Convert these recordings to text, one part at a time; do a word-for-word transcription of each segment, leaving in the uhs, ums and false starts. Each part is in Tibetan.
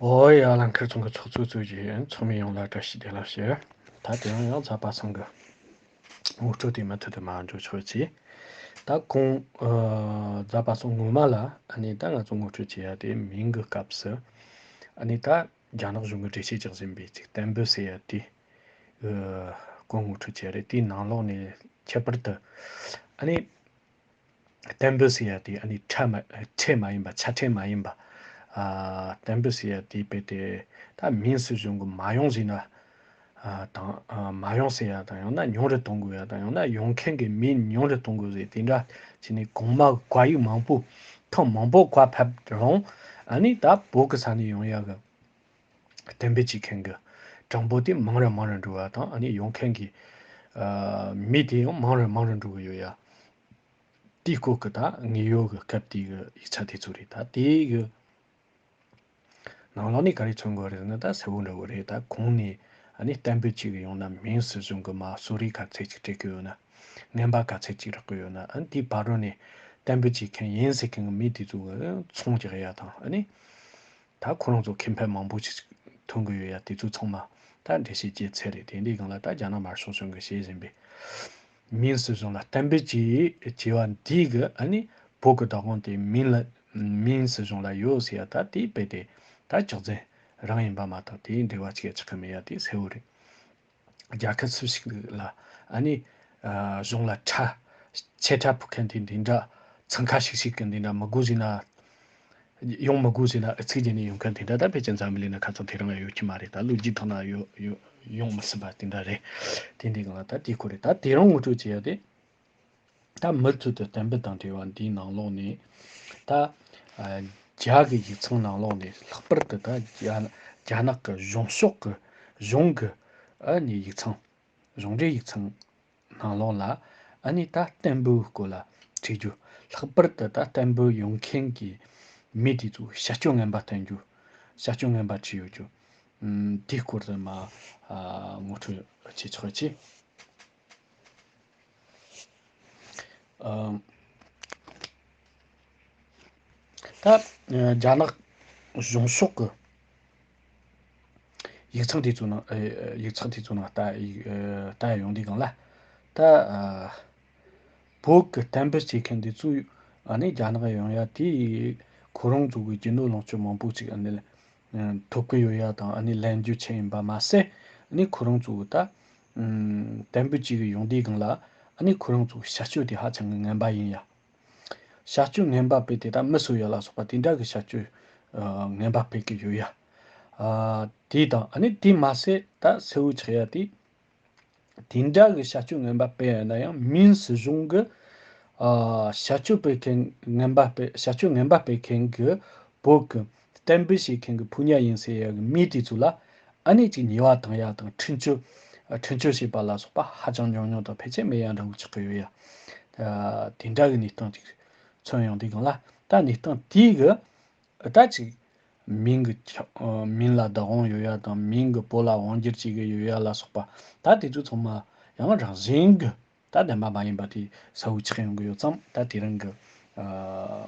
ཨོ་ཡ། ལང་ཁར་ཚང་གི་ཚོགས་གཙོ་གཙོས་ཀྱི་ཚོགས་མི་ཡོངས་ལ་བཀྲ་ཤིས་བདེ་ལེགས་ཞུ། ད་དེ་རིང་ཡང་ཛ་པ་ཚང་གི་ངོ་སྤྲོད་དེ་མུ་མཐུད་དུ་མར་འགྲོ་ཆོག་ཅིག་ད་གོང་ཨ་ཛ་པ་ཚང་ངོ་མ་ལ་ཨ་ནི་ད་ང་ཚོ་ངོ་སྤྲོད་བྱེད་ཡ་དེ་མིང་གི་སྐབས་སུ་ཨ་ནི་ད་རྒྱ་ནག་གཞུང་གི་འགྲེལ་བཤད་རྒྱག་བཞིན་པའི་ཅིག་བསྟན་འབུལ་ཟེར་ཡ་དེ་ཨ་གོང་ངོ་སྤྲོད་བྱས་རེད། དེའི་ནང་ལོགས་ནས་ཁྱད་པར་དུ་ཨ་ནི། བསྟན་འབུལ་ཟེར་ཡ་དེ་ཨ་ནི་ཁྲལ་མ་ཁྲལ་མ་ཡིན་པ། ཆ་ཁྲལ་མ་ཡིན་པ། ཨ་བསྟན་འབུལ་ཟེར་ཡ་དེ་རྦད་དེ་ད་མིང་སྲིད་གཞུང་གི་མ་ཡོང་ཟེར་ན། ཨ་དང་ཨ་མ་ཡོང་ཟེར་ཡ་དང་ཡང་ན་ཉུང་རུ་གཏོང་དགོས་ཡ་དང་ཡང་ན་ཡོང་མཁན་གྱི་མིང་ཉུང་རུ་གཏོང་དགོས་ཟེར་དེ་འདྲ་བྱས་ནས་གོང་མ་གི་བཀའ་ཡིག་མང་པོ་ཐེངས་མང་པོ་བཀའ་ཕེབས་རུང་ཨ་ནི་ད་བོད་ཀྱི་ས་ནས་ཡོང་ཡ་གི་བསྟན་འབུལ་བྱེད་མཁན་གྱི་གྲངས་འབོར་དེ་མང་རུ་མང་རུ་འགྲོ་བ་དང་ཨ་ནི་ཡོང་མཁན་གྱི་ཨ་མི་དེ་ཡང་མང་རུ་མང་རུ་འགྲོ་གི་ཡོད་ཡ། དེའི་སྐོར་གྱི་ད་དངོས་ཡོད་ཀྱི་སྐབས་དེའི་གི་ཡིག་ཆ་དེ་ཚོ་རེད། ད་དེའི་གི་ནང་ལོགས་ནས་ག་རེ་མཚོན་དགོས་རེད་ཟེར་ན་ད་གསལ་བོ་འདྲ་བོ་རེད། ད་གོང་ནས་ཨ་ནི་བསྟན་འབུལ་གཅིག་གི་ཡོང་ན་མིང་སྲིད་གཞུང་གི་མ་གསོལ་རས་ག་ཚད་ཅིག་སྤྲད་གི་ཡོད་ན། རྔན་པ་ག་ཚད་ཅིག་རག་གི་ཡོད་ན། ཨ་ནི་དེའི་བར་རོ་ནས་བསྟན་འབུལ་བྱེད་མཁན་ཡིན་ཟེར་མཁན་གྱི་མི་དེ་ཚོ་གི་ཚོང་རྒྱག་ཡ་དང་ཨ་ནི། ད་ཁོ་རང་ཚོ་ཁེ་ཕན་མང་པོ་ཞིག་ཐོན་གི་ཡོད་ཡ། དེ་ཚོ་ཚང་མ་ད་འགྲེལ་བཤད་བྱེད་ཚར་རེད། དེ་འདྲའི་སྒང་ལ་ད་རྒྱ་ནག་དམར་ཤོག་གཞུང་གིས་བྱེད་བཞིན་པའི་མིང་སྲིད་གཞུང་ལ་བསྟན་འབུལ་བྱེད་བྱེད་པ་འདི་གི་ཨ་ནི་བོད་ཀྱི་བདག་དབང་དེ་མིང་ལ་མིང་སྲིད་གཞུང་ལ་ཡོད་ཟེར་ཡ་ད་དེ་རྦད་དེ་ད་ཅོག་ཙེ་རང་ཡིན་པ་མ་གཏོགས་དེའི་འབྲེལ་བ་ཅིག་ཡང་ཆགས་ཀྱི་མེད་ཡ་དེ་གསལ་བོ་རེད། རྒྱལ་ཁབ་སུ་ཞིག་ལ་ཨ་ནི་ཨ་གཞུང་ལ་ཁྲལ་ཆེ་ཁྲལ་ཕོག་མཁན་དེ་འདི་འདྲ་འཚང་ཁ་ཤིག་ཤིག་གི་འདི་འདྲ་མི་དགོས་ཟེར་ན། ཡོང་མི་དགོས་ཟེར་ན་ཨུ་ཚུགས་བྱས་ནས་ཡོང་མཁན་དེ་འདྲ་ད་ཕལ་ཆེར་འཛམ་བུ་གླིང་ན་ཁ་ཚང་དེ་རིང་ཡོད་ཀྱི་མ་རེད། ད་ལོ་རྒྱུས་ཐོག་ན་ཡོད་ཡོད་ཡོང་མི་སྲིད་པ་དེ་འདྲ་རེད། དེ་འདི་སྒང་ལ་ད་དེ་ཁོ་རེད། ད་དེ་རིང་ངོ་སྤྲོད་བྱེད་ཡ་དེ། ད་མུ་མཐུད་དུ་བསྟན་འབུལ་དང་འབྲེལ་བ་འདིའི་ནང་ལོགས་ནས་ད་ཨ་རྒྱ་གི་ཡིག་ཚང་ནང་ལོགས་ནས་ལྷག་པར་དུ་ད་རྒྱ་རྒྱ་ནག་གི་གཞུང་ཕྱོགས་ཀྱི་གཞུང་གི་ཨ་ནི་ཡིག་ཚང་གཞུང་འབྲེལ་ཡིག་ཚང་ནང་ལོགས་ལ་ཨ་ནི་ད་བསྟན་འབུལ་སྐོར་ལ་བྲིས་རྒྱུ། ལྷག་པར་དུ་ད་བསྟན་འབུལ་ཡོང་མཁན་གྱི་མི་དེ་ཚོ་བྱ་སྤྱོད་ངན་པ་བསྟན་རྒྱུ། བྱ་སྤྱོད་ངན་པ་བྲིས་ཡོད་རྒྱུ། ཨམ་དེའི་སྐོར་དུ་མ་ཨ་ངོ་སྤྲོད་བྱེད་ཆོག་ཅིག་ཨ་ད་རྒྱ་ནག་གཞུང་ཕྱོགས་ཀྱི་ཡིག་ཚང་དེ་ཚོ་ནང་ཨ་ཡིག་ཚགས་དེ་ཚོ་ནང་ལྟ་ཡིག་ཨ་ལྟ་ཡོང་དུས་སྒང་ལ་ད་ཨ་བོད་ཀྱི་བསྟན་པ་བྱེད་མཁན་དེ་ཚོས་ཨ་ནི་རྒྱ་ནག་ཡོང་ཡ་དེ་ཁོ་རང་ཚོ་གི་རྒྱུ་ནོར་ལོངས་སྤྱོད་མང་པོ་ཅིག་ཨ་ནི་ཐོབ་ཀྱི་ཡོད་ཡ་དང་ཨ་ནི་ལེན་རྒྱུ་ཆེ་ཡིན་པ་མ་ཟད་ཨ་ནི་ཁོ་རང་ཚོ་གི་ད་ཨམ་བསྟན་པ་ཅིག་ཡོང་དུས་སྒང་ལ་ཨ་ནི་ཁོ་རང་ཚོ་གི་བྱ་སྤྱོད་དེ་ཧ་ཅང་གི་ངན་པ་ཡིན་ཡ། བྱ་སྤྱོད་ངན་པ་སྤེལ་ཏེ་ད་མི་གསོད་ཡ་ལ་སོགས་པ་དེ་འདྲ་གི་བྱ་སྤྱོད་ཨ་ངན་པ་སྤེལ་གི་ཡོད་ཡ། ཨ་དེ་དང་ཨ་ནི་དེ་མ་ཟད་ད་གསལ་བོ་ཆགས་ཡ་དེ། དེ་འདྲ་གི་བྱ་སྤྱོད་ངན་པ་སྤེལ་ཡ་ན་ཡང་མིང་སྲིད་གཞུང་གི་ཨ་བྱ་སྤྱོད་སྤེལ་མཁན་ངན་པ་སྤེལ་བྱ་སྤྱོད་ངན་པ་སྤེལ་མཁན་གི་བོད་གི་བསྟན་པ་བྱེད་མཁན་གི་ཕོ་ཉ་ཡིན་ཟེར་ཡ་གི་མི་དེ་ཚོ་ལ་ཨ་ནི་ཅིག་ཉེས་པ་བཏང་ཡ་དང་འཁྲུན་ཆོད་འཁྲུན་ཆོད་བྱེད་པ་ལ་སོགས་པ་ཧ་ཅང་ཉུང་ཉུང་དང་ཕལ་ཆེར་མེད་ཡ་འདྲ་བོ་ཆགས་ཀྱི་ཡོད་ཡ། ཨ་དེ་འདྲ་གི་གནས་སྟངས་ཅིག་མཚོན་ཡོང་དུས་སྒང་ལ་ད་གནས་སྟངས་དེའི་གི་ད་ཅིག་མིང་གི་ཁྱབ་ཨ་མིང་ལ་བདག་དབང་ཡོད་ཡ་དང་མིང་གི་བོད་ལ་དབང་བསྒྱུར་བྱེད་གི་ཡོད་ཡ་ལ་སོགས་པ་ད་དེ་ཚོ་ཚང་མ་ཡང་རང་བཞིན་གི་ད་བདེན་པ་མ་ཡིན་པ་དེ་གསལ་བོ་ཆགས་ཡོང་གི་ཡོད་ཙང་ད་དེ་རིང་གི་ཨ་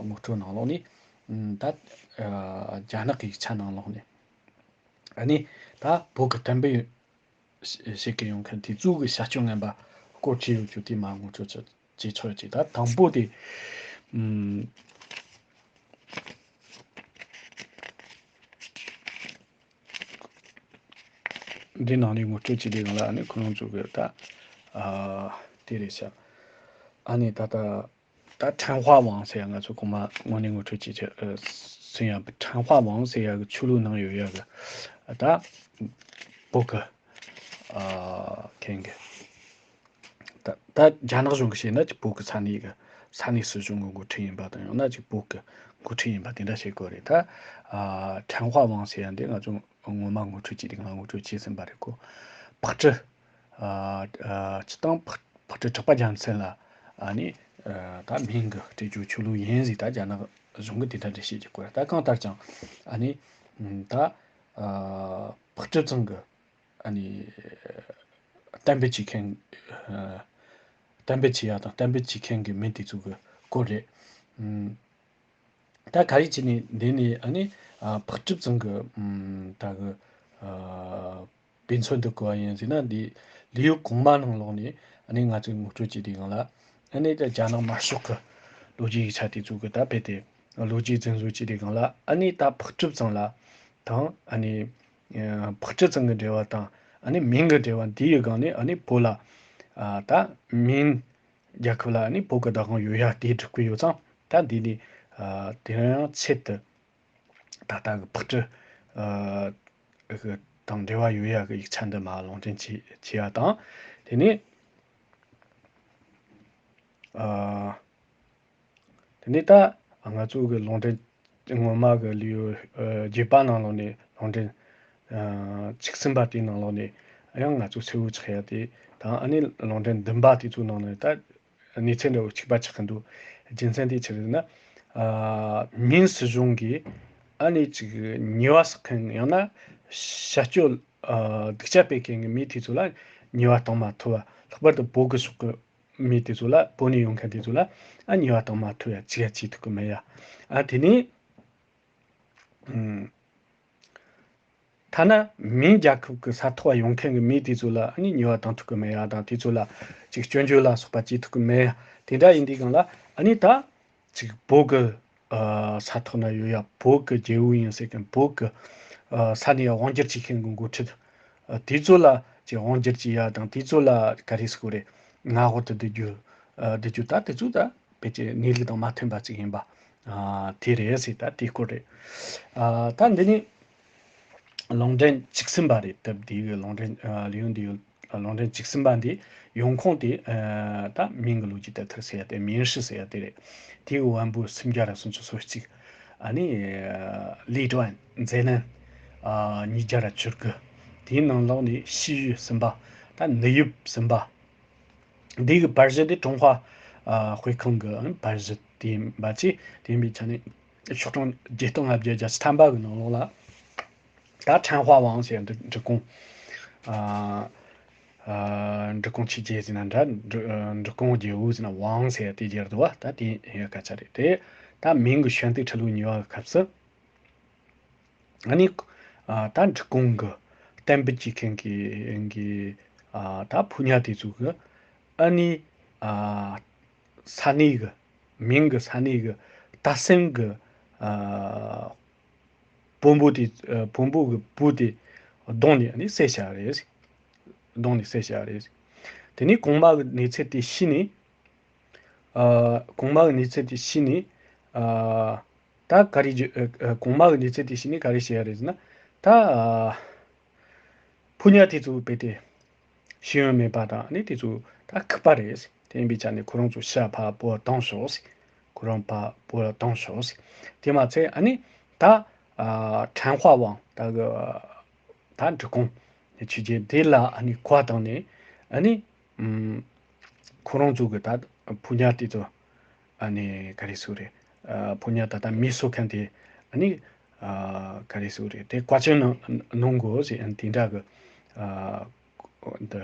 ངོ་སྤྲོད་ནང་ལོགས་ནས་ཨམ་ད་ཨ་རྒྱ་ནག་གི་ཡིག་ཆ་ནང་ལོགས་ནས་ཨ་ནི་ད་བོད་གི་བསྟན་པ་ཡོད་བྱེད་ཀྱི་ཡོང་མཁན་དེ་ཚོ་གི་བྱ་སྤྱོད་ངན་པ་སྐོར་བྲིས་ཡོད་རྒྱུ་དེ་མར་ངོ་སྤྲོད་བྱེད་བྱེད་ཆོག་ཅིག་ད་དང་པོ་དེ་ཨམ་འདི་ནང་ནས་ངོ་སྤྲོད་བྱེད་དུས་སྒང་ལ་ཨ་ནི་ཁོ་རང་ཚོ་གི་ད་ཨ་དེ་རེད་ཤག་ཨ་ནི་ད་ལྟ། ད་ཕྲན་དཔའ་དབང་ཟེར་ཡ་ང་ཚོ་གོང་མ་དངོས་གནས་ངོ་སྤྲོད་བྱེད་ཆེད་ཨ་ཟིན་ཡ་ཕྲན་དཔའ་དབང་ཟེར་ཡ་གི་ཆོས་ལུགས་ནང་ཡོད་ཡ་གི་ད་བོད་གི་ཨ་མཁན་གི་ད་ད་རྒྱ་ནག་གཞུང་གི་བཤད་ན་ཅིག་བོད་གི་ས་གནས་གི་ས་གནས་སྲིད་གཞུང་གི་འགོ་ཁྲིད་ཡིན་པ་དང་ཡང་ན་ཅིག་བོད་གི་འགོ་ཁྲིད་ཡིན་པ་དེ་འདྲ་བཤད་དགོས་རེད། ད་ཨ་ཕྲན་དཔའ་དབང་ཟེར་ཡ་འདི་ང་ཚོ་ངོ་མ་ངོ་སྤྲོད་བྱེད་དུས་ང་ངོ་སྤྲོད་བྱས་ཟིན་པ་རེད་གོ། ཕག་གྲུ། ཨ་ཨ་སྤྱི་བཏང་ཕག་ཕག་གྲུ་གྲགས་པ་རྒྱལ་མཚན་ལ་ཨ་ནི་ཨ་ད་མིང་གི་སྤྲད་རྒྱུ་ཆོས་ལུགས་ཡིན་ཟིག་ད་རྒྱ་ནག་གཞུང་གི་དེ་འདྲ་འགྲེལ་བཤད་ཀྱི་སྐོར་ད་གང་ལྟར་ཀྱང་ཨ་ནི་ད་ཨ་ཕག་གྲུ་ཚང་གི་ཨ་ནི་བསྟན་པ་བྱེད་མཁན་ཨ་བསྟན་པ་བྱེད་ཡ་དང་བསྟན་པ་བྱེད་མཁན་གྱི་མི་དེ་ཚོ་གི་སྐོར་རེད། ཨ། ད་ག་རེ་བྱས་ནས་འདི་ནས་ཨ་ནི་ ཨ་འཕགས་གྲུབ་ཚང་གི་ཨམ་ད་གི་ཨ་དཔེ་མཚོན་དུ་བཀོད་པ་ཡིན་ཟེར་ན། འདི་ལེའུ་གོང་མ་ནང་ལོགས་ནས་ཨ་ནི་ང་ཚོས་ངོ་སྤྲོད་བྱེད་དུས་སྒང་ལ། ཨ་ནི་ད་རྒྱ་ནག་དམར་ཤོག་གི་ལོ་རྒྱུས་ཡིག་ཆ་དེ་ཚོ་གི་ད་རྦད་དེ་ལོ་རྒྱུས་རྫུན་བཟོ་བྱེད་དུས་སྒང་ལ། ཨ་ནི་ད་འཕགས་གྲུབ་ཚང་ལ་དང་ཨ་ནི་ཨ་འཕགས་གྲུབ་ཚང་གི་འབྲེལ་བ་དང་། ཨ་ནི་མིང་གི་འབྲེལ་བ་འདི་ཡི་སྒང་ནས། ཨ་ནི་བོད་ལ་ཨ་ད་མིང་རྒྱལ་ཁབ་ལ་ཨ་ནི་བོད་ཀྱི་བདག་དབང་ཡོད་ཡ་དེ་སྒྲུབ་ཀྱི་ཡོད་ཙང་། ད་འདི་ནི་ཨ་དེ་རིང་ཡང་ཆེད་དུ་ད་ལྟ་གི་འཕགས་གྲུབ་ཨ་གི་དང་འབྲེལ་བ་ཡོད་ཡ་གི་ཡིག་ཆ་འདི་མར་ལུང་འདྲེན་བྱེད་བྱེད་ཡ་དང་། དེ་ནས་ཨ་དེ་ནས་ད་ང་ཚོ་གི་ལུང་འདྲེན་སྔོན་མ་གི་ལེའུ་ཨ་བརྒྱད་པ་ནང་ལོགས་ནས། ལུང་འདྲེན་ཨ་བཅུ་གསུམ་པ་དེའི་ནང་ལོགས་ནས་ཡང་ང་ཚོ་གསལ་བོ་ཆགས་ཡ་དེ་དང་། ཨ་ནི་ལུང་འདྲེན་བདུན་པ་དེ་ཚོའི་ནང་ནས་ད་གནས་ཚུལ་འདྲ་བོ་གཅིག་པ་ཆགས་ཀྱི་འདུག་རྒྱུ་མཚན་དེ་ཆི་རེད་ཟེར་ན། ཨ་མིན་སྲིད་གཞུང་གིས་ཨ་ནི་ཅིག་ཉེས་པ་བསགས་མཁན། ཡང་ན་བྱ་སྤྱོད་ཨ་སྡུག་ཅག་སྤེལ་མཁན་གྱི་མི་དེ་ཚོ་ལ་ཉེས་པ་གཏོང་མ་ཐུབ་པ། ལྷག་པར་དུ་བོད་ཀྱི་ཕྱོགས་ཀྱི་མི་དེ་ཚོ་ལ། བོད་ནས་ཡོང་མཁན་དེ་ཚོ་ལ་ཨ་ཉེས་པ་གཏོང་མ་ཐུབ་ཡ་ཅི་ཡ་བྱེད་ཐུབ་ཀྱི་མེད་ཡ། ཨ་དེ་ནས་ཨུམ། ཐ་ན་མིན་རྒྱལ་ཁབ་ཀྱི་ས་ཐོག་ཡོང་མཁན་གྱི་མི་དེ་ཚོ་ལ་ཨ་ནི་ཉེས་པ་གཏོང་ཐུབ་ཀྱི་མེད་ཡ་དང་། དེ་ཚོ་ལ་ཅིག་སྐྱོན་བརྗོད་ལ་སོགས་པ་བྱེད་ཐུབ་ཀྱི་མེད་ཡ། དེ་འདྲ་ཡིན་དུས་སྒང་ལ། ཨ་ནི་ད་ཅིག་བོད་ཀྱི་ཨ་ས་ཐོག་ན་ཡོད་ཡ། བོད་ཀྱི་རྒྱལ་པོ་ཡིན་ཟེར་མཁན། བོད་ཀྱི་ཨ་ས་གནས་དབང་སྒྱུར་བྱེད་མཁན་གྱི་འགོ་ཁྲིད། ཨ་དེ་ཚོ་ལ་ཅིག་དབང་སྒྱུར་བྱེད་ཡ་དང་། དེ་ཚོ་ལ་ག་རེ་ཟེར་དགོས་རེད། མངའ་འོག་ཏུ་བསྡུ་རྒྱུ། ཨ་བསྡུ་རྒྱུ། ད་དེ་ཚོ་ད་ཕལ་ཆེར་གནས་ལུགས་དང་མ་མཐུན་པ་ཅིག་ཡིན་པ། ཨ་དེ་རེད་ཟེར། ད་དེ་སྐོར་རེད། ཨ་ད་འདི་ནི་ལུང་འདྲེན་བཅུ་གསུམ་པ་རེད། དེབ་འདི་གི་ལུང་འདྲེན་ཨ་ལེའུ་འདི་ཡོད། ལུང་འདྲེན་བཅུ་གསུམ་པ་འདི་ཡོང་ཁུངས་དེ་ཨ་ད་མིང་གི་ལོ་རྒྱུས་དེབ་ཐེར་ཟེར་ཡ་དེ། 明史 ཟེར་ཡ་དེ་རེད། དེའི་དབང་པོ་སུམ་བརྒྱ་ར་སུམ་ཅུ་སོ་གཅིག་ཨ་ནི་ཨ་ལི་ཀྲོན་མཛད་རྣམ་ཨ་ཉིས་བརྒྱ་ར་བཅུ་དགུ། དེའི་ནང་ལོགས་ནས་ཤེས་ཡོན་གསུམ་པ། ད་ནུས་ཡོད་གསུམ་པ། འདི་གི་པར་གཞི་དེ་ཀྲུང་ཧྭ་ཨ་དཔེ་ཁང་གི་པར་གཞི་དེ་ཡིན་པ་བཅས། དེ་ཡིན་པའི་ཆ་ནས་ཤོག་གྲངས་བརྒྱད་སྟོང་ལྔ་བརྒྱ་བརྒྱད་ཅུ་ཐམ་པ་གི་ནང་ལོགས་ལ། ད་ཁྲན་ཧྭ་ཝང་ཟེར་འབྲི་འབྲི་གུང་། ཨ་ཨ་འབྲི་གུང་ཆོས་རྒྱལ་ཟེར་ན་འདྲ། འབྲི་ཨ་འབྲི་གུང་རྒྱལ་པོ་ཟེར་ན། ཝང་ཟེར་དེ་སྦྱར་འདུག་པ། ད་དེ་ཡང་སྐད་ཆ་རེད་དེ། ད་མིང་གི་ཤོན་ཏི་ཁྲི་ལོ་གཉིས་པ་གི་སྐབས་སུ། ཨ་ནི་ཨ་ད་འབྲི་གུང་གི་གཏན་འབེབས་བྱེད་མཁན་གྱི་གི་ཨ་ད་ཕོ་ཉ་དེ་ཚོ་གི་ཨ་ནི་ཨ་ས་གནས་གི་མིང་གི་ས་གནས་གི་ད་སེམས་གི་ཨ་བོན་པོ་དེ། ཨ་བོན་པོ་གི་བུ་དེ་བརྡུངས་ནས་ཨ་ནི་བསད་བཞག་རེད། བརྡུངས་ནས་བསད་བཞག་རེད། དེ་ནས་གོང་མ་གི་གནས་ཚུལ་དེ་ཤེས་ནས། ཨ་གོང་མ་གི་གནས་ཚུལ་དེ་ཤེས་ནས། ཨ་ད་ག་རེ་བརྗོད། ཨ་ཨ་གོང་མ་གི་གནས་ཚུལ་དེ་ཤེས་ནས་ག་རེ་བྱས་རེད་ཟེར་ན། ད་ཨ་ཕོ་ཉ་དེ་ཚོ་རྦད་དེ་ཤེས་ཡོན་མེད་པ་དང་། ཨ་ནི་དེ་ཚོ་ད་ལྐུགས་པ་རེད། དེ་ཡིན་པའི་ཆ་ནས་ཁོ་རང་ཚོ་ཤ་ཕར་བོད་ལ་བཏང་ཤོག་ཟེར། ཁོ་རང་ཕར་བོད་ལ་བཏང་ཤོག་ཟེར། དེ་མ་ཚད་ཨ་ནི་ད་ཨ་ཁྲན་ཧྭ་ཝང་ད་གི་ད་འབྲི་གུང་ཆོས་རྒྱལ་དེ་ལ་ཨ་ནི་གོ་བ་བཏང་ནས། ཨ་ནི་ཨམ་ཁོ་རང་ཚོ་གི་ད་ཕོ་ཉ་དེ་ཚོ་ཨ་ནི་ག་རེ་ཟེར་རེད། ཨ་ཕོ་ཉ་ད་ལྟ་མི་གསོད་མཁན་དེ་ཨ་ནི་ཨ་ག་རེ་ཟེར་རེད། དེ་བཀའ་བཀྱོན་གནང་གནང་དགོས་ཟེར། ཨ་ནི་དེ་འདྲ་གི་ཨ་འདི་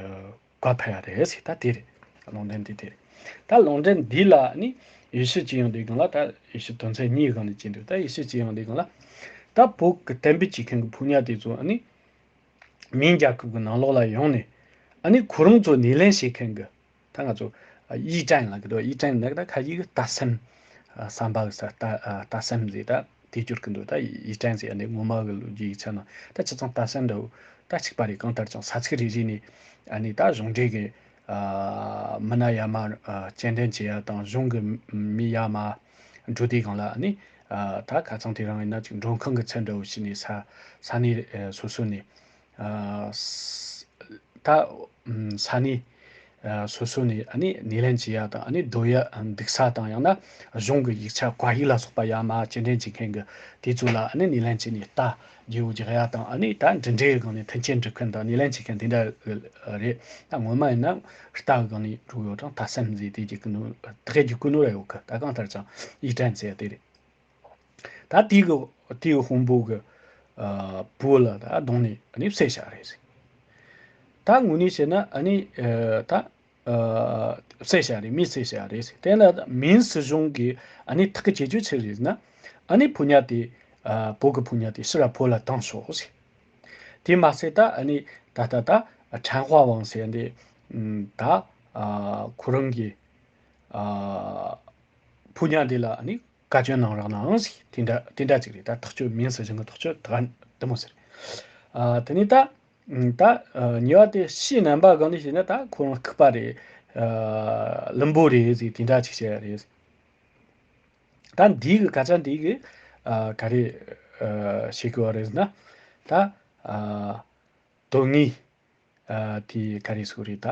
བཀའ་ཕེབས་ཡ་རེད་ཟེར། ད་དེ་རེད། ལུང་འདྲེན་དེ་དེ་རེད། ད་ལུང་འདྲེན་འདི་ལ་ཨ་ནི་ཡེ་ཤུ་སྤྱི་ཡོངས་འདི་སྒང་ལ། ད་ཡེ་ཤུ་དོན་ཚན་གཉིས་སྒང་ནས་བྱས་འདུག་ད་ཡེ་ཤུ་སྤྱི་ཡོངས་འདི་སྒང་ལ་ད་བོད་ཀྱི་གཏན་འབེབས་བྱེད་མཁན་གྱི་ཕོ་ཉ་དེ་ཚོ་ཨ་ནི་མིན་རྒྱལ་ཁབ་ཀྱི་ནང་ལོགས་ལ་ཡོང་ནས། ཨ་ནི་ཁོ་རང་ཚོ་སྣེ་ལེན་བྱེད་མཁན་གྱི། ད་ང་ཚོ་ཨ་ཡིག་ཀྲན་ལབ་ཀྱི་འདུག་ཡིག་ཀྲན་ལབ་ཀྱི། ད་ཁ་ཡིག་གི་ལྟ་སེམས། ཨ་བསམ་པ་གི་ས། ལྟ་ཨ་ལྟ་སེམས་ཟེར། ད་དེ་སྦྱོར་གྱི་འདུག་ད་ཡིག་ཀྲན་ཟེར་ཡ་འདི་སྔོན་མ་གི་ལོ་རྒྱུས་ཡིག་ཆ་ནང་ད་ཆ་ཚང་ལྟ་སེམས་འདྲ་བོ་ད་གཅིག་པ་རེད། གང་ལྟར་ཀྱང་ས་ཚིགས་རེ་རེ་ནས་ཨ་ནི་ད་གཞུང་འབྲེལ་གྱི་ཨ་མི་སྣ་ཡར་མར་ཨ་སྐྱེལ་འདྲེན་བྱེད་ཡ་དང་། གཞུང་གི་མི་ཡར་མར་འགྲོ་དུས་སྒང་ལ་ཨ་ནི་ཨ་ད་ཁ་སང་དེ་རིང་ཡིན་ན་ཅིག་མགྲོན་ཁང་གི་ཚུལ་འདྲ་བོ་བྱས་ནས་ས་ས་གནས་ཨ་སོ་སོ་ནས། ཨ་ས་ད་ཨམ་ས་གནས་ཨ་སོ་སོ་ནས་ཨ་ནི་སྣེ་ལེན་བྱེད་ཡ་དང་། ཨ་ནི་སྡོད་ཡ་ཨ་འདུག་ས་དང་། ཡང་ན་གཞུང་གི་ཡིག་ཆ་བཀའ་ཡིག་ལ་སོགས་པ་ཡར་མར་སྐྱེལ་འདྲེན་བྱེད་མཁན་གྱི་དེ་ཚོ་ལ་ཨ་ནི་སྣེ་ལེན་བྱས་ནས་རྟ་རྒྱལ་པོ་རྒྱག་ཡ་དང་། ཨ་ནི་ད་འབྲེལ་འདྲིས་སྒང་ནས་མཐུན་རྐྱེན་སྒྲུབ་མཁན་དང་སྣེ་ལེན་བྱེད་མཁན་དེ་འདྲ་རེད། ད་སྔོན་མ་ཡིན་ན་རྟ་གི་སྒང་ནས་འགྲོ་ཡོད་ཀྱང་ལྟ་སེམས་ཟེར་དེ་རྒྱག་གི་འདུག་ད་གི་རྒྱུག་གི་ནོར་ཡོད་གི། ད་གང་ལྟར་ཀྱང་ཡིག་ཀྲན་ཟེར་ཡ་དེ་རེད། ད་དེ་གི་དེ་གི་དཔོན་པོ་གི་ཨ་བུ་ལ་ད་རྡུང་ནས་ཨ་ནི་བསད་བཞག་རེད་ཟེར། ད་དངོས་གནས་བཤད་ན་ཨ་ནི་ཨ་ད་ཨ་བསད་བཞག་རེད། མི་བསད་བཞག་རེད་ཟེར། དེ་ལ་མིན་སྲིད་གཞུང་གིས་ཨ་ནི་ཐག་གིས་བཅད་རྒྱུ་ཆི་རེད་ཟེར་ན། ཨ་ནི་ཕོ་ཉ་དེ་ ཨ་བོད་ཀྱི་ཕོ་ཉ་དེ་ཕྱིར་ར་བོད་ལ་བཏང་ཤོག་ཟེར། དེ་མ་ཟད་ད་ཨ་ནི་ད་ད་ད་ཁྲན་ཧྭ་ཝང་ཟེར་འདི་ད་ཨ་ཁོ་རང་གི་ཨ་ཕོ་ཉ་འདི་ལ་ཨ་ནི་བཀའ་བཀྱོན་གནང་རོགས་གནང་ཟེར། དེ་འདྲ་དེ་འདྲ་ཅིག་རེད། ད་ཐག་གཅོད་མིན་ཟེར་བཞིན་གི་ཐག་གཅོད་ད་དེ་མོ་ཟེར། ཨ་དེ་ནས་ད་ད་ཉེས་པ་དེ་ཕྱིའི་རྣམ་པ་གང་ནས་བྱས་ན་ད་ཁོ་རང་ལྐུགས་པ་རེད། ཨ་བླུན་པོ་རེད་ཟེར། དེ་འདྲ་ཅིག་བཤད་ཡ་རེད། ད་འདི་གི་སྐད་ཆ་འདི་གི་ཨ་ག་རེ་ཨ་བཤད་དགོས་པ་རེད་ཟེར་ན། ད་ཨ་དོན་དངོས་ཨ་དེ་ག་རེ་ཟེར་དགོས་རེད། ད་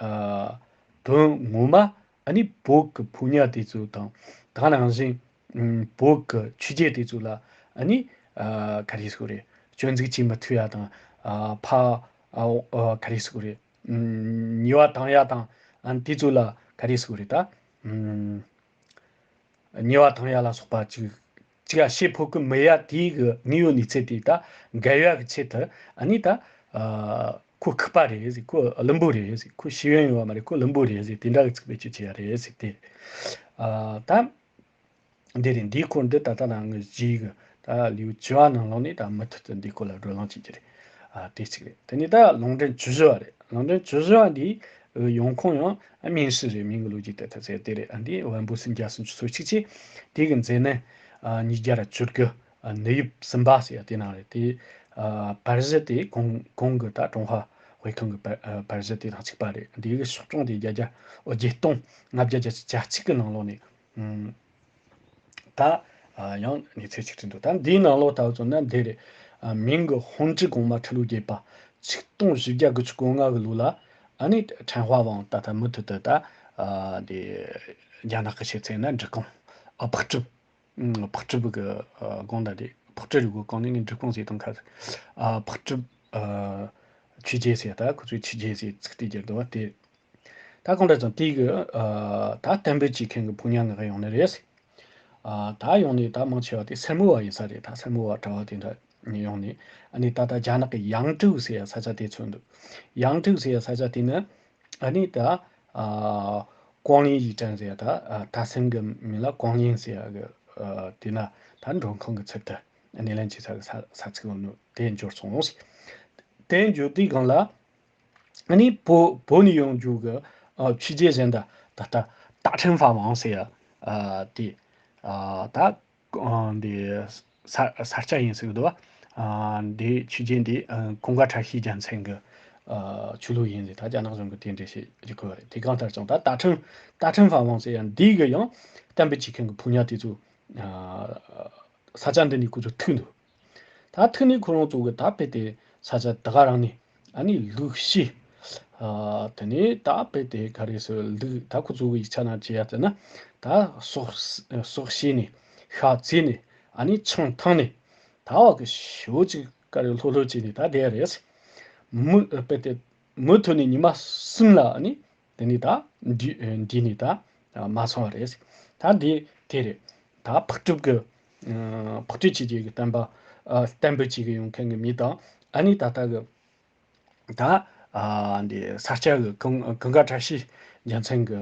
ཨ་དོན་ངོ་མ་ཨ་ནི་བོད་ཀྱི་ཕོ་ཉ་དེ་ཚོ་དང་། ད་ནང་བཞིན་ཨམ་བོད་ཀྱི་ཆོས་བརྒྱུད་དེ་ཚོ་ལ་ཨ་ནི་ཨ་ག་རེ་ཟེར་དགོས་རེད། སྐྱོན་འཛུགས་བྱེད་མི་ཐུབ་ཡ་དང་། ཨ་ཕ་ཨ་ཨ་ག་རེ་ཟེར་དགོས་རེད། ཨམ་ཉེས་པ་བཏང་ཡ་དང་། ཨ་དེ་ཚོ་ལ་ག་རེ་ཟེར་དགོས་རེད། ད་ཨམ། ཉེས་པ་བཏང་ཡ་ལ་སོགས་པ་ཅིག་ཅིག་ཡ་བྱེད་ཕོད་ཀྱི་མེད་ཡ་དེའི་གི་དངོས་ཡོད་གནས་ཚུལ་དེ་ད་འགལ་ཡ་གི་ཆེད་དུ་ཨ་ནི་ད་ཨ་ཁོ་ལྐུགས་པ་རེད་ཟེར། ཁོ་བླུན་པོ་རེད་ཟེར། ཁོ་ཤེས་ཡོན་ཡོད་པ་མ་རེད། ཁོ་བླུན་པོ་རེད་ཟེར། དེ་འདྲ་གི་ཚིག་བེད་སྤྱོད་བྱེད་ཡ་རེད་ཟེར་ཏེ། ཨ་ད་འདི་རེད། འདིའི་སྐོར་འདི་ད་ལྟ་ལ་ངས་རྗེས་གི་ད་ལེའུ་བཅུ་བ་ནང་ལོགས་ནས་ད་མུ་མཐུད་དུ་འདིའི་སྐོར་ལ་བགྲོ་གླེང་བྱེད་ཀྱི་རེད། ཨ་དེ་གཅིག་རེད། དེ་ནས་ད་ལུང་འདྲེན་བཅུ་བཞི་བ་རེད། ལུང་འདྲེན་བཅུ་བཞི་བ་འདིའི་ཡོང་ཁུངས་ཡང་མིང་ཧྲི་རེད། མིང་གི་ལོ་རྒྱུས་དེ་ད་ཟེར་དེ་རེད། ཨ་འདི་བན་པོ་སུམ་བརྒྱ་སུམ་ཅུ་སོ་གཅིག་བྱས། དེ་གི་མཛད་ནས་ཨ་ཉིས་བརྒྱ་ར་བཅུ་དགུ། ཨ་ནུབ་ཡུལ་སུམ་པ་ཟེར་ཡ་དེ་ནང་རེད། དེ་ཨ་པར་གཞི་དེ་གོང་གོང་གི་ད་ཀྲུང་ཧྭ་དཔེ་ཁང་གི་པར་ཨ་པར་གཞི་དེ་དང་གཅིག་པ་རེད། འདི་གི་ཤོག་གྲངས་དེ་བརྒྱད་བརྒྱ་ཨོ་བརྒྱད་སྟོང་ལྔ་བརྒྱ་བརྒྱད་ཅུ་གྱ་གཅིག་གི་ནང་ལོགས་ནས། ཨུམ། ད་ཨ་ཡང་གནས་ཚུལ་ཅིག་བྲིས་འདུག་ད་འདིའི་ནང་ལོགས་ལྟ་བུ་བཙལ་ན་འདི་རེད། ཨ་མིང་གི་ཧོང་ཀྲི་གོང་མ་ཁྲི་ལོ་བརྒྱད་པ་ཆིག་སྟོང་བཞི་བརྒྱ་དགུ་བཅུ་གོ་ལྔ་གི་ལོ་ལ་ཨ་ནི་ཁྲན་ཧྭ་ཝང་ད་ལྟ་མུ་མཐུད་དུ་ད་ཨ་འདི་རྒྱ་ནག་གི་ཆེ་ཚད་ན་འབྲི་གུང་ཨ་ཕག་གྲུབ། ཨུམ་ཕག་གྲུབ་གི་ཨ་དགོངས་དག་དེ། ཕག་གྲུབ་རི་བོ་གང་ནས་ནི་འབྲི་གུང་ཟེར་དང་ཁ། ཨ་ཕག་གྲུབ་ཨ་ཆོས་རྗེ་ཟེར། ད་ཁོ་ཚོས་ཆོས་རྗེ་ཟེར་ཚིག་དེ་བརྒྱབ་འདུག་བ་དེ། ད་གང་འདྲ་ཙང་དེ་གི་ཨ་ད་གཏན་འབེབས་བྱེད་མཁན་གི་ཕོ་ཉ་ང་ག་ཡོང་ནི་རེད། ཨ་ད་ཡོང་ནི་ད་མང་ཆེ་བ་དེ་སེར་མོ་བ་ཡིན་ས་རེད། ད་སེར་མོ་བ་གྲྭ་བ་དེ་འདྲ་ནས་ཡོང་ནི། ཨ་ནི་ད་ལྟ་རྒྱ་ནག་གི་ཡང་ཀྲོའུ་ཟེར་ཡ་ས་ཆ་དེ་ཚོ་འདུག་ཡང་ཀྲོའུ་ཟེར་ཡ་ས་ཆ་དེ་ནི་ཨ་ནི་ད་ཨ་ཀོང་ལིན་ཡི་ཀྲན་ཟེར་ཡ། ད་ཨ་ད་སེམས་གི་མིང་ལ་ཀོང་ལིན་ཟེར་ཡ་གི་ཨ་དེ་ན་ད་མགྲོན་ཁང་གི་ཚུལ་དུ་སྣེ་ལེན་བྱེད་ས་གི་ས་ས་ཚིགས་ཡོང་ནི་དེ་འབྱོར་སོང་ཟེར། དེ་འབྱོར་དུས་སྒང་ལ། ཨ་ནི་བོད་བོད་ནས་ཡོང་རྒྱུ་གི་ཨ་ཆོས་རྗེ་གཞན་དག་ད་ལྟ་ཏཱ་ཁྲིན་ཧྥ་ཝང་ཟེར་ཡ་ཨ་དེ་ཨ་ད་ཨ་འདི་ས་ས་སྐྱ་ཡིན་ཟེར་གི་འདུག་བ། ཨ་འདི་ཆོས་རྗེ་འདི་ཨ་ཀུན་དགའ་བཀྲ་ཤིས་རྒྱལ་མཚན་གི་ཨ་ཆོས་ལུགས་ཡིན་ཟེར། ད་རྒྱ་ནག་གཞུང་གི་དེ་འདྲ་ཞིག་ཡོད་གི་བ་རེད། དེ་གང་ལྟར་ཀྱང་ད་ཏཱ་ཁྲིན་ཏཱ་ཁྲིན་ཧྥ་ཝང་ཟེར་ཡ་འདི་གི་ཡང་གཏན་འབེབས་བྱེད་མཁན་གི་ཕོ་ཉ་དེ་ཚོ་ཨ་ས་ཆ་འདི་ནས་ཁོ་ཚོ་ཐུག་འདུག་ད་ཐུག་ནས་ཁོ་རང་ཚོ་གི་ད་དཔེ་དེ་ས་ཆ་དེ་ག་རང་ནས་ཨ་ནི་ལུག་ཤི། ཨ་དེ་ནས་ད་དཔེ་དེ་ག་རེ་ཟེར། ལུག་ད་ཁོ་ཚོ་གི་ཡིག་ཆ་ནང་བྲིས་ཡ་ཟེར་ན། ད་སྲོག་སྲོག་ཤི་ནས་ཤ་བཙོས་ནས་ཨ་ནི་ཆང་འཐུང་ནས་ད་བ་གི་ཞོ་ཅིག་ག་རེ་ལྷོད་ལྷོད་བྱས་ནས་ད་བསྡད་ཡ་རེད། མུ་དཔེ་དེ་མུ་མཐུད་ནས་ཉི་མ་གསུམ་ལ་ཨ་ནི། དེ་ནས་ད་འདི་འདི་ནས་ད་མ་སོང་བ་རེད། ད་འདི་དེ་རེད། ད་ཕག་གྲུབ་ཀྱི་ཕག་གྲུབ་ཆོས་རྗེ་གི་བསྟན་པ་ཨ་བསྟན་པའི་ཆེད་ཀྱི་ཡོང་མཁན་གྱི་མི་དང་། ཨ་ནི་ད་ལྟ་གི་ད་ཨ་འདི་ས་སྐྱ་གི་ཀུན་ཀུན་དགའ་བཀྲ་ཤིས་རྒྱལ་མཚན་གྱི་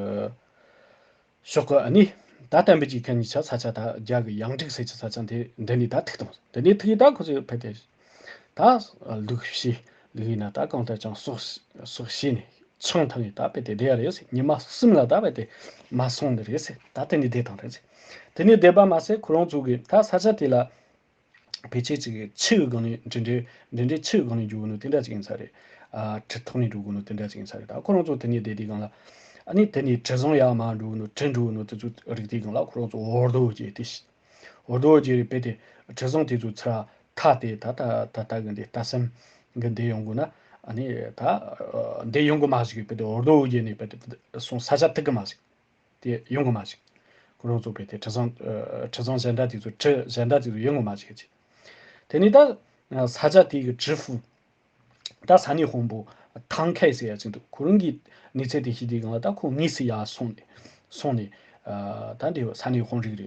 ཕྱོགས་ཀྱི་ཨ་ནི་ད་བསྟན་པའི་ཆེད་མཁན་གཉིས་ཆ་ས་ཆ་ད་རྒྱ་གི་ཡང་ཀྲིག་ཟེར་གྱི་ས་ཆ་འདི་འདི་ནས་ད་ཐུག་བཏང་། འདི་ནས་ཐུག་ཡི་ད་ཁོ་ཚོས་ཕེབས་ཏེ། ད་ལུག་ཤི་ལུག་ཡིན་ན་ད་གང་ལྟར་ཀྱང་སྲོག་སྲོག་ཤི་ནས་ཆང་འཐུང་ནས་ད་དཔེ་དེ་བསྡད་ཡ་རེད་ཟེར། ཉི་མ་གསུམ་ལ་ད་དཔེ་དེ་མ་སོང་ནི་རེད་ཟེར། ད་དེ་ནས་བསྡད་བཏང་རེད་ཟེར། དེ་ནས་བསྡད་པ་མ་ཟད་ཁོ་རང་ཚོ་གིས་ད་ས་ཆ་དེ་ལ་ཕལ་ཆེར་ཅིག་ཆུ་གི་སྒང་ནས་འདྲེ་འདྲེ་འདྲེ་འདྲེ་ཆུ་གི་སྒང་ནས་འགྲོ་གི་ནོ་དེ་འདྲ་ཅིག་ཡིན་ས་རེད། ཨ་གྲུ་ཐོག་ནས་འགྲོ་གི་ནོ་དེ་འདྲ་ཅིག་ཡིན་ས་རེད། ད་ཁོ་རང་ཚོ་དེ་ནས་བསྡད་དུས་སྒང་ལ་ཨ་ནི་དེ་ནས་གྲུ་གཟིངས་ཡར་མར་འགྲོ་གི་ནོ་གྲུ་འགྲོ་གི་ནོ་དེ་ཚོ་རིག་དུས་སྒང་ལ་ཁོ་རང་ཚོ་འུར་རྡོ་བརྒྱབ་སྟེ། འུར་རྡོ་བརྒྱབ་རེད་པས་དེ་གྲུ་གཟིངས་དེ་ཚོ་ཚུར་ཐར་ཏེ་ད་ད་ད་ལྟ་གི་འདི་རྟ་གསུམ་གི་འདི་ཡོང་དགོས་ན། ཨ་ནི་ད་འདི་ཡོང་གི་མ་ཞིག་པས་དེ་འུར་རྡོ་བརྒྱབ་ནས་པས་དེ་སོང་ས་ཆ་ཐུག་གི་མ་ཞིག་དེ་ཡོང་གི་མ་ཞིག་ཁོ་རང་ཚོ་པས་དེ་གྲུ་གཟིངས་གྲུ་གཟིངས་གཞན་དག་དེ་ཚོ་གྲུ་གཞན་དག་དེ་ཚོ་ཡོང་གི་མ་ཞིག་ཅེས། དེ་ནས་ད་ས་ཆ་དེ་གི་ཀྲི་ཧྥུ། ད་ས་གནས་དཔོན་པོ་ཐང་ཁའེ་ཟེར་ཡ་ཅིག་འདུག་ཁོ་རང་གིས་གནས་ཚུལ་དེ་ཤེས་དུས་སྒང་ལ་ད་ཁོ་དངོས་སུ་ཡར་སོང་ནས་སོང་ནས་ཨ་ད་འདི་ས་གནས་དཔོན་རིགས་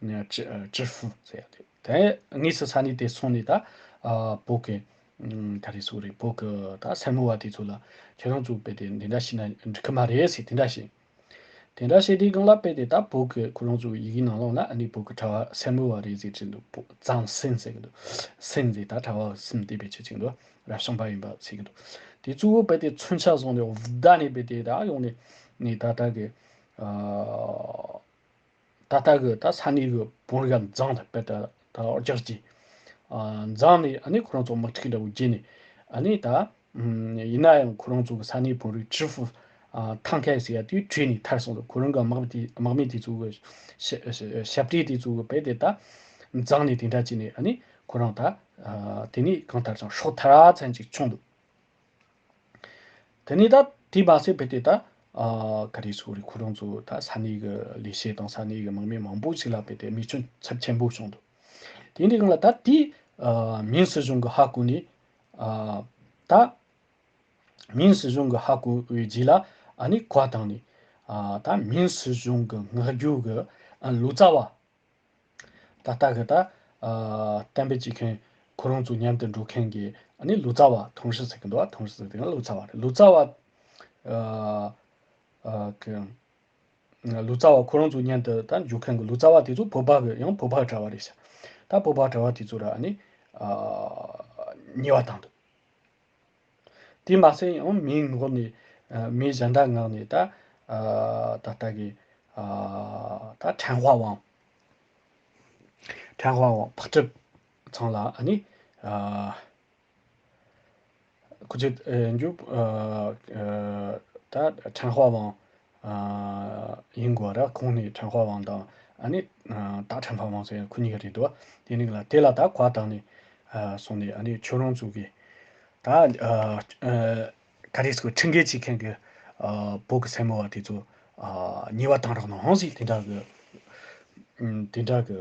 རེད། ཀྲི་ཀྲི་ཧྥུ་ཟེར་ཡ་དེ་དེ་དངོས་སུ་ས་གནས་དེ་སོང་ནས་ད་ཨ་བོད་ཀྱི་ཨ་ག་རེ་ཟེར་རེད། བོད་ཀྱི་ད་སེར་མོ་བ་དེ་ཚོ་ལ་ཁྱེད་རང་ཚོ་དཔེ་དེ་འདི་འདྲ་བྱས་ན་འགྲིག་གི་མ་རེད་ཟེར། དེ་འདྲ་བྱས། དེ་འདྲ་བྱས་དུས་སྒང་ལ་དཔེ་དེ་ད་བོད་ཀྱི་ཁོ་རང་ཚོའི་ཡི་གེའི་ནང་ལོགས་ན་ཨ་ནི་བོད་ཀྱི་གྲྭ་བ་སེར་མོ་བ་རེད་ཟེར་གྱི་འདུག་བོད་ཙང་སིན་ཟེར་གྱི་འདུག་སིན་ཟེར་ད་གྲྭ་བ་སིན་དེ་བེད་སྤྱོད་བྱེད་ཀྱི་འདུག་རབ་བྱུང་པ་ཡིན་པ་ཟེར་གྱི་འདུག་དེ་གཙོ་བོ་དཔེ་དེ་མཚོན་ཆ་བཟུང་ནས་བདའ་ནས་དཔེ་དེ་ད་ཡོང་ནས་ནས་ད་ལྟ་གི་ཨ། ད་ལྟ་གི་ད་ས་གནས་གི་བོན་རིགས་མཛངས་ཐུབ་པ་ད་ད་རྒྱག་གི་ཨ། མཛངས་ནས་ཨ་ནི་ཁོ་རང་ཚོ་དམག་འཁྲུག་འདྲ་བོ་བརྒྱུད་ནས་ཨ་ནི་ད་ཨམ། ཡིན་ན་ཡང་ཁོ་རང་ཚོ་གི་ས་གནས་བོན་རིགས་ཀྲི་ཧྥུ་ཨ། ཐང་ཁའི་ཟེར་ཡ་དེ་བྲོས་ནས་ཐར་སོང་འདུག་ཁོ་རང་གི་དམག་མི་དེ་དམག་མི་དེ་ཚོ་གི་ཞབས་ཞབས་ཞབས་བྲོ་དེ་ཚོ་གི་དཔེ་དེ་ད་མཛངས་ནས་དེ་འདྲ་བྱས་ནས་ཨ་ནི་ཁོ་རང་ད་ཨ། དེ་ནས་གང་ལྟར་ཀྱང་སྲོག་ཐར་ཚན་ཅིག་བྱུང་འདུག་དེ་ནས་ད་དེ་མ་ཟད་དཔེ་དེ་ད་ཨ། ག་རེ་ཟེར་རེད། ཁོ་རང་ཚོ་ད་ས་གནས་ཀྱི་ལས་བྱེད་དང་ས་གནས་ཀྱི་དམག་མི་མང་པོ་ཞིག་ལ་དཔེ་དེ་རྨས་སྐྱོན་ཚབས་ཆེན་པོ་བྱུང་འདུག་དེ་འདྲའི་སྒང་ལ་ད་དེ་ཨ། མིན་སྲིད་གཞུང་གི་ཧ་གོ་ནས་ཨ། ད་མིན་སྲིད་གཞུང་གི་ཧ་གོ་བའི་རྗེས་ལ་ཨ་ནི་གོ་བ་བཏང་ནས་ཨ། ད་མིན་སྲིད་གཞུང་གི་མངགས་བརྒྱུད་ཀྱི་ཨ། ལོ་ཙཱ་བ། ད་ལྟ་གི་ད་ཨ། གཏན་འབེབས་བྱེད་མཁན་ཁོ་རང་ཚོ་མཉམ་དུ་འགྲོ་མཁན་གྱི་ཨ་ནི་ལོ་ཙཱ་བ་ཐོང་ཧྲི་ཟེར་གི་འདུག་ཐོང་ཧྲི་ཟེར་གི་འདུག་ལོ་ཙཱ་བ་རེད། ལོ་ཙཱ་བ་ཨ། ཨ། གི་ལོ་ཙཱ་བ་ཁོ་རང་ཚོ་མཉམ་དུ་ད་འགྲོ་མཁན་གྱི་ལོ་ཙཱ་བ་དེ་ཚོ་བོད་པ་གི་ཡང་བོད་པ་གྲྭ་བ་རེད་ཤག་ད་བོད་པ་གྲྭ་བ་དེ་ཚོ་ར་ཨ་ནི་ཨ། ཉེས་པ་བཏང་འདུག་དེ་མ་ཟད་ཡང་མིའི་ངོས་ནས་ཨ། མི་གཞན་དག་ངོས་ནས་ད་ཨ། ད་ལྟ་གི་ཨ། ད་ཁྲེན་ཧྭ་ཝང་། ཁྲེན་ཧྭ་ཝང་ཕག་གྲུ་ཚང་ལ་ཨ་ནི་ཨ། ཁོ་ཚོས་ཨ། འཇུ་ཨ། ཨ། ད་ཁྲེན་ཧྭ་ཝང་ཨ། ཡིན་དགོས་ར། ཁོང་ནི་ཁྲེན་ཧྭ་ཝང་དང་ཨ་ནི་ཨ། ད་ཁྲེན་ཧྭ་ཝང་ཟེར་ཁོ་གཉིས་ཀ་རེད་འདུག་དེ་ནི་ལ་དེ་ལ་ད་གོ་བ་བཏང་ནས་ཨ། སོང་ནས་ཨ་ནི་ཁྱོད་རང་ཚོ་གི་ད་ཨ། ཨ། ག་རེ་ཟེར་ཁྲིམས་འགལ་བྱེད་མཁན་གྱི་ཨ། བོད་ཀྱི་སེར་མོ་བ་དེ་ཚོ་ཨ། ཉེས་པ་བཏང་རོགས་གནང་ཟེར་དེ་འདྲ་གི་ཨམ། དེ་འདྲ་གི་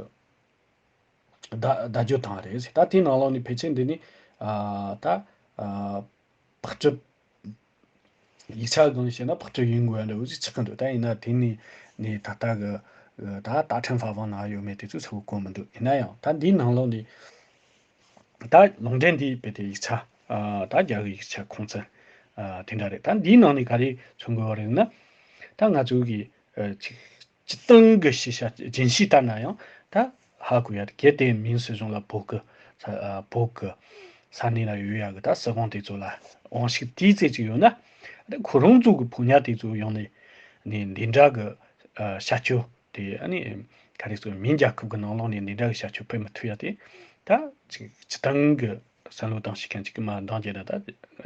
བརྡ་བརྡ་བརྒྱུད་བཏང་བ་རེད་ཟེར། ད་དེའི་ནང་ལོགས་ནས་ཕལ་ཆེར་འདི་ནི་ཨ། ད་ཨ། ཕག་གྲུ་ཡིག་ཆ་སྒང་ནས་བཤད་ན་ཕག་གྲུ་ཡིན་དགོས་ཡ་འདྲ་བོ་ཞིག་ཆགས་ཀྱི་འདུག་ད་ཡིན་ན་དེ་ནི་ནི་ད་ལྟ་གི་ད་ད་ཁྲེན་ཧྭ་ཝང་ནང་ཡོད་མེད་དེ་ཚོ་གསལ་པོ་གོ་མི་འདུག་ཡིན་ན་ཡང་ད་འདིའི་ནང་ལོགས་ནས། ད་ལུང་འདྲེན་འདི་དཔེ་དེ་ཡིག་ཆ། ཨ། ད་རྒྱ་གི་ཡིག་ཆ་ཁུངས་བཙན། ཨ། དེ་འདྲ་རེད། ད་འདིའི་ནང་ནས་ག་རེ་མཚོན་དགོས་པ་རེད་ན། ད་ང་ཚོ་གི་ཨ། ཅིག་སྤྱི་བཏང་གི་ཤེས་བྱ་རྒྱུན་ཤེས་ལྟར་ན་ཡང་ད་ཧ་གོ་ཡ་གལ་ཏེ་མིན་སྲིད་གཞུང་ལ་བོད་ཀྱི་ས་ཨ། བོད་ཀྱི་ས་གནས་ལ་ཡོད་ཡ་གི་ད་སྲིད་དབང་དེ་ཚོ་ལ་དབང་ཤུགས་དེའི་ཚད་ཅིག་ཡོད་ན། ད་ཁོ་རང་ཚོ་གི་ཕོ་ཉ་དེ་ཚོ་ཡོང་ནས་ནས་འདི་འདྲ་གི་ཨ། བྱ་སྤྱོད། དེ་ཨ་ནི་ག་རེ་ཟེར། མིའི་རྒྱལ་ཁབ་ཀྱི་ནང་ལོགས་ནས་འདི་འདྲ་གི་བྱ་སྤྱོད་སྤེལ་མི་ཐུབ་ཡ་དེ་ད་ཅིག་སྤྱི་བཏང་གི་བསམ་བློ་བཏང་ཤེས་མཁན་ཅིག་གི་མ་འདང་རྒྱུ་ན་ད་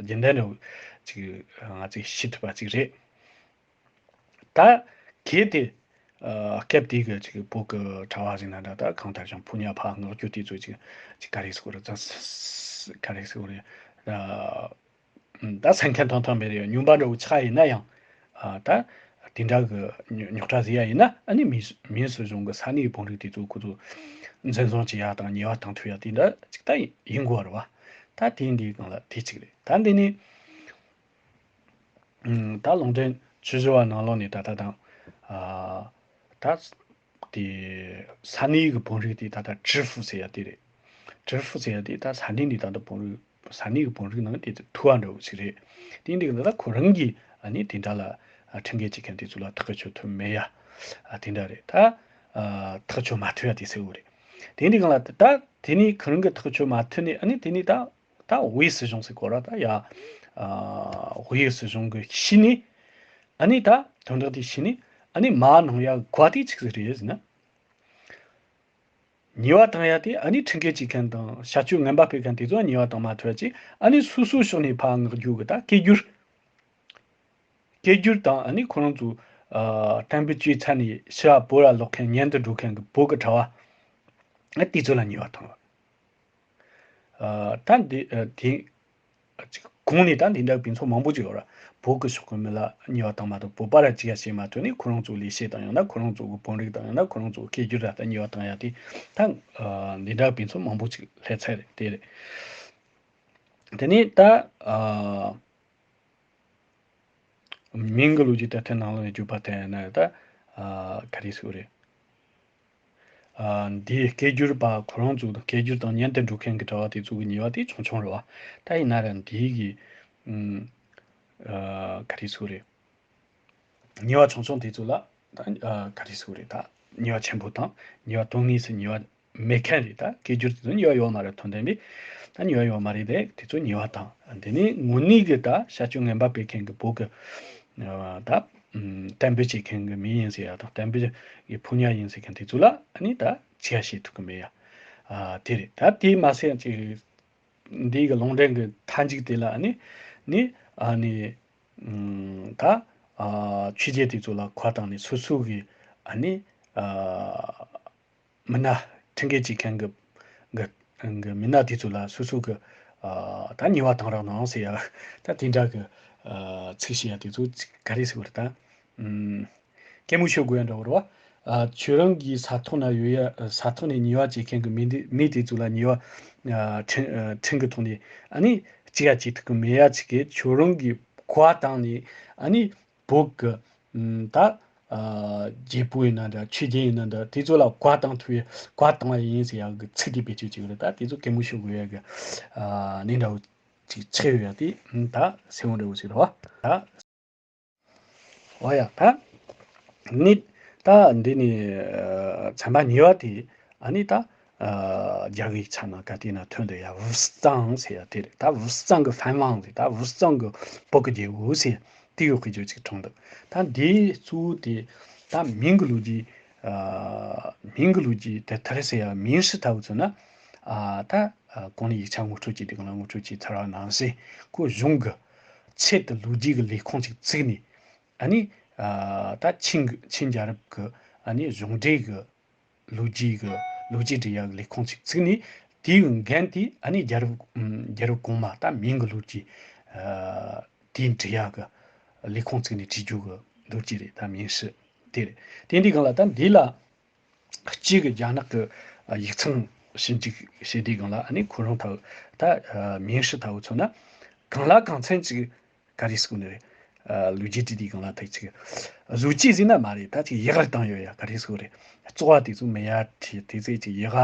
རྒྱུན་ལྡན་རེད། ཅིག་ང་ཚོས་ཤེས་ཐུབ་པ་ཅིག་རེད། ད་གལ་ཏེ་ཨ། སྐབས་དེ་གི་ཅིག་བོད་ཀྱི་གྲྭ་བ་ཟིག་ན་འདྲ། ད་གང་ལྟར་ཀྱང་ཕོ་ཉ་ཕར་མངགས་རྒྱུ་དེ་ཚོ་ཅིག་ཅིག་ག་རེ་ཟེར་རེད། ད་ག་རེ་ཟེར་རེད། ཨ། ད་སེམས་ཁམས་ཐང་ཐང་མེད་རེད། སྨྱོན་པ་འདྲ་བོ་ཆགས་ཡིན་ན་ཡང་། ཨ། ད་དེ་འདྲ་གི་རྙོག་དྲ་ཟིག་ཡ་ཡིན་ན། ཨ་ནི་མིན་མིན་སྲིད་གཞུང་གི་ས་གནས་བོད་རིགས་དེ་ཚོ་ཁོ་ཚོ་འཛིན་བཟུང་བྱེད་ཡ་དང་ཉེས་པ་བཏང་ཐུབ་ཡ་དེ་འདྲ་ཅིག་ད་ཡིན་དགོས་རེད་བ། ད་དེ་འདིའི་སྒང་ལ་དེ་གཅིག་རེད། ད་འདི་ནི་ཨ། ད་ལུང་འདྲེན་བཅུ་བཞི་བ་ནང་ལོགས་ནས་ད་ལྟ་དང་། ཨ། ད་དེ་ས་གནས་ཀྱི་བོད་རིགས་དེ་ད་ལྟ་ཀྲི་ཧྥུ་ཟེར་ཡ་དེ་རེད། ཀྲི་ཧྥུ་ཟེར་ཡ་དེ་ད་ས་གནས་ནས་ད་ལྟ་བོད་རིགས། ས་གནས་ཀྱི་བོད་རིགས་ནང་དེ་ཐུ་བ་འདྲ་བོ་ཞིག་རེད། དེ་འདི་གི་ད་ཁོ་རང་གིས་ཨ་ནི་དེ་འདྲ་ལ་ཁྲིམས་འགལ་བྱེད་མཁན་དེ་ཚོ་ལ་ཐག་གཅོད་ཐུབ་མེད་ཡ། ཨ། དེ་འདྲ་རེད། ད་ཨ། ཐག་གཅོད་མ་ཐུབ་ཡ་དེ་གསལ་བོ་རེད། དེ་འདི་གི་ལ་ད་དེ་ནས་ཁོ་རང་གིས་ཐག་གཅོད་མ་ཐུབ་ནས། ཨ་ནི་དེ་ནས་ད་ད་དབུས་སྲིད་གཞུང་ཟེར་གོ་ར། ད་ཡ། ཨ། དབུས་སྲིད་གཞུང་གིས་ཤེས་ནས། ཨ་ནི་ད་དོན་དག་དེ་ཤེས་ནས། ཨ་ནི་མ་གནང་ཡ་གོ་བ་དེ་ཆི་ཟིག་རེད་ཟེར་ན། ཉེས་པ་བཏང་ཡ་དེ་ཨ་ནི་ཁྲིམས་འགལ་བྱེད་མཁན་དང་བྱ་སྤྱོད་ངན་པ་སྤེལ་མཁན་དེ་ཚོ་ཉེས་པ་བཏང་མ་ཐུབ་ཡ་ཅིག་ཨ་ནི་སོ་སོའི་ཕྱོགས་ནས་ཕར་མངགས་རྒྱུ་གི་ད་སྐད་སྒྱུར། སྐད་སྒྱུར་དང་། ཨ་ནི་ཁོ་རང་ཚོ་ཨ། དམ་པའི་ཆོས་ཚར་ནས་ཕྱི་བ་བོད་ལ་ལོག་མཁན། ཉན་དུ་འགྲོ་མཁན་གྱི་བོད་ཀྱི་གྲྭ་བ་ཨ། དེ་ཚོ་ལ་ཉེས་པ་བཏང་བ། ཨ། ད་འདི་ཨ། དེ་ཅིག་གོང་ནས་ད་འདི་འདྲ་གི་ཕུང་ཚོགས་མང་པོ་ཅིག་ཡོད་ར། བོད་ཀྱི་ཕྱོགས་ཀྱི་མི་ལ་ཉེས་པ་བཏང་མ་ཐུབ། བོད་པ་ར་ཅིག་ཡ་བྱེད་མ་ཐུབ་ནས་ཁོ་རང་ཚོའི་ལས་བྱེད་དང་། ཡང་ན་ཁོ་རང་ཚོ་གི་བོད་རིགས་དང་། ཡང་ན་ཁོ་རང་ཚོ་གི་སྐད་སྒྱུར་ར་ད་ཉེས་པ་བཏང་ཡ་དེ། ད་ཨ། འདི་འདྲ་གི་ཕུང་ཚོགས་མང་པོ་ཅིག་སླེབས་ཚར་རེད། དེ་རེད། དེ་ནས་ད་ཨ། མིང་གི་ལོ་རྒྱུས་དེབ་ཐེར་ནང་ལོགས་ནས་བརྗོད་པ་དེ་ཡིན་ན། ད་ཨ། ག་རེ་ཟེར་དགོས་རེད། ཨ། འདིའི་སྐད་སྒྱུར་པ་ཁོ་རང་ཚོ་དང་སྐད་སྒྱུར་དང་ཉན་དུ་འགྲོ་མཁན་གྱི་གྲྭ་བ་དེ་ཚོ་གི་ཉེས་པ་དེ་ཆུང་ཆུང་རེད་བ། ད་ཡིན་ན་ར་འདིའི་གི་ཨ། ག་རེ་ཟེར་དགོས་རེད། ཉེས་པ་ཆུང་ཆུང་དེ་ཚོ་ལ་ ད་ཨ་ག་རེ་ཟེར་དགོས་རེད། ད་ཉེས་པ་ཆེན་པོ་དང་ཉེས་པ་དོན་དངོས་སུ་ཉེས་པ་མེད་མཁན་རེད། ད་སྐད་སྒྱུར་དེ་ཚོ་ཉེས་པ་ཡོད་མ་རེད། དོན་དམ་པའི་ད་ཉེས་པ་ཡོད་མ་རེད་དེ། དེ་ཚོ་ཉེས་པ་དང་། དེ་ནས་དངོས་གནས་ཀྱི་ད་བྱ་སྤྱོད་ངན་པ་སྤེལ་མཁན་གྱི་བོད་ཀྱི་ཨ་ད་ཨམ་བསྟན་འབུལ་བྱེད་མཁན་གྱི་མི་ཡིན་ཟེར་ཡ་དང་། བསྟན་འབུལ་གྱི་ཕོ་ཉ་ཡིན་ཟེར་མཁན་དེ་ཚོ་ལ་ཨ་ནི་ད་ཅི་ཡ་བྱེད་ཐུབ་ཀྱི་མེད་ཡ། ཨ་དེ་རེད། ད་དེ་མ་ཟད་ཅིག་འདི་གི་ལུང་འདྲེན་གྱི་མཐའ་མཇུག་དེ་ལ་ཨ་ནི་ནི་ཨ་ནི་ཨམ་ད་ཨ་ཆོས་རྒྱལ་དེ་ཚོ་ལ་གོ་བཏང་ནས་སོ་སོ་གི་ཨ་ནི་ཨ་མི་སྣ་ཁྲིམས་འགལ་བྱེད་མཁན་གྱི་གི་གི་མི་སྣ་དེ་ཚོ་ལ་སོ་སོ་གི་ཨ་ད་ཉེས་པ་བཏང་རོགས་གནང་ཟེར་ཡ། ད་དེ་འདྲ་གི་ཨ་ཚིག་བཤད་ཡ་དེ་ཚོ་ཚིག་ག་རེ་ཟེར་བ་རེད། ད་ཨམ་སྐད་མོ་ཤོར་དགོས་ཡ་འདྲ་བོ་རེད་བ། ཨ་ཁྱོད་རང་གི་ས་ཐོག་ན་ཡོད་ཡ། ས་ཐོག་ནས་ཉེས་པ་བྱེད་མཁན་གྱི་མི་འདི་མི་དེ་ཚོ་ལ་ཉེས་པ་ཨ་ཁྲིམས་ཨ་ཁྲིམས་ཀྱི་ཐོག་ནས་ཨ་ནི་ཅི་ཡ་བྱེད་ཐུབ་ཀྱི་མེད་ཡ། ཅིག་གིས་ཁྱོད་རང་གི་གོ་བ་བཏང་ནས་ཨ་ནི་བོད་ཀྱི་ཨམ་ད་ཨ་རྒྱལ་པོ་ཡིན་ན་འདྲ། ཆོས་རྒྱལ་ཡིན་ན་འདྲ། དེ་ཚོ་ལ་གོ་བ་བཏང་ཐུབ་ཡ། གོ་བ་བཏང་བ་ཡིན་ཟེར་ཡ་གི་ཚིག་དེ་བེད་སྤྱོད་བྱེད་ཀྱི་རེད། ད་དེ་ཚོ་སྐད་མོ་ཤོར་དགོས་ཡ་གི་ཨ་གནས་འདྲ་བོ་ཅིག་ཆགས་ཡོད་ཡ་དེ་ད་གསལ་བོ་འདྲ་བོ་ཞིག་རེད་བ། ད་འོ་ཡ། ད་ནི་ད་འདི་ནི་ཨ་ཚན་པ་གཉིས་པ་དེ་ཨ་ནི་ད་ཨ་རྒྱ་གི་ཡིག་ཆ་ནང་ག་དེ་ན་ཐོན་འདུག་ཡ། 武则将 ཟེར་ཡ་དེ་རེད། ད་武则将གི་反王 ཟེར། ད་武则将གི་བོད་ཀྱི་རྒྱལ་པོ་ཟེར་དེ་ཡོད་གི་ཅིག་གྲོངས་འདུག་ད་འདིའི་གཙོ་བོ་དེ་ད་明གི་ལོ་རྒྱུས། ཨ་明གི་ལོ་རྒྱུས་དེ་ཐར་ཟེར་ཡ། 明史ལྟ་བུ་མཚོན་ན་ཨ་ད་ཨ་གོང་ནས་ཡིག་ཆ་ངོ་སྤྲོད་བྱས་དུས་གང་ལ་ངོ་སྤྲོད་བྱས་ཚར་བ་ནང་བཞིན་ཁོ་གཞུང་གི་ཆེད་དུ་ལོ་རྒྱུས་ཀྱི་ལས་ཁུངས་ཅིག་བཙུགས་ནས། ཨ་ནི་ཨ་ད་ཆིང་གི་ཆིང་རྒྱལ་རབས་ཀྱི་ཨ་ནི་གཞུང་འབྲེལ་གྱི་ལོ་རྒྱུས་ཀྱི་ལོ་རྒྱུས་འབྲི་ཡག་ལས་ཁུངས་ཅིག་བཙུགས་ནས། དེའི་འགན་དེ་ཨ་ནི་རྒྱལ་རབས་ཨམ་རྒྱལ་རབས་གོང་མ་ད་明གི་ལོ་རྒྱུས་ཨ་དེ་འབྲི་ཡག་གི་ལས་ཁུངས་བཙུགས་ནས་བྲིས་རྒྱུ་གི་ལོ་རྒྱུས་རེད། ད་明史དེ་རེད། དེ་འདི་གང་ལ་ད་འདི་ལ་གཅིག་གི་རྒྱ་ནག་གི་ཡིག་ཚང་ཞིབ་འཇུག་བྱེད་དུས་གང་ལ་ཨ་ནི་ཁོ་རང་ལྟ་བུ་ད་明史ལྟ་བུ་མཚོན་ན་གང་ལ་གང་འཚམ་ཅིག་ག་རེ་ཟེར་དགོས་ནི་རེད། ཨ་ལོ་རྒྱུས་བྲིས་དུས་གང་ལ་ཐག་ཅིག་བཟོ་བཅོས་ཟེར་ན་མ་རེད། ད་ཅིག་ཡག་རུ་བཏང་ཡོད་ཡ། ག་རེ་ཟེར་དགོས་རེད། བཙོག་པ་དེ་ཚོ་མེད་ཡ། དེ་དེ་ཚེ་ཅིག་ཡག་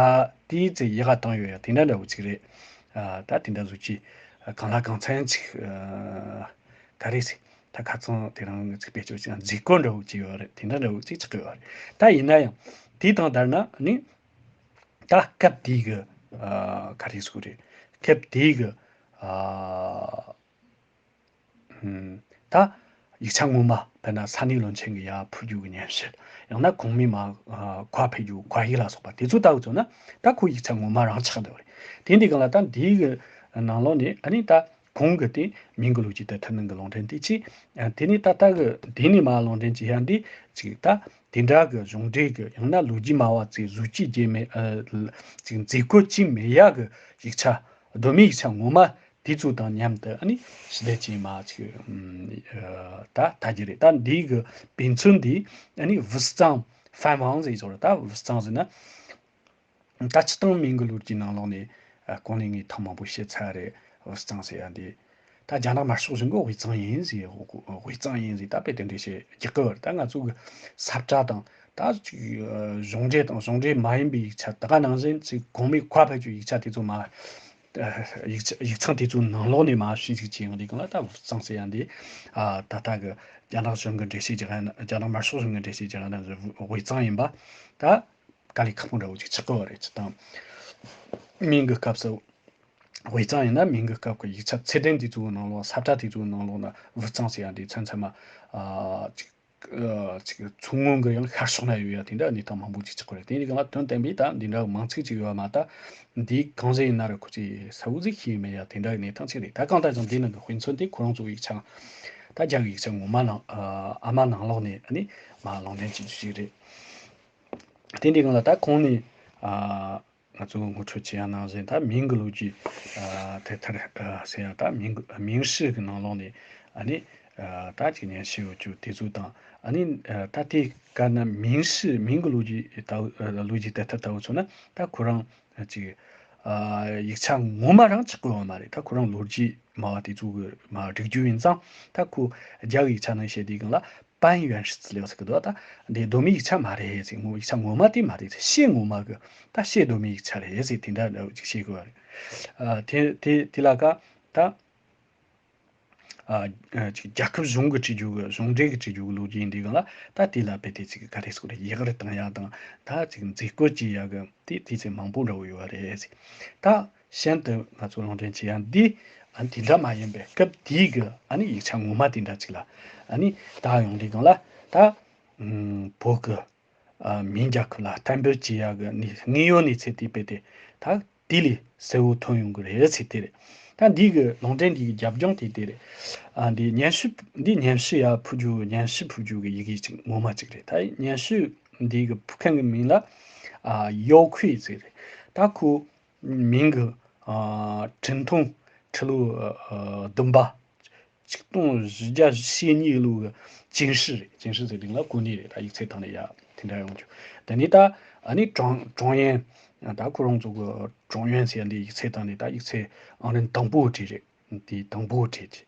དེ་ཚེ་ཡག་བཏང་ཡོད་ཡ། དེ་འདྲ་འདྲ་བོ་ཅིག་རེད། ཨ་ད་དེ་འདྲ་བཟོ་བཅོས་གང་ལ་གང་འཚམ་ཅིག་ཨ་ག་རེ་ཟེར། ད་ཁ་ཚང་དེ་རང་ངི་ཚིག་བེད་སྤྱོད་ཅིག་མཛད་སྒོ་འདྲ་བོ་ཅིག་ཡོད་རེད། དེ་འདྲ་འདྲ་བོ་ཅིག་ཆགས་ཀྱི་ཡོད་རེད། ད་ཡིན་ན་ཡང་དེ་དང་བསྡུར་ན་ནི་ད་སྐབས་དེའི་གི་ཨ་ག་རེ་ཟེར་དགོས་རེད། སྐབས་དེའི་གི་ཨ་ཧུམ་ད་ཡིག་ཆ་ངོ་མ་དཔེར་ན་ས་གནས་བློན་ཆེན་གྱི་ཡར་ཕུལ་རྒྱུ་གི་སྙན་ཞུ། ཡང་ན་གོང་མའི་མར་ཨ་གོ་བ་ཕུལ་རྒྱུ་གོ་ཡིག་ལ་སོགས་པ་དེ་ཚོ་ལྟ་བུ་མཚོན་ན་ད་ཁོ་ཡིག་ཆ་ངོ་མ་རང་ཆགས་འདུག་རེད། དེ་འདི་གང་ལ་ད་འདིའི་གི་ནང་ལོགས་ནས་ཨ་ནི་ད་གོང་གི་དེ་明གི་ལོ་རྒྱུས་དེབ་ཐེར་ནང་གི་ལུང་འདྲེན་དེ་གཅིག་ཨ་དེ་ནས་ད་ལྟ་གི་དེ་ནས་མར་ལུང་འདྲེན་བྱེད་ཡ་འདི་གཅིག་ད་དེ་འདྲ་གི་གཞུང་འབྲེལ་གི་ཡང་ན་ལོ་རྒྱུས་སྨྲ་བ་ཚོས་བཟོ་བཅོས་བྱས་མེད་ཨ་གཅིག་མཛད་སྒོ་བྱས་མེད་ཡ་གི་ཡིག་ཆ་གདོད་མའི་ཡིག་ཆ་ངོ་མ་དེ་ཚོ་དང་མཉམ་དུ་ཨ་ནི་ཞི་བདེ་ཅན་མ་ཅིག་ཨ་ད་ད་རྒྱུ་རེད། ད་འདིའི་གི་དཔེ་མཚོན་འདི་ཨ་ནི་武则将反王ཟེར་ཚོ་རེད། ད་武则将ཟེར་ན། ད་སྤྱིར་བཏང་明གི་ལོ་རྒྱུས་ནང་ལོགས་ནས་ཨ་གོང་ནས་ངས་ཐེངས་མང་པོ་བཤད་ཚར་རེད།武则将ཟེར་ཡ་འདི་ད་རྒྱ་ནག་དམར་ཤོག་གཞུང་གི་དབུས་གཙང་ཡིན་ཟེར། དབུས་གཙང་ཡིན་ཟེར་ད་དཔེ་དེ་འདྲ་བཤད་རྒྱག་གི་ཡོད་རེད། ད་ང་ཚོ་གི་ས་བཀྲ་དང་ད་ཅིག་གཞུང་འབྲེལ་དང་གཞུང་འབྲེལ་མ་ཡིན་པའི་ཡིག་ཆ་ད་ག་ནང་བཞིན་ཅིག་གོང་མའི་གོ་བ་ཕུལ་རྒྱུ་ཡིག་ཆ་དེ་ཚོ་མ་ཡིག་ཆ་ཡིག་ཚང་དེ་ཚོའི་ནང་ལོགས་ནས་མ་ཞིབ་འཇུག་བྱས་ཡོང་དུས་གང་ལ་ད་武则将ཟེར་ཡ་འདི་ཨ་ད་ལྟ་གི་རྒྱ་ནག་གཞུང་གི་འགྲེལ་བཤད་རྒྱག་ཡ་ན་རྒྱ་ནག་དམར་ཤོག་གཞུང་གི་འགྲེལ་བཤད་རྒྱག་ཡ་ན་དབུས་གཙང་ཡིན་པ་ད། དཀའ་ལས་ཁག་པོ་འདྲ་བོ་ཅིག་ཆགས་ཀྱི་ཡོད་རེད། སྤྱིར་བཏང་明གི་སྐབས་སུ་དབུས་གཙང་ཡིན་ན་明གི་སྐབས་ཀྱི་ཡིག་ཆ་ཚད་ལྡན་དེ་ཚོའི་ནང་ལོགས་ས་བཀྲ་དེ་ཚོའི་ནང་ལོགས་ན་武则将ཟེར་ཡ་འདི་མཚམས་མཚམས་མ་ཨ་ཅིག་ཨ་ཅིག་མཚོ་སྔོན་གྱི་ཡང་ཤར་ཕྱོགས་ན་ཡོད་ཡ་དེ་འདྲ་གནས་སྟངས་མང་པོ་ཅིག་ཆགས་ཀྱི་རེད། དེ་ཡིན་གང་ལ་དོན་དམ་པའི་ད་འདི་འདྲ་མིང་ཚིག་ཅིག་ཡོད་མ་ད་འདི་གང་ཟེར་ཡིན་ན་ར་ཁོ་ཅིག་ས་འུ་ཟིག་ཤེས་མེད་ཡ་དེ་འདྲ་གནས་སྟངས་ཅིག་རེད། ད་གང་ལྟར་ཀྱང་འདི་ནང་གི་དཔེ་མཚོན་དེ་ཁོ་རང་ཚོའི་ཡིག་ཆ་ད་རྒྱ་གི་ཡིག་ཆ་ངོ་མ་ནང་ཨ་ཨ་མ་ནང་ལོགས་ནས་ཨ་ནི་མ་ལུང་འདྲེན་བྱེད་རྒྱུ་ཞིག་རེད། དེ་འདྲའི་སྒང་ལ་ད་གོང་ནས་ཨ་ང་ཚོ་ངོ་སྤྲོད་བྱེད་ཡ་ནང་བཞིན་ད་明གི་ལོ་རྒྱུས་ཨ་དེབ་ཐེར་ཨ་ཟེར་ཡ་ད་明གི་明史གི་ནང་ལོགས་ནས་ཨ་ནི་ཨ་ད་ཅིག་སྙན་ཞུ་ཡོད་རྒྱུ་དེ་ཚོ་དང་ཨ་ནི་ཨ་ད་དེ་ག་ན་明史明གི་ལོ་རྒྱུས་ད་ཨ་ལོ་རྒྱུས་དེབ་ཐེར་ལྟ་བུ་ཚོ་ན་ད་ཁོ་རང་ཅིག་ཨ་ཡིག་ཆ་ངོ་མ་རང་ཆགས་ཀྱི་ཡོད་མ་རེད། ད་ཁོ་རང་ལོ་རྒྱུས་སྨྲ་བ་དེ་ཚོ་གི་མ་བསྒྲིགས་རྒྱུ་ཡིན་ཙང་ད་ཁོ་རྒྱ་གི་ཡིག་ཆ་ནང་བཤད་དུས་སྒང་ལ 半原始资料ཟེར་གི་འདུག་ད་འདི་གདོད་མའི་ཡིག་ཆ་མ་རེད་ཟེར། ངོ་ཡིག་ཆ་ངོ་མ་དེ་མ་རེད་ཟེར། ཕྱེད་ངོ་མ་གི་ད་ཕྱེད་གདོད་མའི་ཡིག་ཆ་རེད་ཟེར། དེ་འདྲ་འདྲ་བོ་ཅིག་བཤད་དགོས་པ་རེད། ཨ་དེ་དེ་དེ་ལ་ཀ་ད་ ཨ་ཨ་ཅིག་རྒྱལ་ཁབ་གཞུང་གི་བྲིས་རྒྱུ་གི་གཞུང་འབྲེལ་གྱི་བྲིས་རྒྱུ་གི་ལོ་རྒྱུས་ཡིན་དུས་སྒང་ལ། ད་དེ་ལ་རྦད་དེ་ཅིག་ག་རེ་ཟེར་དགོས་རེད། ཡིག་ར་བཏང་ཡ་དང་ད་ཅིག་མཛུབ་བཀོད་བྱེད་ཡ་གི་དེ་དུས་ཚོད་མང་པོ་འདྲ་བོ་ཡོད་རེད་ཟེར། ད་གཞན་དུ་ང་ཚོ་ལུང་འདྲེན་བྱེད་ཡ་འདི་ཨ་ནི་དེ་འདྲ་མ་ཡིན་པའི་སྐབས་དེའི་གི་ཨ་ནི་ཡིག་ཆ་ངོ་མ་དེ་འདྲ་ཅིག་ལ་ཨ་ནི་ད་ཡོང་དུས་སྒང་ལ། ད་ཨུམ་བོད་གི་ཨ་མིང་རྒྱལ་ཁབ་ལ་གཏན་འབེབས་བྱེད་ཡ་གི་ནི་དངོས་ཡོད་གནས་ཚུལ་དེ་རྦད་དེ་ད་དེ་ལས་གསལ་བོ་ཐོན་ཡོང་གི་རེད་ཟེར་དེ་རེད། ད་འདི་གི་ལུང་འདྲེན་འདི་གི་རྒྱབ་ལྗོངས་དེ་དེ་རེད། ཨ་འདི་སྙན་ཞུ་འདི་སྙན་ཞུ་ཡ་ཕུལ་རྒྱུ་སྙན་ཞུ་ཕུལ་རྒྱུ་གི་ཡི་གེ་ཅིག་ངོ་མ་ཅིག་རེད། ད་སྙན་ཞུ་འདི་གི་ཕུལ་མཁན་གི་མིང་ལ་ཨ་ཡའོ་ཁུའེ་ཟེར་རེད། ད་ཁོ་མིང་གི་ཨ་ཁྲིན་ཐུང་ཁྲི་ལོ་ཨ་བདུན་པ། ཆིག་སྟོང་བཞི་བརྒྱ་ཞེ་གཉིས་ལོ་གི་ཅིན་ཧྲི་རེད། ཅིན་ཧྲི་ཟེར་དུས་ལ་གོ་ནི་རེད། ད་ཡིག་ཚད་སྟེང་ནས་ཡ་དེ་འདྲ་ཡོང་རྒྱུ། དེ་ནས་ད་ཨ་ནི་ཀྲོང་ཀྲོང་ཡན། ད་ཁོ་རང་ཚོ་གི་ཀྲོང་ཡན་ཟེར་ཡ་འདི་ཡིག་ཚད་སྟེང་ནས་ད་ཡིག་ཚད་ཨང་རིམ་དང་པོ་བྲིས་རེད། དེ་དང་པོ་བྲིས་ཀྱི།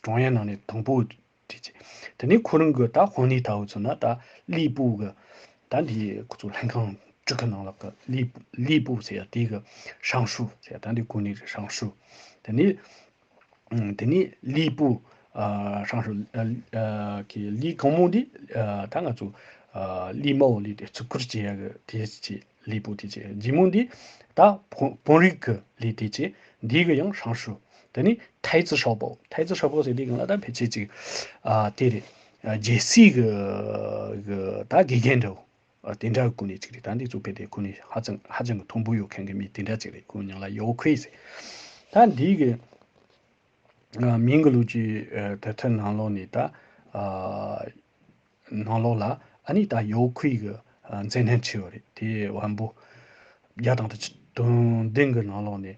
ཀྲོང་ཡན་ནང་ནས་དང་པོ་བྲིས་ཀྱི། དེ་ནས་ཁོ་རང་གི་ད་དཔོན་གནས་ལྟ་བུ་མཚོན་ན་ད་ལི་པུ་གི་ད་འདི་ཁོ་ཚོ་ལྷན་ཁང་དྲུག་གི་ནང་ལོགས་གི་ལི་ལི་པུ་ཟེར་ཡ་དེ་གི་ཧྲང་ཧྲུའུ་ཟེར་ཡ་ད་འདི་གོ་ནི་རེད། ཧྲང་ཧྲུའུ། དེ་ནས་ཨ་དེ་ནས་ལི་པུ་ཨ་ཧྲང་ཧྲུའུ་ཨ་ཨ་གི་ལི་གང་མོ་འདི་ཨ་ད་ང་ཚོ་ཨ་ལི་མའོ་ལི་དེ་བརྩི་བཀུར་བྱེད་ཡ་གི་དེ་ཅི་ལི་པུ་དེ་ཅི་ཇི་མོ་འདི་ད་བོན་བོན་རིགས་གི་ལི་དེ་ཅི་འདི་གི་ཡང་ཧྲང་ཧྲུའུ། དེ་ནས་ཐའི་ཙི་ཧྲའོ་པོ། ཐའི་ཙི་ཧྲའོ་པོ་ཟེར་དེ་གང་ལ་ད་ཕལ་ཆེར་ཅིག་ཨ་དེ་རེད། ཨ་རྒྱལ་སྲིད་གི་གི་ད་དགེ་རྒན་འདྲ་བོ། ཨ་དེ་འདྲ་གི་གོ་གནས་ཅིག་རེད། ད་འདི་ཚོ་རྦད་དེ་གོ་གནས་ཧ་ཅང་ཧ་ཅང་གི་མཐོན་པོ་ཡོད་མཁན་གི་མི་དེ་འདྲ་ཅིག་རེད། ཁོའི་མིང་ལ་ཡའོ་ཁུའེ་ཟེར། ད་འདི་གི་ཨ་མིང་གི་ལོ་རྒྱུས་ཨ་དེབ་ཐེར་ནང་ལོགས་ནས་ད་ཨ་ནང་ལོགས་ལ་ཨ་ནི་ད་ཡའོ་ཁུའེ་གི་ཨ་མཛད་རྣམ་བྲིས་ཡོད་རེད། དེ་བམ་པོ་བརྒྱ་དང་དོན་བདུན་གི་ནང་ལོགས་ནས་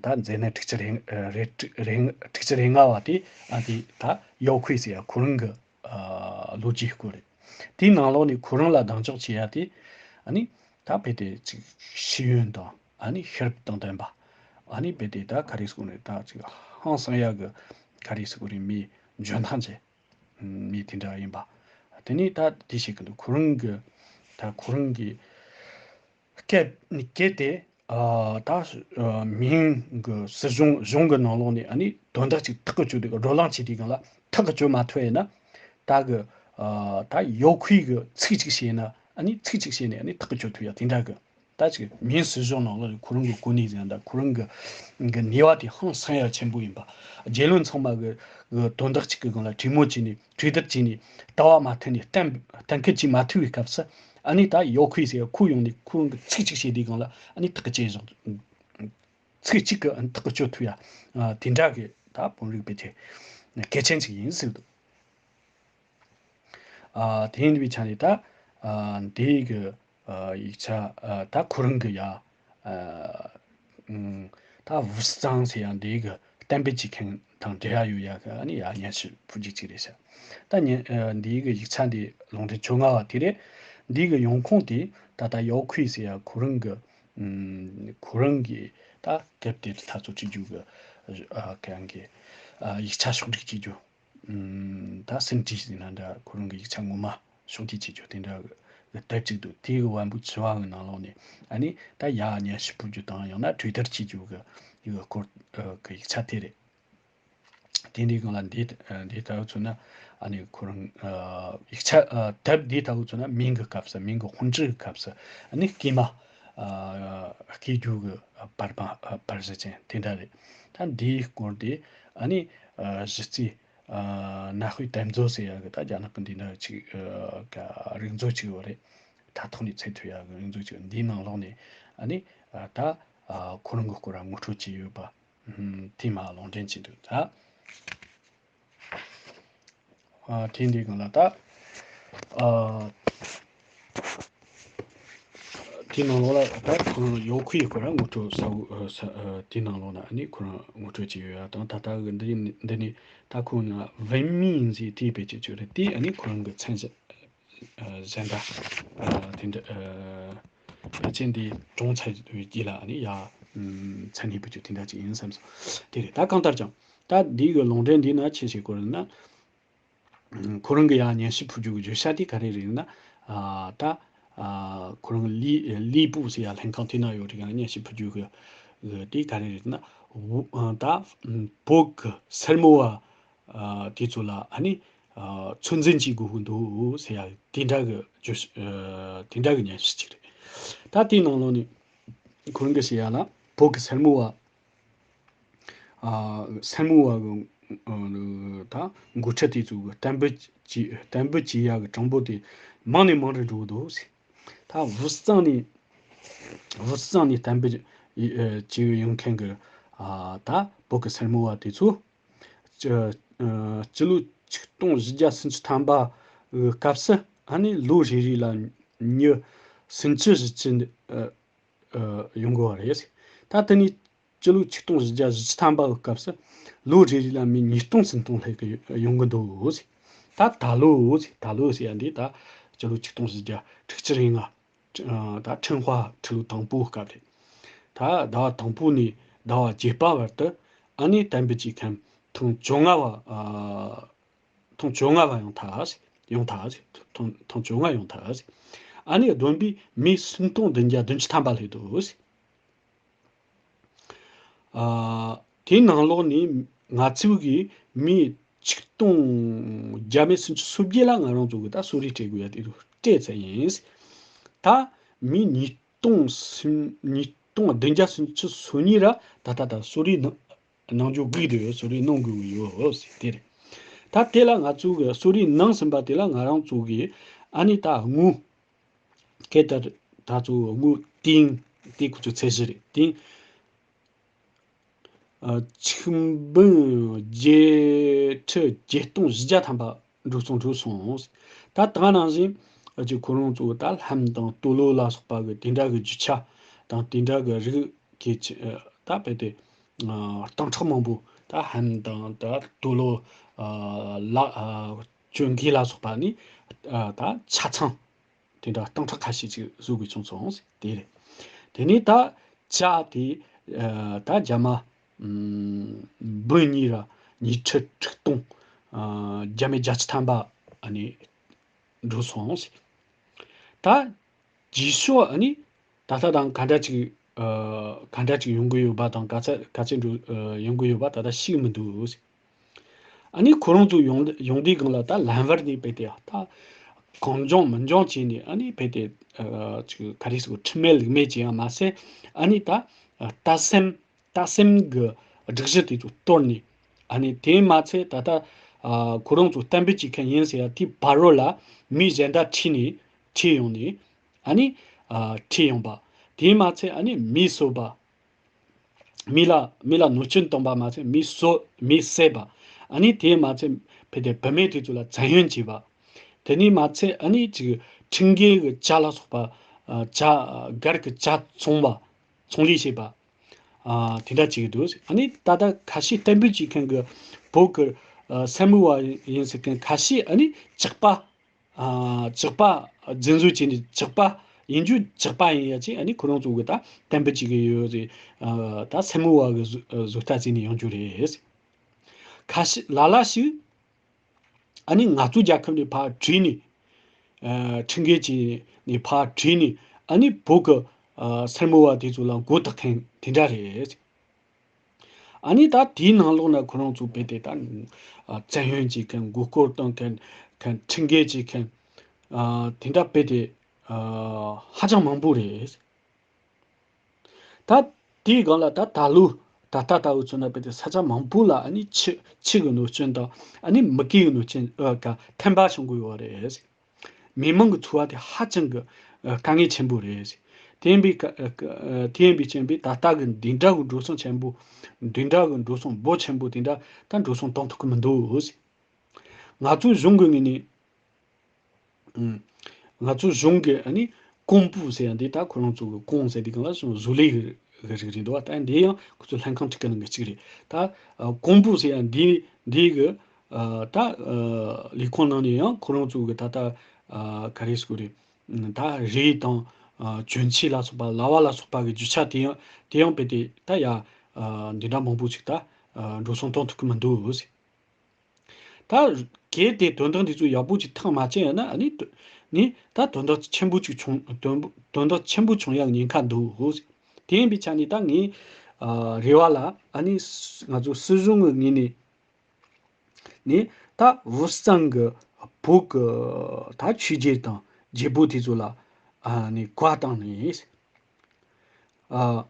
ཨ་ད་མཛད་རྣམ་དྲུག་ཅུ་རེ་རེ་དྲུག་རེ་དྲུག་ཅུ་རེ་ལྔ་བ་དེ་ཨ་དེ་ད་ཡའོ་ཁུའེ་ཟེར་ཡ་ཁོ་རང་གི་ཨ་ལོ་རྒྱུས་སྐོར་རེད། དེའི་ནང་ལོགས་ནས་ཁོ་རང་ལ་གདེང་འཇོག་བྱེད་ཡ་དེ་ཨ་ནི་ད་རྦད་དེ་ཅིག་ཤེས་ཡོན་དང་ཨ་ནི་ཤེས་རབ་དང་ལྡན་པ། ཨ་ནི་རྦད་དེ་ད་ག་རེ་ཟེར་དགོས་རེད། ད་ཅིག་ཧང་སང་ཡ་གི་ག་རེ་ཟེར་དགོས་རེད། མི་འཇོན་ཐང་ཅན་མི་དེ་འདྲ་ཡིན་པ། དེ་ནས་ད་དེ་ཞིག་གི་འདུག་ཁོ་རང་གི་ད་ཁོ་རང་གི་སྐད་ནི་སྐད་དེ་ཨ་ད་ཨ་མིང་གི་སྲིད་གཞུང་གཞུང་གི་ནང་ལོགས་ནས་ཨ་ནི་དོན་དག་ཅིག་ཐག་གི་ཆོད་དུས་རོ་ལངས་བྱེད་དུས་སྒང་ལ་ཐག་གི་ཆོད་མ་ཐུབ་ཡིན་ན། ད་གི་ཨ་ད་ཡའོ་ཁུའེ་གི་ཚིག་ཅིག་བཤད་ན་ཨ་ནི་ཚིག་ཅིག་བཤད་ནས་ཨ་ནི་ཐག་གི་ཆོད་ཐུབ་ཡ་དེ་འདྲ་གི། ད་ཅིག་མིང་སྲིད་གཞུང་ནང་ལོགས་ཁོ་རང་གི་གོ་གནས་ཟེར་ཡ་ད་ཁོ་རང་གི་གི་ནུས་པ་དེ་ཧང་སང་ཡ་ཆེན་པོ་ཡིན་པ། རྒྱལ་བློན་ཚང་མ་གི་གི་དོན་དག་ཅིག་གི་སྒང་ལ་གྲོས་མོལ་བྱས་ནས་གྲོས་བསྡུར་བྱས་ནས་ལྟ་བ་མ་མཐུན་ནས་གཏན་གཏན་འཁེལ་བྱེད་མ་ཐུབ་པའི་སྐབས་སུ་ཨ་ནི་ད་ཡའོ་ཁུའེ་ཟེར་ཡ་ཁོ་ཡོང་ནས་ཁོ་རང་གི་ཚིག་གཅིག་བཤད་དུས་སྒང་ལ་ཨ་ནི་ཐག་གི་བཅད་བཞག་ཚིག་གཅིག་གི་ཨ་ནི་ཐག་གི་གཅོད་ཐུབ་ཡ་ཨ་དེ་འདྲ་གི་ད་བོན་རིག་པའི་ཆེ་གལ་ཆེན་ཅིག་ཡིན་ཟེར་འདུག་ཨ་དེ་ཡིན་པའི་ཆ་ནས་ད་ཨ་འདི་གི་ཨ་ཡིག་ཆ་ཨ་ད་ཁོ་རང་གི་ཡ་ཨ་ཨུམ་ད་ཝུ་སི་ཙང་ཟེར་ཡ་འདི་གི་གཏན་འབེབས་བྱེད་མཁན་དང་འབྲེལ་བ་ཡོད་ཡ་གི་ཨ་ནི་ཡ་སྙན་ཞུ་ཕུལ་རྒྱུ་ཅིག་རེད་ཤག་ད་ཉན་ཨ་འདི་གི་ཡིག་ཆ་འདི་ལུང་འདྲེན་བཅོ་ལྔ་བ་དེ་རེད། འདི་གི་ཡོང་ཁུངས་དེ་ད་ལྟ་ཡའོ་ཁུའེ་ཟེར་ཡ་ཁོ་རང་གི་ཨུམ་ཁོ་རང་གི་ད་སྐབས་དེར་འཐབ་རྩོད་བྱེད་རྒྱུ་གི་ཨ་གང་གི་ཨ་ཡིག་ཆ་ཕྱོགས་སྒྲིག་བྱེད་རྒྱུ། ཨུམ་ད་ཟིན་བྲིས་ཟེར་ན་འདྲ་ཁོ་རང་གི་ཡིག་ཆ་ངོ་མ་ཕྱོགས་སྒྲིག་བྱེད་རྒྱུ་དེ་འདྲ་གི་དེབ་ཅིག་འདུག་དེའི་གི་བམ་པོ་བཅུ་བ་གི་ནང་ལོགས་ནས་ཨ་ནི་ད་ཡ་སྙན་ཞུ་ཕུལ་རྒྱུ་དང་ཡང་ན་གྲོས་བསྡུར་བྱེད་རྒྱུ་གི་ཡི་གེ་སྐོར་གི་ཡིག་ཆ་དེ་རེད། དེ་འདྲའི་སྒང་ལ་འདི་འདི་ལྟ་བུ་མཚོན་ན་ཨ་ནི་ཁོ་རང་ཡིག་ཆ་དེབ་འདི་ལྟ་བུ་མཚོན་ན་མིང་གི་སྐབས་སུ་མིང་གི་ཧོན་ཀྲི་གི་སྐབས་སུ་ཨ་ནི་སྐྱེས་མ་སྐྱེ་རྒྱུ་གི་བར་པ་བར་གཞི་ཅན་དེ་འདྲ་རེད། ད་འདིའི་སྐོར་དེ་ཨ་ནི་གཞི་རྩའི་ཨ་ནག་དཔེ་དེབ་མཛོད་ཟེར་ཡ་གི་ད་རྒྱ་ནག་གི་འདི་འདྲ་ཅིག་ཨ་ག་རིག་མཛོད་ཅིག་ཡོད་རེད། དྲ་ཐོག་ནས་འཚོལ་ཐུབ་ཡ་གི་རིག་མཛོད་ཅིག་འདིའི་ནང་ལོགས་ནས་ཨ་ནི་ཨ་ད་ཨ་ཁོ་རང་གི་སྐོར་ལ་ངོ་སྤྲོད་བྱས་ཡོད་པ་ཨ་དེ་མ་ལུང་འདྲེན་བྱས་འདུག་ད་ཨ་དེ་འདི་གང་ལ་ད་ཨ་དེའི་ནང་ལོགས་ལ་ད་ཁོ་རང་ཡོ་ཁུའི་ཁོ་རང་ངོ་སྤྲོད་ས་བོ་ཨ་ས་ཨ་དེའི་ནང་ལོགས་ན་ཨ་ནི་ཁོ་རང་ངོ་སྤྲོད་ཅིག་ཡོད་ཡ་དང་། ད་ལྟ་གི་འདི་འདི་ནི་ད་ཁོ་ང་ཝེན་མི་ཡིན་ཟེར་དེའི་བེད་སྤྱོད་ཅིག་རེད། དེ་ཨ་ནི་ཁོ་རང་གི་མཚན་གཞི་ཨ་གཞན་དག་ཨ་དེ་འདྲ་ཨ་ཕལ་ཆེར་འདི་གྲོང་ཚོའི་རྒྱུད་ལ་ཨ་ནི་ཡ་མཚན་ཉིད་བེད་སྤྱོད་དེ་འདྲ་ཅིག་ཡིན་བསམ་སོང་། དེ་རེད། ད་གང་ལྟར་ཀྱང་ད་འདི་གི་ལུང་འདྲེན་འདི་ན་ཆེ་ཞིག་གོ་རེད་ན། ཁོ་རང་གི་ཡང་སྙན་ཞུ་ཕུལ་རྒྱུ་གི་བརྗོད་བྱ་དེ་ག་རེ་རེད་ན། ཨ་ད་ཨ་ཁོ་རང་ལི་ལི་པུ་ཟེར་ཡ་ལྷན་ཁང་དེ་ན་ཡོད་རེད། ཡང་སྙན་ཞུ་ཕུལ་རྒྱུ་གི་གི་དེ་ག་རེ་རེད་ན། ཝུ་ཨ་ད་བོད་གི་སེར་མོ་བ་ ཨ་དེ་ཚོ་ལ་ཨ་ནི་ཨ་ཚོད་འཛིན་བྱེད་དགོས་ཀྱི་འདུག་ཟེར་ཡ་དེ་འདྲ་གི་བརྗོད་ཨ་དེ་འདྲ་གི་ཉན་ཞིབ་ཅིག་རེད། ད་དེའི་ནང་ལོགས་ནས་ཁོ་རང་གི་ཟེར་ཡ་ལ་བོད་ཀྱི་སེར་མོ་བ། ཨ་སེར་མོ་བ་གི་ཨ་ད་འགོ་ཁྲིད་དེ་ཚོ་གི་གཏན་འབེབས་བྱེད་གཏན་འབེབས་བྱེད་ཡ་གི་གྲངས་འབོར་དེ་མང་ནས་མང་རུ་འགྲོ་གི་འདུག་ཟེར། ད་བོད་གཙང་ནས་བོད་གཙང་ནས་གཏན་འབེབས་ཨ་བྱེད་ཡོང་མཁན་གི་ཨ་ད་བོད་ཀྱི་སེར་མོ་བ་དེ་ཚོ་སྤྱི་ཨ་སྤྱི་ལོ་ཆིག་སྟོང་བཞི་བརྒྱ་སུམ་ཅུ་ཐམ་པ་གི་སྐབས་སུ་ཨ་ནི་ལོ་རེ་རེ་ལ་མྱི་སུམ་ཅུ་བཞི་བཅུ་ཨ་ཨ་ཡོང་གི་བ་རེད། ད་དེ་ནས་སྤྱི་ལོ་ཆིག་སྟོང་བཞི་བརྒྱ་བཞི་བཅུ་ཐམ་པ་གི་སྐབས་སུ་ལོ་རེ་རེ་ལ་མི་ཉིས་སྟོང་སུམ་སྟོང་ལྷག་གི་ཡོང་གི་འདུག་ཟེར། ད་ད་ལོ་ཟེར་ད་ལོ་ཟེར་ཡ་འདི་ད་སྤྱི་ལོ་ཆིག་སྟོང་བཞི་བརྒྱ་དྲུག་ཅུ་རེ་ལྔ། ཨ་ད་ཁྲིན་ཧྭ་ཁྲི་ལོ་དང་པོའི་སྐབས་རེད། ད་ཟླ་བ་དང་པོ་ནས་ཟླ་བ་བརྒྱད་པ་བར་དུ་ཨ་ནི་གཏན་འབེབས་བྱེད་མཁན་ཐེངས་བཅོ་ལྔ་བ་ཨ་ཐེངས་བཅོ་ལྔ་བ་ཡོང་ཐལ། ཡོང་ཐལ། ཐེངས་ཐེངས་བཅོ་ལྔ་ཡོང་ཐལ། ཨ་ནི་བསྡོམས་པས་མི་སུམ་སྟོང་བདུན་བརྒྱ་བདུན་ཅུ་ཐམ་པ་སླེབས་འདུག། ཨ་དེའི་ནང་ལོགས་ནས་ང་ཚོའི་གི་མི་ཆིག་སྟོང་བརྒྱ་མེད་སུམ་ཅུ་སོ་བརྒྱད་ལ་ང་རང་ཚོ་གི་ད་གསོ་རིག་སྤྲད་དགོས་ཡ་དེ་རུ་སྤྲད་ཚར་ཡིན། ད་མི་ཉིས་སྟོང་སུམ་ཉིས་སྟོང་བདུན་བརྒྱ་སུམ་ཅུ་སོ་གཉིས་ར་ད་ལྟ་ད་གསོ་རིག་ནང་ནང་འཇུག་སྒུག་བསྡད་ཡོད། གསོ་རིག་གནང་དགོས་ཀྱི་ཡོད་ཟེར་དེ་རེད། ད་དེ་ལ་ང་ཚོ་གི་གསོ་རིག་གནང་ཟིན་པ་དེ་ལ་ང་རང་ཚོ་གི་ཨ་ནི་ད་དངུལ་སྐད་དར་ད་ཚོ་དངུལ་ཏིང་དེ་ཁོ་ཚོ་ཚད་གཞི་རེད་ཏིང་། ཨ་ཆིག་འབུམ་བརྒྱད་ཁྲི་བརྒྱད་སྟོང་བཞི་བརྒྱ་ཐམ་པ་འགྲོ་སོང་འགྲོ་སོང་། ད་ད་ནང་བཞིན་ཨ་ཅིག་ཁོ་རང་ཚོ་ད་ལྷམ་དང་སྟོད་ལྭ་ལ་སོགས་པ་གི་དེ་འདྲ་གི་རྒྱུ་ཆ་དང་དེ་འདྲ་གི་རིགས་གི་ཆ་ད་རྦད་དེ་ཨ་སྟོང་ཕྲག་མང་པོ་ད་ལྷམ་དང་ད་སྟོད་ལྭ་ཨ་ལ་ཨ་གྱོན་གོས་ལ་སོགས་པ་ནི་ཨ་ད་ཆ་ཚང་དེ་འདྲ་སྟོང་ཕྲག་ཁ་ཤས་ཅིག་བཟོ་དགོས་བྱུང་སོང་དེ་རེད། དེ་ནས་ད་ཇ་དེ་ཨ་ད་རྒྱ་མ་ཨམ་འབུམ་གཉིས་ར་ཉི་ཁྲི་དྲུག་སྟོང་ཨ་བརྒྱ་མེད་བརྒྱད་ཅུ་ཐམ་པ་ཨ་ནི་འགྲོ་སོང་། ད་རྗེས་ཕྱོགས་ཨ་ནི་ད་ལྟ་དང་ག་འདྲ་ཅིག་ཨ་ག་འདྲ་ཅིག་ཡོང་གི་ཡོད་པ་དང་ག་ཚད་ག་ཚད་འགྲོ་ཨ་ཡོང་གི་ཡོད་པ་ད་ལྟ་ཤེས་ཀྱི་མི་འདུག། ཨ་ནི་ཁོ་རང་ཚོ་ཡོང་ཡོང་དུས་སྒང་ལ་ད་ལམ་བར་ནས་རྦད་དེ་ད་གང་བྱུང་མང་བྱུང་བྱས་ནས་ཨ་ནི་རྦད་དེ་ཨ་ཅིག་ག་རེ་ཟེར་ཁྲིམས་མེད་ལུགས་མེད་བྱས་ཡང་མ་ཟད་ཨ་ནི་ད་ལྟ་སེམས་ལྟ་སེམས་ཀྱི་སྒྲིག་གཞི་དེ་ཚོ་གཏོར་ནས་ཨ་ནི་དེ་མ་ཚད་ད་ལྟ་ཨ་ཁོ་རང་ཚོ་གཏན་འབེབས་བྱེད་མཁན་ཡིན་ཟེར་ཡ་དེའི་ཕ་རོལ་ལ་མི་གཞན་དག་ཁྲིད་ནས་ཁྲིད་ཡོང་ནས་ཨ་ནི་ཨ་ཁྲིད་ཡོང་པ། དེ་མ་ཚད་ཨ་ནི་མི་གསོད་པ། མི་ལ་མི་ལ་གནོད་སྐྱོན་བཏང་པ་མ་ཚད་མི་གསོད་མི་བསད་པ། ཨ་ནི་དེ་མ་ཚད་ཕལ་ཆེར་བུད་མེད་དེ་ཚོ་ལ་བཙན་གཡེམ་བྱས་པ། དེ་ནས་མ་ཚད་ཨ་ནི་ཅིག་ཁྲིམས་འགལ་གྱི་ཇ་ལ་སོགས་པ་ཨ་ཇ་སྒར་གྱི་ཇ་ཚོང་པ་ཚོང་ལས་བྱེད་པ་ཨ་དེ་འདྲ་བྱེད་ཀྱི་འདུག། ཨ་ནི་ད་ལྟ་ཁ་ཤས་གཏན་འབེབས་བྱེད་མཁན་གྱི་བོད་ཀྱི་ཨ་སེར་མོ་བ་ཡིན་ཟེར་མཁན་ཁ་ཤས་ཨ་ནི་ཇག་པ། ཨ་ཇག་པ་རྫུན་བཟོ་བྱས་ནས་ཇག་པ་ཡིན་རྒྱུ་ཇག་པ་ཡིན་ཡ་ཅིག་ཨ་ནི་ཁོ་རང་ཚོ་གི་ད་གཏན་འབེབས་བྱེད་ཀྱི་ཡོད་རེད། ཨ་ད་སེར་མོ་བ་གི་བཟོ་བཟོ་ལྟ་བྱས་ནས་ཡོང་རྒྱུ་རེད། ཁ་ཤས་ལ་ལ་ཞིག་ཨ་ནི་ང་ཚོ་རྒྱལ་ཁབ་ནས་ཕར་བྲོས་ནས་ཨ་ཁྲིམས་འགལ་བྱས་ནས་ཕར་བྲོས་ནས་ཨ་ནི་བོད་ཀྱི་ཨ་སེར་མོ་བ་དེ་ཚོ་ལ་མགོ་བཏགས་མཁན་དེ་འདྲ་རེད། ཨ་ནི་ད་དེའི་ནང་ལོགས་ན་ཁོ་རང་ཚོ་རྦད་དེ་ད་ཨ་བཙན་གཡེམ་བྱེད་མཁན་མགོ་སྐོར་གཏོང་མཁན་མཁན་ཁྲིམས་འགལ་བྱེད་མཁན་ཨ་དེ་འདྲ་རྦད་དེ་ཨ་ཧ་ཅང་མང་པོ་རེད། ད་དེའི་སྒང་ལ་ད་ད་ལོ་ད་ལྟ་ལྟ་བུ་ཚོ་ན་རྦད་དེ་ས་ཆ་མང་པོ་ལ་ཨ་ནི་ཆུ་ཆུ་གི་གནོད་སྐྱོན་དང་ཨ་ནི་མུ་གེ་གི་གནོད་སྐྱོན་ཨ་ག་ཐན་པ་བྱུང་གི་ཡོད་རེད། མི་མང་གི་འཚོ་བ་དེ་ཧ་ཅང་གི་ཨ་དཀའ་ངལ་ཆེན་པོ་རེད། དེ་ཡིན་པའི་ཀ་ཨ་ཀ་ཨ་དེ་ཡིན་པའི་རྐྱེན་པས་ད་ལྟ་གི་འདི་འདྲ་གི་འགྲོ་སོང་ཆེན་པོ། འདི་འདྲ་གི་འགྲོ་སོང་འབོར་ཆེན་པོ་དེ་འདྲ་ད་འགྲོ་སོང་གཏོང་ཐུབ་ཀྱི་མི་འདུག། ང་ཚོའི་གཞུང་གི་ངོས་ནས་ཨུམ། ང་ཚོའི་གཞུང་གི་ཨ་ནི་ཀོང་པུའུ་ཟེར་ཡ་འདི་ད་ཁོ་རང་ཚོ་གི་ཀོང་ཟེར་དུས་སྒང་ལ་བཟོ་ལས་གི་གི་རིགས་རེད་འདུག་བ། ད་འདི་ཡང་ཁོ་ཚོ་ལྷན་ཁང་ཁྲི་ཀ་ནང་གི་གཅིག་རེད། ད་ཨ་ཀོང་པུའུ་ཟེར་ཡ་འདི་འདི་གི་ཨ་ད་ཨ་ལས་ཁུངས་ནང་ནས་ཡང་ཁོ་རང་ཚོ་གི་ད་ལྟ་ཨ་ག་རེ་ཟེར་དགོས་རེད། ད་རས་དང་ཨ་གྱོན་ཆས་ལ་སོགས་པ་ལྭ་བ་ལ་སོགས་པ་གི་རྒྱུ་ཆ་དེ་ཡང་དེ་ཡང་རྦད་དེ་ད་ཡ་ཨ་འདི་འདྲ་མང་པོ་ཅིག་ད་ཨ་འགྲོ་སོང་གཏོང་ཐུབ་ཀྱི་མི་འདུག་ཟེར། ད་གལ་ཏེ་དོན་དག་འདི་ཚོ་ཡག་པོ་ཅིག་ཐག་མ་བཅད་ཡོད་ན་ཨ་ནི་ནི་ད་དོན་དག་ཆེན་པོ་ཅིག་བྱུང་དོན་དོན་དག་ཆེན་པོ་བྱུང་ཡག་ཉེན་ཁ་འདུག། དེ་ཡིན་པའི་ཆ་ནས་ད་ངས་ཨ་རེ་བ་ལ་ཨ་ནི་ང་ཚོ་སྲིད་གཞུང་གི་ངོས་ནས་ ནས་ད་བུ་གཙང་གི་བོད་ཀྱི་ད་ཆོས་རྒྱལ་དང་རྒྱལ་པོ་དེ་ཚོ་ལ་ཨ་ནི་བཀའ་བཏང་ནས། ཨ།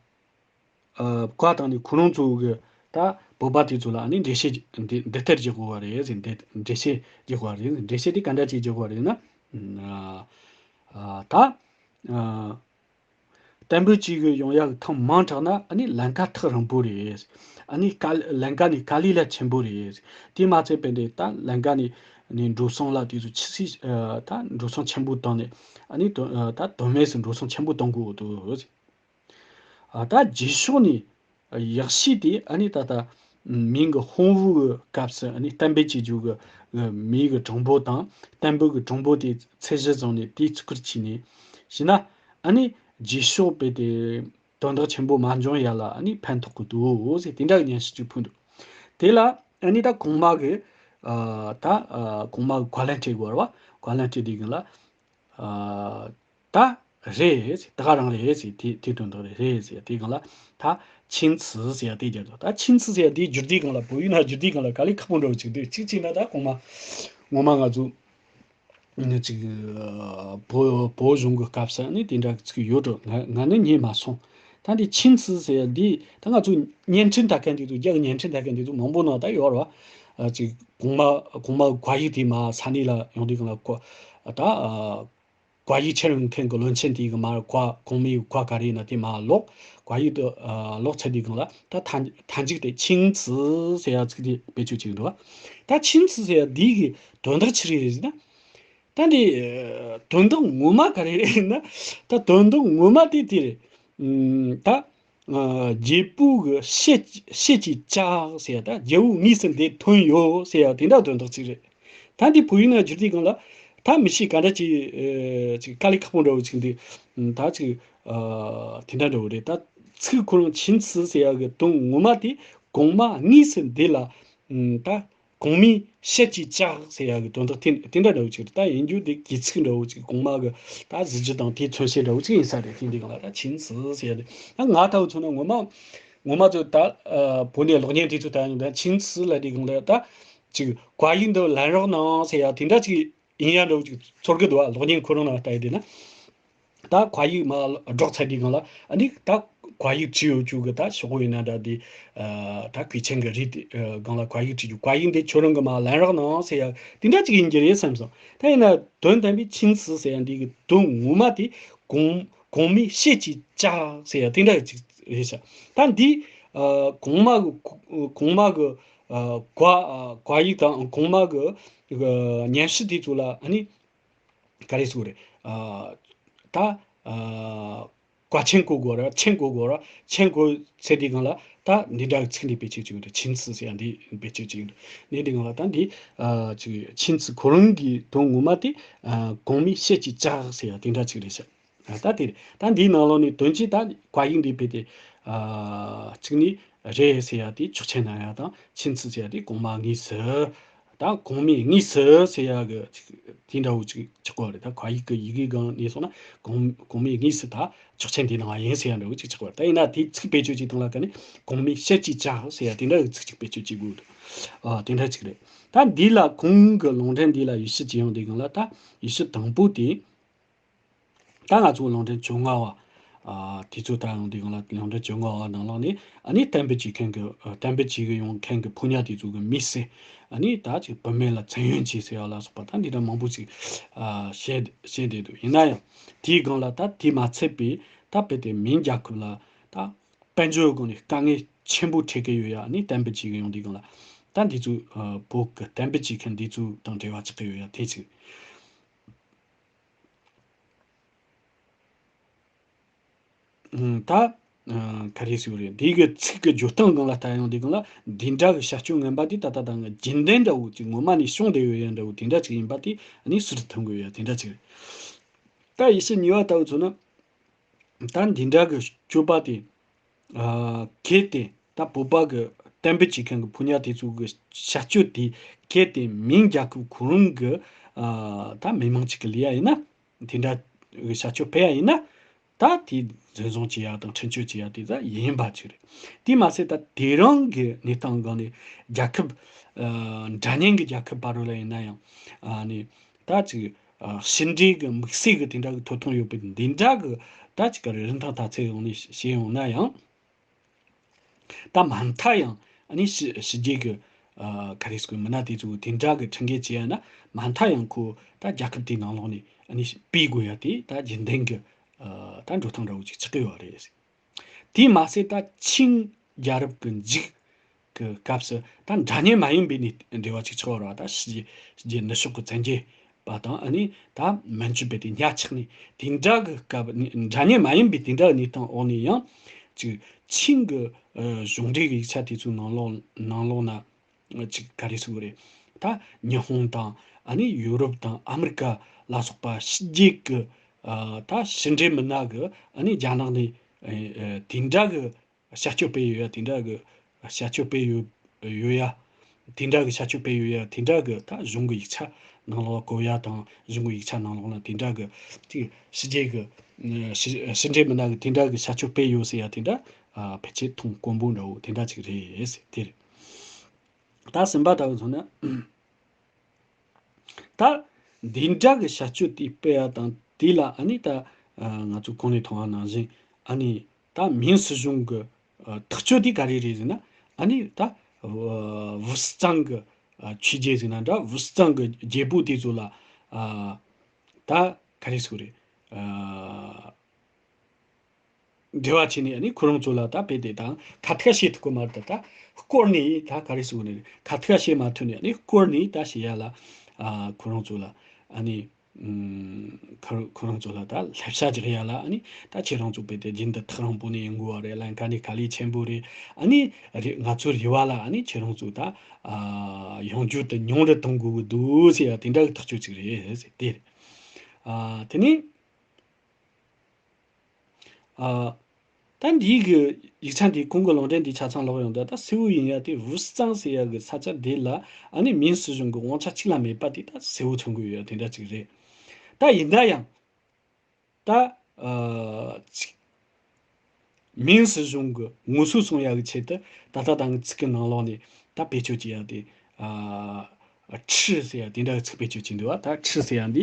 ཨ། བཀའ་བཏང་ནས་ཁོ་རང་ཚོ་གི་ད་བོད་པ་དེ་ཚོ་ལ་ཨ་ནི་འགྲེལ་བཤད་འདི་འདི་ལྟར་རྒྱག་དགོས་པ་རེད་ཟེར། འདི་འགྲེལ་བཤད་རྒྱག་དགོས་པ་རེད། འགྲེལ་བཤད་དེ་ག་འདྲ་ཅིག་རྒྱག་དགོས་པ་རེད་ན། ཨ། ད། ཨ། བསྟན་པ་གཅིག་གི་ཡོང་ཡག་ཐེངས་མང་དྲགས་ན་ཨ་ནི་ལམ་ཁ་ཐག་རིང་པོ་རེད། ཨ་ནི་དཀའ་ལམ་ཁ་ནི་དཀའ་ལས་ལ་ཆེན་པོ་རེད། དེ་མ་ཚད་པའི་འདི་ད་ལམ་ཁ་ནི་ནི་འགྲོ་སོང་ལ་དེ་ཚོ་ཆི་སི་ཨ། ད་འགྲོ་སོང་ཆེན་པོ་བཏང་ནས་ཨ་ནི་དོ་ཨ། ད་དོན་མེད་སུ་འགྲོ་སོང་ཆེན་པོ་གཏོང་དགོས་འདུག། ཨ། ད་རྗེས་ཕྱོགས་ནས་ཡག་ཤོས་དེ་ཨ་ནི་ད་ལྟ་མིང་གི་ཧོང་ཝུའུ་གི་སྐབས་སུ་ཨ་ནི་བསྟན་པའི་བཅོས་བསྒྱུར་གི་མིང་གི་གྲངས་འབོར་དང་བསྟན་པའི་གི་གྲངས་འབོར་དེ་ཚད་གཞི་བཟུང་ནས་དེ་བརྩི་བཀུར་བྱས་ནས་བྱས་ན་ཨ་ནི་རྗེས་ཕྱོགས་པའི་དེ་དོན་དག་ཆེན་པོ་མ་འབྱུང་ཡ་ལ་ཨ་ནི་ཕན་ཐོགས་གི་འདུག་ཟེར་དེ་འདྲ་གི་སྙན་ཞུ་ཅིག་ཕུལ་འདུག། དེ་ལ་ཨ་ནི་ད་གོང་མ་གི་ཨ། ད་ཨ། གོང་མ་གི་བཀའ་ལན་སྤྲད་དགོས་རེད་བ། བཀའ་ལན་སྤྲད་དུས་གི་ལ། ཨ། ད་རེད་ཟེར། ད་ག་རང་རེད་ཟེར། དེ་དེ་དོན་དག་རེད་རེད་ཟེར། དེ་གང་ལ་ད་ཆིང་ཙི་ཟེར་ཡ་དེ་རྒྱབ་འདུག། ད་ཆིང་ཙི་ཟེར་ཡ་དེ་བསྒྱུར་དུས་གང་ལ་བོད་ཡིག་ནང་བསྒྱུར་དུས་གང་ལ་དཀའ་ལས་ཁག་པོ་འདྲ་བོ་ཅིག་འདུག། གཅིག་བྱས་ན་ད་གོང་མ་ངོ་མ་ང་ཚོ་ནི་ཅིག་བོད་བོད་གཞུང་གི་སྐབས་སུ་ནི་དེ་འདྲ་ཅིག་ཡོད་འགྲོ། ང་ང་ནི་ཉན་མ་སོང་། ད་འདི་ཆིང་ཙི་ཟེར་ཡ་འདི་ད་ང་ཚོ་བརྙན་འཕྲིན་ལྟ་མཁན་དེ་ཚོ། རྒྱ་གི་བརྙན་འཕྲིན་ལྟ་མཁན་དེ་ཚོ་མང་པོ་ནང་ད་ཡོད་རེད་བ། ཨ། ཅིག་གོང་མ་གོང་མ་བཀའ་ཡིག་དེ་མར་ས་གནས་ལ་ཡོང་དུས་གང་ལ་ཀོ་ད་ཨ། བཀའ་ཡིག་ཁྱེར་ཡོང་མཁན་གྱི་བློན་ཆེན་དེ་གི་མར་བཀའ་གོང་མའི་བཀའ་ག་རེ་ཡིན་ན་དེ་མར་ཀློག། བཀའ་ཡིག་དེ་ཨ། ཀློག་ཚར་དུས་གང་ལ་ད་མཐའ་མཐའ་མཇུག་དེ་ཆིང་ཙི་ཟེར་ཡ་ཚིག་དེ་བེད་སྤྱོད་བྱེད་ཀྱི་འདུག། ད་ཆིང་ཙི་ཟེར་ཡ་འདི་གི་དོན་དག་ཅི་རེད་ཟེར་ན། ད་འདི་ཨ། དོན་དག་ངོ་མ་ག་རེ་རེད་ཟེར་ན། ད་དོན་དག་ངོ་མ་དེ་དེ་རེད། ཨུམ། ད། ཨ། རྒྱལ་པོ་གི་ཤེད་ཤེད་ཀྱི་ལྕགས་ཟེར་ཡ། ད་རྒྱལ་པོ་དངོས་སུ་འདིར་ཐོན་ཡོད་ཟེར་ཡ་དེ་འདྲ་དོན་དག་ཅིག་རེད། ད་འདི་བོད་ཡིག་ནང་བསྒྱུར་དུས་གང་ལ་ད་མི་ཤེས། ག་འདྲ་ཅིག་ཨ། ཅིག་དཀའ་ལས་ཁག་པོ་འདྲ་བོ་ཅིག་འདུག། ད་ཅིག་ཨ། དེ་འདྲ་འདྲ་བོ་རེད། ད་ཚིག་ཁོ་རང་ཆིང་ཙི་ཟེར་ཡ་གི་དོན་ངོ་མ་དེ་གོང་མ་དངོས་སུ་འདི་ལ་ཨུམ། ད་གོང་མའི་ཤེད་ཀྱི་ལྕགས་ཟེར་ཡ་གི་དོན་དག་དེ་དེ་འདྲ་འདྲ་བོ་ཅིག་རེད། ད་ཡིན་རྒྱུ་དེ་གི་ཚིག་འདྲ་བོ་ཅིག་གོང་མ་གི་ད་གཟི་བརྗིད་དང་དེའི་མཚོན་བྱེད་འདྲ་བོ་ཅིག་ཡིན་ས་རེད། དེ་འདི་གང་ལ་ད་ཆིང་ཙི་ཟེར་ཡ་དེ། ད་ང་ལྟ་བུ་མཚོན་ན་ངོ་མ་ངོ་མ་ཚོ་ད་ཨ། བོད་ནས་གློག་བརྙན་དེ་ཚོ་ལྟ་ཡོང་ད་ཆིང་ཙི་ལབ་དུས་གང་ལ་ད་ཅིག་བཀའ་ཡིག་འདི་ལེན་རོགས་གནང་ཟེར་ཡ་དེ་འདྲ་ཅིག་ཡིན་ཡ་འདྲ་བོ་ཅིག་ཚོར་གི་འདུག་ཨ། གློག་བརྙན་ཁོ་རང་ནང་ལྟ་ཡི་དེ་ན། ད་བཀའ་ཡིག་མར་སྒྲོག་ཚར་དུས་སྒང་ལ་ཨ་ནི་ད་བཀའ་ཡིག་བྲིས་ཡོད་རྒྱུ་གི་ད་ཤོག་བུ་ཡིན་ན་འདྲ་དེ། ཨ། ད་གོས་ཆེན་གི་རིགས་དེ་ཨ། སྒང་ལ་བཀའ་ཡིག་བྲིས་རྒྱུ། བཀའ་ཡིག་འདི་ཁྱོད་རང་གི་མར་ལེན་རོགས་གནང་ཟེར་ཡ་དེ་འདྲ་ཅིག་ཡིན་གྱི་རེད་བསམ་སོང་། ད་ཡིན་ན་དོན་དམ་པའི་ཆིང་ཙི་ཟེར་ཡ་འདི་གི་དོན་ངོ་མ་དེ་གོང་གོང་མའི་ཤེད་ཀྱི་ལྕགས་ཟེར་ཡ་དེ་འདྲ་ཅིག་རེད་ཤག། ད་འདི་ཨ། གོང་མ་གི་གོང་མ་གི་ཨ། བཀའ་ཨ། བཀའ་ཡིག་དང་གོང་མ་གི་སྙན་ཞུ་དེ་ཚོ་ལ་ཨ་ནི་ག་རེ་ཟེར་དགོས་རེད། ཨ། ད་ཨ། བཀའ་ཆེན་བཀོད་དགོས་རེད། ཆེན་བཀོད་དགོས་རེད། ཆེན་བཀོད་ཚེ་འདི་སྒང་ལ་ད་འདི་འདྲ་གི་ཚིག་འདི་བེད་སྤྱོད་བྱེད་ཀྱི་འདུག། ཆིང་ཙི་ཟེར་ཡ་འདི་བེད་སྤྱོད་བྱེད་ཀྱི་འདུག། འདི་འདི་སྒང་ལ་ད་འདི་ཨ། ཅིག་ཆིང་ཙི་ཁོ་རང་གི་དོན་ངོ་མ་དེ་ཨ། གོང་མའི་ཤེད་ཀྱི་ལྕགས་ཟེར་ཡ་དེ་འདྲ་ཅིག་རེད་ཤག། ད་དེ་རེད། ད་འདིའི་ནང་ལོགས་ནས་དོན་གྱིས་ད་བཀའ་ཡིག་འདི་བོད་དེ་ཨ། གཅིག་ནི་རེད་ཟེར་ཡ་དེ་ཆོག་མཆན་གནང་ཡ་དང་། ཆིང་ཙི་ཟེར་ཡ་དེ་གོང་མ་དངོས་སུ། ད་གོང་མའི་དངོས་སུ་ཟེར་ཡ་གི་དེ་འདྲ་བོ་ཅིག་ཆགས་པ་རེད། ད་བཀའ་ཡིག་གི་ཡི་གེ་སྒང་ནས་སོང་ན་གོང་གོང་མའི་དངོས་སུ་ད་ཆོག་མཆན་དེ་གནང་བ་ཡིན་ཟེར་ཡ་འདྲ་བོ་ཅིག་ཆགས་པ་རེད། ད་ཡིན་ན་དེ་ཚིག་བེད་སྤྱོད་བྱེད་སྟངས་ལ་ཀ་ནི་གོང་མའི་ཤེད་ཀྱི་ལྕགས་ཟེར་ཡ་དེ་འདྲ་གི་ཚིག་ཅིག་བེད་སྤྱོད་བྱེད་དགོས་འདུག། ཨ། དེ་འདྲ་ཅིག་རེད། ད་འདི་ལ་གོང་གི་ལུང་འདྲེན་འདི་ལ་ཡིག་ཆ་ཅིག་ཡོང་དུས་སྒང་ལ། ད་ཡིག་ཆ་དང་པོ་དེ། ད་ང་ཚོ་ལུང་འདྲེན་བཅོ་ལྔ་བ། ཨ། དེ་ཚོ་ད་ཡོང་དུས་སྒང་ལ་ལུང་འདྲེན་བཅོ་ལྔ་བ་ནང་ལོགས་ནས་ཨ་ནི་གཏན་འབེབས་བྱེད་མཁན་གྱི་ཨ། གཏན་འབེབས་བྱེད་གི་ཡོང་མཁན་གྱི་ཕོ་ཉ་དེ་ཚོ་གི་མི་སེར། ཨ་ནི་ད་ཅིག་བུད་མེད་ལ་བཙན་གཡེམ་བྱས་ཟེར་ཡ་ལ་སོགས་པ་ད་འདི་འདྲ་མང་པོ་ཞིག་ཨ། བཤད་བཤད་བསྡད་འདུག། ཡིན་ན་ཡང་དེའི་སྒང་ལ་ད་དེ་མ་ཚད་པའི་ད་བོད་དེ་མིང་རྒྱལ་ཁབ་ལ་ད་དཔལ་འབྱོར་སྒང་ནས་དཀའ་ངལ་ཆེན་པོ་འཕྲད་ཀྱི་ཡོད་ཡ། ཨ་ནི་གཏན་འབེབས་བྱེད་གི་ཡོང་དུས་སྒང་ལ་ད་འདི་ཚོ་ཨ། བོད་ཀྱི་གཏན་འབེབས་བྱེད་མཁན་འདི་ཚོ་དང་འབྲེལ་བ་ཆགས་ཀྱི་ཡོད་ཡ། དེ་ཅིག། ཨང་། ད་ཨ། ག་རེ་ཟེར་དགོས་རེད། འདི་གི་ཚིག་གི་བརྗོད་སྟངས་སྒང་ལ་ལྟ་ཡོང་དུས་སྒང་ལ་འདི་འདྲ་གི་བྱ་སྤྱོད་ངན་པ་དེ་ད་ལྟ་ད་ང་རྒྱུན་ལྡན་འདྲ་བོ་ཅིག་ངོ་མ་ནས་བྱུང་བསྡད་ཡོད་ཡ་འདྲ་བོ་དེ་འདྲ་ཅིག་ཡིན་པ་དེ་ཨ་ནི་ཟུར་དུ་མཐོང་གི་ཡོད་ཡ་དེ་འདྲ་ཅིག་རེད། ད་ཡིག་ཆ་གཉིས་པ་ལྟ་བུ་མཚོན་ན། ད་འདི་འདྲ་གི་སྤྱོད་པ་དེ་ཨ། གལ་ཏེ་ད་བོད་པ་གི་གཏན་འབེབས་བྱེད་མཁན་གྱི་ཕོ་ཉ་དེ་ཚོ་གི་བྱ་སྤྱོད་དེ་གལ་ཏེ་མིང་རྒྱལ་ཁབ་ཁོ་རང་གི་ཨ། ད་མི་མང་ཅིག་གི་ལས་ཡ་ཡིན་ན། དེ་འདྲ་གི་བྱ་སྤྱོད་སྤེལ་ཡ་ཡིན་ན། ད་དེ་འཛིན་བཟུང་བྱེད་ཡག་དང་འཁྲུན་སྐྱོད་བྱེད་ཡག་དེ་ད་ཡིན་པ་ཅིག་རེད། དེ་མ་ཟད་ད་དེ་རིང་གི་གནས་སྟངས་སྒང་ནས་རྒྱལ་ཁབ་ཨ་འདྲ་མཉམ་གྱི་རྒྱལ་ཁབ་བར་ལ་ཡིན་ན་ཡང་ཨ་ནི་ད་ཅིག་ཨ་ཕྱི་འབྲེལ་གྱི་དམིགས་བསལ་གྱི་དེ་འདྲ་གི་ཐོབ་ཐང་ཡོད་པའི་འདི་འདྲ་གི་ད་ཅིག་ག་རེ་རིན་ཐང་དག་ཚད་ཡོང་ནས་བྱས་ཡོང་ན་ཡང་། ད་མ་མཐའ་ཡང་ཨ་ནི་ཕྱི་ཕྱི་རྒྱལ་གྱི་ཨ་ག་རེ་ཟེར་དགོས་མི་སྣ་དེ་ཚོ་དེ་འདྲ་གི་ཁྲིམས་འགལ་བྱས་ཡ་ན་མ་མཐའ་ཡང་ཁོ་ད་རྒྱལ་ཁབ་དེའི་ནང་ལོགས་ནས་ཨ་ནི་སྤེལ་དགོས་ཡ་དེ་ད་རྒྱུན་ལྡན་གྱི་ཨ་ད་འགྲོ་སྟངས་འདྲ་བོ་ཅིག་ཆགས་ཀྱི་ཡོད་རེད། དེས་མ་ཟད་ད་ཆིང་རྒྱལ་རབས་ཀྱི་མཇུག་གི་སྐབས་སུ་ད་འདྲ་མཉམ་མ་ཡིན་པའི་ནི་འབྲེལ་བ་ཅིག་ཆགས་པ་རེད་བ། ད་ཕྱི་རྒྱལ་ཕྱི་རྒྱལ་ནུབ་ཕྱོགས་ཀྱི་བཙན་རྒྱལ་པ་དང་ཨ་ནི་ད་མན་ཇུ་པའི་དེ་ཉག་ཆགས་ནས་དེ་འདྲ་གི་སྐབས་ནི་འདྲ་མཉམ་མ་ཡིན་པའི་དེ་འདྲ་གི་གནས་སྟངས་འོག་ནས་ཡང་ཅིག་ཆིང་གི་ཨ་གཞུང་འབྲེལ་གྱི་ཡིག་ཆ་དེ་ཚོའི་ནང་ལོགས་ནང་ལོགས་ན་ཅིག་ག་རེ་ཟེར་དགོས་རེད། ད་ཉི་ཧོང་དང་ཨ་ནི་ཡུ་རོབ་དང་ཨ་མི་རི་ཀ་ལ་སོགས་པ་ཕྱི་རྒྱལ་གྱི་ཨ་ད་ཕྱི་འབྲེལ་མི་སྣ་གི་ཨ་ནི་རྒྱ་ནག་ནས་ཨ་ཨ་དེ་འདྲ་གི་བྱ་སྤྱོད་སྤེལ་ཡོད་ཡ། དེ་འདྲ་གི་བྱ་སྤྱོད་སྤེལ་ཡོད་ཡོད་ཡ། དེ་འདྲ་གི་བྱ་སྤྱོད་སྤེལ་ཡོད་ཡ། དེ་འདྲ་གི་ད་གཞུང་གི་ཡིག་ཆ་ནང་ལོགས་གོ་ཡ་དང་གཞུང་གི་ཡིག་ཆ་ནང་ལོགས་ན་དེ་འདྲ་གི་ཅིག་ཕྱི་རྒྱལ་གི་ཕྱི་ཕྱི་འབྲེལ་མི་སྣ་གི་དེ་འདྲ་གི་བྱ་སྤྱོད་སྤེལ་ཡོད་ཟེར་ཡ་དེ་འདྲ་ཨ་ཕལ་ཆེར་མཐོང་དཀོན་པོ་འདྲ་བོ་དེ་འདྲ་ཅིག་རེད་ཟེར་དེ་རེད། ད་སེམས་པ་ལྟ་བུ་མཚོན་ན། ད་འདི་འདྲ་གི་བྱ་སྤྱོད་དེ་སྤེལ་ཡ་དང་དེ་ལ་ཨ་ནི་ད་ཨ་ང་ཚོ་གོང་ནས་མཐོང་བ་ནང་བཞིན་ཨ་ནི་ད་མིང་སྲིད་གཞུང་གི་ཨ་ཐག་གཅོད་དེ་ག་རེ་རེད་ཟེར་ན་ཨ་ནི་ད་ཝུ་སི་ཙང་གི་ཨ་ཆོས་རྒྱལ་ཟེར་ན་འདྲ་ཝུ་སི་ཙང་གི་རྒྱལ་པོ་དེ་ཚོ་ལ་ཨ་ད་ག་རེ་ཟེར་དགོས་རེད་ཨ། འབྲེལ་བ་བྱས་ནས་ཨ་ནི་ཁོ་རང་ཚོ་ལ་ད་དཔེ་དེ་དང་ཁ་ཐུག་བཤད་ཐུབ་ཀྱི་མ་རེད། ད་སྐོར་ནས་ད་ག་རེ་ཟེར་ནས་ཁ་ཐུག་བཤད་མ་ཐུབ་ནས་ཨ་ནི་སྐོར་ནས་ད་བཤད་ཡ་ལ་ཨ་ཁོ་རང་ཚོ་ལ་ཨ་ནི་ཨུམ་ཁོ་ཁོ་རང་ཚོ་ལ་ད་བསླབ་བྱ་རྒྱག་ཡ་ལ་ཨ་ནི་ད་ཁྱེད་རང་ཚོ་དཔེ་དེ་རྒྱུན་དུ་ཐག་རིང་པོ་ནས་ཡོང་དགོས་བ་རེད། ལམ་ཁ་ནས་དཀའ་ལས་ཆེན་པོ་རེད། ཨ་ནི་རེ་ང་ཚོའི་རེ་བ་ལ་ཨ་ནི་ཁྱེད་རང་ཚོ་ད་ཨ་ཡོང་རྒྱུ་དེ་ཉུང་རུ་གཏོང་དགོས་ཀྱི་འདུག་ཟེར་ཡ་དེ་འདྲ་གི་ཐག་གཅོད་ཅིག་རེད་ཟེར་དེ་རེད། ཨ་དེ་ནས། ཨ། ད་འདིའི་གི་ཡིག་ཆ་འདི་གོང་གི་ལུང་འདྲེན་འདི་ཆ་ཚང་ཀློག་ཡོང་དུས་ད་གསལ་བོ་ཡིན་ཡ་དེ་ཝུ་སི་ཙང་ཟེར་ཡ་གི་ས་ཆ་འདི་ལ་ཨ་ནི་མིང་སྲིད་གཞུང་གི་དབང་ཆ་གཅིག་ལ་མེད་པ་དེ་ད་གསལ་བོ་མཚོན་གི་ཡོད་ཡ་དེ་འདྲ་ཅིག་རེད། ད་ཡིན་ན་ཡང་ད་ཨ་ཅིག་མིང་སྲིད་གཞུང་གི་ངོ་སོ་སྲུང་ཡ་གི་ཆེད་དུ་ད་ལྟ་དང་གི་ཚིག་གི་ནང་ལོགས་ནས་ད་བེད་སྤྱོད་བྱེད་ཡ་དེ་ཨ་ཁྲི་ཟེར་ཡ་དེ་འདྲ་གི་ཚིག་བེད་སྤྱོད་བྱེད་འདུག་བ། ད་ཁྲི་ཟེར་ཡ་འདི་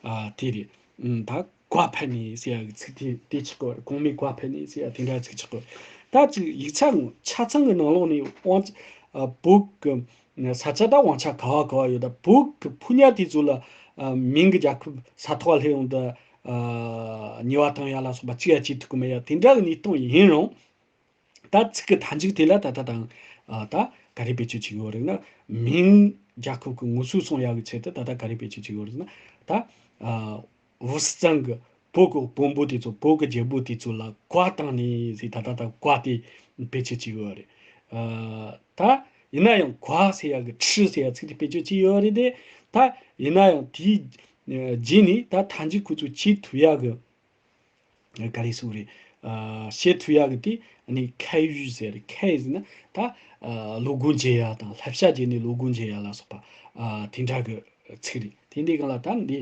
ཨ་དེ་རེད། ཨུམ་ད་བཀའ་ཕེབས་ནས་ཟེར་ཡ་གི་ཚིག་དེ་དེ་ཆགས་གོ། གོང་མའི་བཀའ་ཕེབས་ནས་ཟེར་ཡ་དེ་འདྲ་ཚིག་ཆགས་གོ། ད་ཅིག་ཡིག་ཆ་ཆ་ཚང་གི་ནང་ལོགས་ནས་དབང་ཨ་བོད་གི་ས་ཆ་ད་དབང་ཆ་ག་བ་ག་བ་ཡོད། ད་བོད་གི་ཕོ་ཉ་དེ་ཚོ་ལ་ཨ་མིང་གི་རྒྱལ་ཁབ་ས་ཐོག་སླེབས་ཡོང་དུས་ཨ་ཉེས་པ་བཏང་ཡ་ལ་སོགས་པ་གཅིག་ཡ་བྱེད་ཐུབ་གི་མེད་ཡ་དེ་འདྲ་གི་གནས་སྟངས་ཡིན་རུང་། ད་ཚིག་གི་མཐའ་མཇུག་དེ་ལ་ད་ལྟ་དང་ཨ་ད་ག་རེ་བེད་སྤྱོད་བྱེད་ཀྱི་ཡོད་རེད་ན། མིང་རྒྱལ་ཁབ་ཀྱི་ངོ་སོ་སྲུང་ཡག་གི་ཆེད་དུ་ད་ལྟ་ག་རེ་བེད་སྤྱོད་བྱེད་ཀྱི་ཡོད་རེད་ན། ད་ཨ་ཝུ་སི་ཙང་གི་བོད་ཀྱི་དཔོན་པོ་དེ་ཚོ་བོད་ཀྱི་རྒྱལ་པོ་དེ་ཚོ་ལ་བཀའ་བཏང་ནས་ཟེར་ད་ལྟ་ད་བཀའ་དེ་བེད་སྤྱོད་བྱེད་ཀྱི་ཡོད་རེད། ཨ་ད་ཡིན་ན་ཡང་བཀའ་ཟེར་ཡག་གི་ཁྲི་ཟེར་ཡག་ཚིག་དེ་བེད་སྤྱོད་བྱེད་ཀྱི་ཡོད་རེད་དེ། ད་ཡིན་ན་ཡང་དེའི་རྗེས་ནས་ད་མཐའ་མཇུག་ཁོ་ཚོ་བྱེད་ཐུབ་ཡག་གི་ག་རེ་ཟེར་རེད། ཨ་བཤད་ཐུབ་ཡག་གི་དེ་ནི་ཁ་ཡུས་ཟེར། ཁ་ཡུས་ཟེར་ན་ད་ཨ་བློ་སྒོ་འབྱེད་ཡག་དང་བསླབ་བྱ་བྱས་ནས་བློ་སྒོ་འབྱེད་ཡག་ལ་སོགས་པ་ཨ་དེ་འདྲ་གི་ཚིག་རེད། དེ་འདི་གང་ལ་ད་འདི་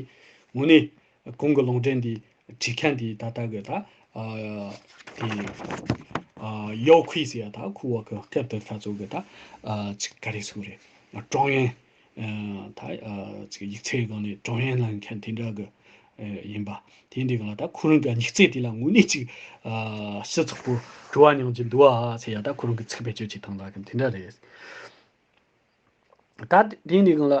དངོས་གནས་གོང་གི་ལུང་འདྲེན་འདི་བྲིས་མཁན་འདི་ད་ལྟ་གི་ད་ཨ་དེ་ཨ་ཡའོ་ཁུའེ་ཟེར་ཡ་ད་ཁུ་བ་གི་སྐབས་དེར་ད་ཚོ་གི་ད་ཨ་ཅིག་ག་རེ་ཟེར་རེད། ཀྲུང་ཡོན། ཨ་ད་ཨ་ཅིག་ཡིག་ཚད་སྒང་ནས་ཀྲུང་ཡོན་ལ་མཁན་དེ་འདྲ་གི་ཨ་ཡིན་པ། དེ་འདི་གང་ལ་ད་ཁོ་རང་གི་ཡིག་ཚད་དེ་ལ་དངོས་གནས་ཅིག་ཨ་སྤྱི་ཚོགས་པོ་བྲོ་བ་མྱོང་གི་འདུག་ཨ་ཟེར་ཡ་ད་ཁོ་རང་གི་ཚིག་བེད་སྤྱོད་བྱེད་སྟངས་ལ་གི་དེ་འདྲ་རེད། ད་དེ་འདི་གང་ལ་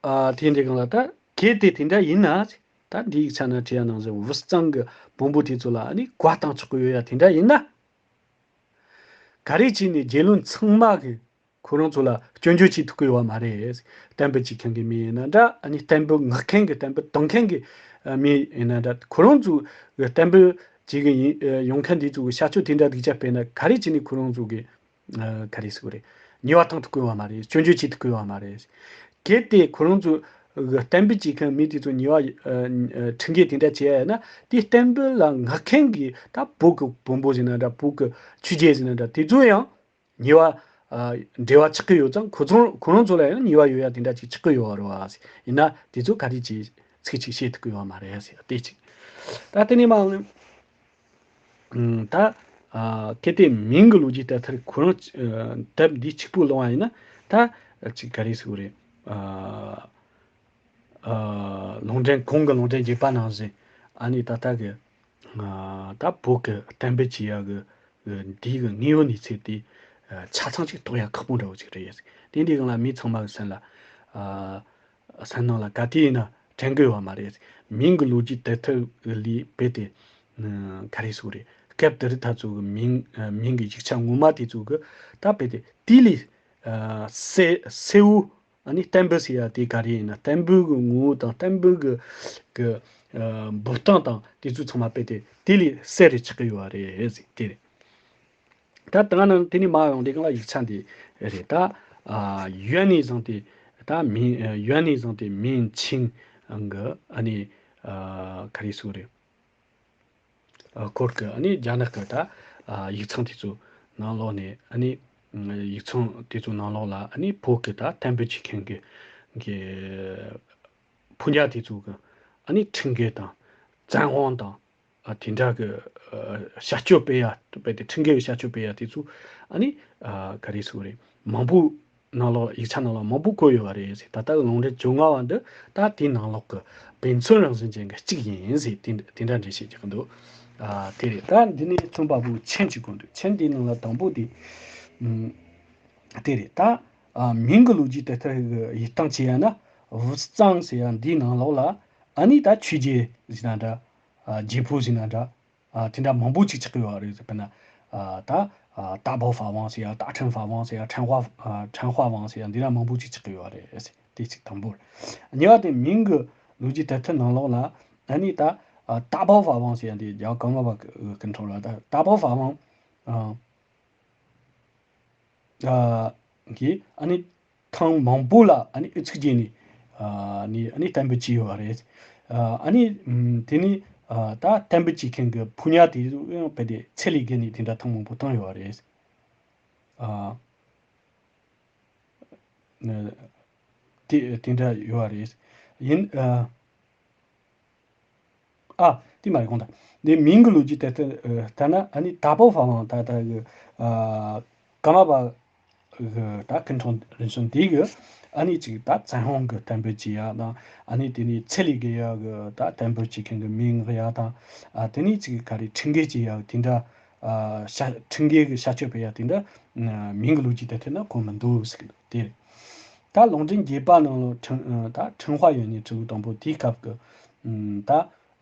ཨ་དེ་འདི་གང་ལ་ད་གལ་ཏེ་དེ་འདྲ་ཡིན་ན་ད་འདི་ཡིག་ཆ་ན་བྲིས་ཡ་ནང་བཞིན་ཝུ་སི་ཙང་གི་བོན་པོ་དེ་ཚོ་ལ་ཨ་ནི་བཀའ་བཏང་ཆོག་གི་ཡོད་ཡ་དེ་འདྲ་ཡིན་ན། ག་རེ་བྱས་ནས་རྒྱལ་བློན་ཚང་མ་གི་ཁོ་རང་ཚོ་ལ་སྐྱོན་བརྗོད་བྱེད་ཐུབ་ཀྱི་ཡོད་པ་མ་རེད། གཏན་འབེབས་བྱེད་མཁན་གྱི་མི་ཡིན་ན་འདྲ། ཨ་ནི་གཏན་འབེབས་མངགས་མཁན་གྱི་གཏན་འབེབས་གཏོང་མཁན་གྱི་ཨ་མི་ཡིན་ན་འདྲ། ཁོ་རང་ཚོ་གི་གཏན་འབེབས་བྱེད་ཀྱི་ཡིན་ཨ་ཡོང་མཁན་དེ་ཚོ་གི་བྱ་སྤྱོད་དེ་འདྲ་སྡུག་ཅག་སྤེལ་ན་ག་རེ་བྱས་ནས་ཁོ་རང་ཚོ་གི་ཨ་ག་རེ་ཟེར་དགོས་རེད། ཉེས་པ་བཏང་ཐུབ་ཀྱི་ཡོད་པ་མ་རེད། སྐྱོན་བརྗོད་བྱེད་ཐུབ་ཀྱི་ཡོད་པ་མ་རེད། གལ་ཏེ་ཁོ་རང་ཚོ་གི་གཏན་འབེབས་བྱེད་མཁན་མི་དེ་ཚོ་ཉེས་པ་ཨ་ཨ་ཁྲིམས་འགལ་དེ་འདྲ་བྱས་ཡ་ན་དེ་གཏན་འབེབས་ལ་མངགས་མཁན་གྱི་ད་བོད་ཀྱི་བོན་པོ་ཟེར་ན་འདྲ། བོད་ཀྱི་ཆོས་རྒྱལ་ཟེར་ན་འདྲ། དེ་ཚོ་ཡང་ཉེས་པ་ཨ་འབྲེལ་བ་ཆགས་ཀྱི་ཡོད་ཙང་ཁོ་ཚོ་ཁོ་རང་ཚོ་ལ་ཡང་ཉེས་པ་ཡོད་ཡ་དེ་འདྲ་ཅིག་ཆགས་ཀྱི་ཡོད་རེད་བ། ཡིན་ན་དེ་ཚོ་ག་རེ་ཅིག་ཚིག་ཅིག་བཤད་ཐུབ་ཀྱི་ཡོད་མ་རེད་ཟེར་དེ་ཅིག་ད་དེ་ནས་མ་ཨམ་ད་ཨ་གལ་ཏེ་མིང་གི་ལོ་རྒྱུས་དེ་ལྟར་ཁོ་རང་ཨ་དེབ་འདི་གཅིག་པུ་ཀློག་པ་ཡིན་ན། ད་ཅིག་ག་རེ་ཟེར་དགོས་རེད། ཨ་ཨ་ལུང་འདྲེན་གོང་གི་ལུང་འདྲེན་རྒྱས་པ་ནང་བཞིན། ཨ་ནི་ད་ལྟ་གི་ཨ་ད་བོད་ཀྱི་གཏན་འབེབས་བྱེད་ཡ་གི་གི་འདི་གི་དངོས་ཡོད་གནས་ཚུལ་དེ་ཨ་ཆ་ཚང་ཅིག་རྟོགས་ཡ་ཁག་པོ་འདྲ་བོ་ཅིག་རེད། དེ་འདི་སྒང་ལ་མི་ཚང་མ་གི་སེམས་ལ་ཨ་སེམས་ནང་ལ་ག་དུས་ཡིན་ན་དྲན་གི་ཡོད་མ་རེད། མིང་གི་ལོ་རྒྱུས་དེབ་ཐེར་ལས་རྦད་དེ་ཨ་ག་རེ་ཟེར་དགོས་རེད། སྐབས་དེ་རིང་ད་ཚོ་གི་མིང་ཨ་མིང་གི་ཡིག་ཆ་ངོ་མ་དེ་ཚོ་གི་ད་རྦད་དེ་དེ་ལས་ཨ་གསལ་གསལ་བོ། ཨ་ནི་གཏན་འབེབས་ཟེར་ཡ་དེ་ག་རེ་ཡིན་ན། གཏན་འབེབས་ཀྱི་ངོ་བོ་དང་གཏན་འབེབས་ཀྱི་གི་ཨ་འབུར་སྟངས་དང་དེ་ཚོ་ཚང་མ་རྦད་དེ་དེ་ལས་གསལ་རུ་ཆགས་ཀྱི་ཡོད་རེད་ཟེར། དེ་རེད། ད་ད་ནང་དེ་ནས་མར་ཡོང་དེ་གང་ལ་ཡིག་ཆ་འདི་རེད། ད་ཨ་ཡོན་ནས་བཟུང་སྟེ་ད་མིང་ཨ་ཡོན་ནས་བཟུང་སྟེ་མིང་ཆིང་གི་ཨ་ནི་ཨ་ག་རེ་ཟེར་དགོས་རེད། ཨ་སྐོར་གྱི་ཨ་ནི་རྒྱ་ནག་གི་ད་ཨ་ཡིག་ཚང་དེ་ཚོ་ནང་ལོགས་ནས། ཨ་ནི་ཡིག་ཚང་དེ་ཚོ་ནང་ལོགས་ལ་ཨ་ནི་བོད་ཀྱི་ད་གཏན་འབེབས་བྱེད་མཁན་གྱི་གི་ཕོ་ཉ་དེ་ཚོ་གི་ཨ་ནི་ཁྲིམས་འགལ་དང་བཙན་དབང་དང་ཨ་དེ་འདྲ་གི་ཨ་བྱ་སྤྱོད་སྤེལ་ཡ། རྦད་དེ་ཁྲིམས་འགལ་གྱི་བྱ་སྤྱོད་སྤེལ་ཡ་དེ་ཚོ་ཨ་ནི་ཨ་ག་རེ་ཟེར་དགོས་རེད། མང་པོ་ནང་ལོགས་ཡིག་ཆ་ནང་ལོགས་མང་པོ་བཀོད་ཡོད་པ་རེད་ཟེར། ད་ལྟ་གི་ལུང་འདྲེན་བཅོ་ལྔ་པ་འདི་ད་དེའི་ནང་ལོགས་ཀྱི་དཔེ་མཚོན་རང་བཞིན་ཅན་གྱི་གཅིག་ཡིན་ཟེར། དེ་དེ་འདྲ་འགྲེལ་བཤད་རྒྱག་གི་འདུག་ཨ་དེ་རེད། ད་འདི་ནས་རྩོམ་པ་པོ་མཆན་གཅིག་དགོས་འདུག་མཆན་དེའི་ནང་ལ་དང་པོ་དེ་ཨམ་དེ་རེད། ད་ཨ་མིང་གི་ལོ་རྒྱུས་དེབ་ཐེར་གྱི་ཡིག་ཐང་བྱས་ཡ་ན། ཝུའུ་ཙང་ཟེར་ཡ་འདིའི་ནང་ལོགས་ལ་ཨ་ནི་ད་ཆོས་རྗེ་ཟེར་ན་འདྲ། ཨ་རྗེ་ཕོ་ཟེར་ན་འདྲ། ཨ་དེ་འདྲ་མང་པོ་ཅིག་ཆགས་ཀྱི་ཡོད་རེད་ཟེར། དཔེར་ན་ཨ་ད་ཨ་大宝法王ཟེར་ཡ། 大乘法王ཟེར་ཡ། 禅法ཨ་禅法王ཟེར་ཡ། འདི་འདྲ་མང་པོ་ཅིག་ཆགས་ཀྱི་ཡོད་རེད་ཟེར། དེ་གཅིག་དང་པོ་རེད། གཉིས་པ་དེ་མིང་གི་ལོ་རྒྱུས་དེབ་ཐེར་ནང་ལོགས་ལ་ཨ་ནི་ད་ཨ་大宝法王ཟེར་ཡ་འདི་རྒྱལ་བ་ཀརྨ་པ་གི་ཀུན་འཕྲོད་ལ། ད་大宝法王ཨ་ཨ་གིས་ཨ་ནི་ཐེངས་མང་པོ་ལ་ཨ་ནི་ཨུ་ཚུགས་བརྒྱབ་ནས་ཨ་ནི་ཨ་ནི་གཏན་འབེབས་བྱས་ཡོད་རེད། ཨ་ཨ་ནི་ཨམ་དེ་ནས་ཨ་ད་གཏན་འབེབས་བྱེད་མཁན་གྱི་ཕོ་ཉ་དེ་ཡང་རྦད་དེ་ཚད་ལས་བརྒལ་ནས་དེ་འདྲ་ཐེངས་མང་པོ་བཏང་ཡོད་རེད། ཨ་ཨ་དེ་དེ་འདྲ་ཡོད་རེད། ཡིན་ཨ། ཨ་དེ་མ་རེད། དགོངས་དག་འདི་མིང་གི་ལོ་རྒྱུས་དེ་ལྟ་ལྟ་ན་ཨ་ནི་大宝法王ད་ལྟ་གི་ཨ་ཀརྨ་པ་གི་ད་ཀུན་འཕྲོད་རིམ་བྱོན་དེ་གི་ཨ་ནི་ཅིག་ད་བཙན་དབང་གི་གཏན་འབེབས་བྱེད་ཡ་དང་། ཨ་ནི་དེ་ནས་ཚད་ལས་བརྒལ་ཡ་གི་ད་གཏན་འབེབས་བྱེད་མཁན་གི་མིང་བཀག་ཡ་དང་། ཨ་དེ་ནས་ཅིག་ག་རེ་ཁྲིམས་འགལ་བྱེད་ཡ་དེ་འདྲ། ཨ་བྱ་ཁྲིམས་འགལ་གི་བྱ་སྤྱོད་སྤེལ་ཡ་དེ་འདྲ་ཨ་མིང་གི་ལོ་རྒྱུས་དེ་ལྟ་ན་གོ་མི་འདུག་ཟེར་གི་འདུག་དེ་རེད། ད་ལུང་འདྲེན་རྒྱས་པ་ནང་ལོགས་ཁྲིམས་ཨ་ད་ཁྲིམས་དཔལ་ཡོན་ནས་དྲིལ་བུ་དང་པོ་དེའི་སྐབས་ཀྱི་ཨ་ད་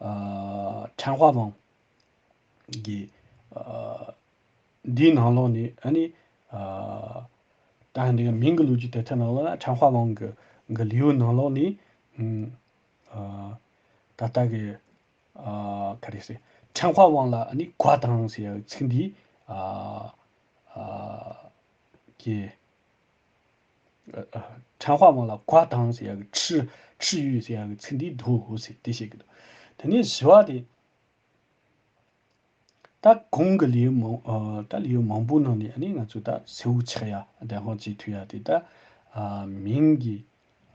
ཨ་ཁྲན་ཧྭ་ཝང་གི་ཨ་འདིའི་ནང་ལོགས་ནས་ཨ་ནི་ཨ་ད་འདི་ག་མིང་གི་ལོ་རྒྱུས་དེ་ཐད་ནང་ལོགས་ན་ཁྲན་ཧྭ་ཝང་གི་གི་ལེའུ་ནང་ལོགས་ནས་ཨ་ད་ལྟ་གི་ཨ་ག་རེ་ཟེར། ཁྲན་ཧྭ་ཝང་ལ་ཨ་ནི་བཀའ་བཏང་ཟེར་ཡ་ཚིག་འདི་ཨ་ཨ་གི་ཨ་ཨ་ཁྲན་ཧྭ་ཝང་ལ་བཀའ་བཏང་ཟེར་ཡ་གི་ཁྲི་ཁྲི་ཡོད་ཟེར་ཡ་གི་ཚིག་འདི་འདུག་ཟེར་དེ་བཤད་ཀྱི་འདུག་དེ་ནས་བཞི་བ་དེ། ད་གོང་གི་ལེའུ་མང་ཨ་ད་ལེའུ་མང་པོ་ནང་ནས་ཨ་ནི་ང་ཚོས་ད་གསལ་བོ་ཆགས་ཡ་བདེན་དཔང་བྱེད་ཐུབ་ཡ་དེ། ད་ཨ་མིང་གི་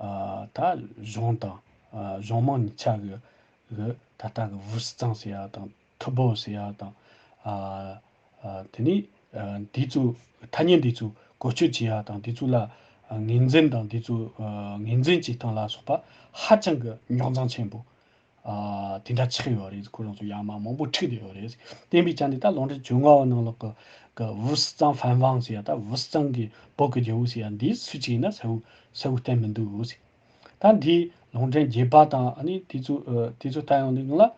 ཨ་ད་གཞུང་དང་ཨ་གཞུང་མང་གཉིས་ཆ་གི་གི་ད་ལྟ་གི་ཝུའུ་ཙང་ཟེར་ཡ་དང་ཐུ་བོ་ཟེར་ཡ་དང་། ཨ་ཨ་དེ་ནས་ཨ་འདི་ཚོ་ཐ་སྙད་འདི་ཚོ་བཀོལ་སྤྱོད་བྱེད་ཡ་དང་། འདི་ཚོ་ལ་ཨ་ངོས་འཛིན་དང་འདི་ཚོ་ཨ་ངོས་འཛིན་བྱེད་སྟངས་ལ་སོགས་པ་ཧ་ཅང་གི་རྙོག་འཛིང་ཆེན་པོ་ཨ་དེ་འདྲ་ཆགས་ཡོད་རེད། ཁོ་རང་ཚོ་ཡར་མར་མང་པོ་འཁྲུག་བསྡད་ཡོད་རེད། བསྟན་པའི་ཆ་ནས་ད་ལུང་འདྲེན་བཅོ་ལྔ་པ་ནང་ལོགས་ཀྱི་ཀྱི་ཝུའུ་ཙང་ཧྥན་ཝང་ཟེར་ཡ། ད་ཝུའུ་ཙང་གི་བོད་ཀྱི་རྒྱལ་པོ་ཟེར་ཡ་འདི་སུ་ཅིག་ཡིན་ན་གསལ་བོ་གསལ་བོ་བསྟན་མི་འདུག་ཟེར། ད་འདིའི་ལུང་འདྲེན་རྒྱས་པ་དང་ཨ་ནི་དེ་ཚོ་ཨ་དེ་ཚོ་ལྟ་ཡོང་དུས་སྒང་ལ།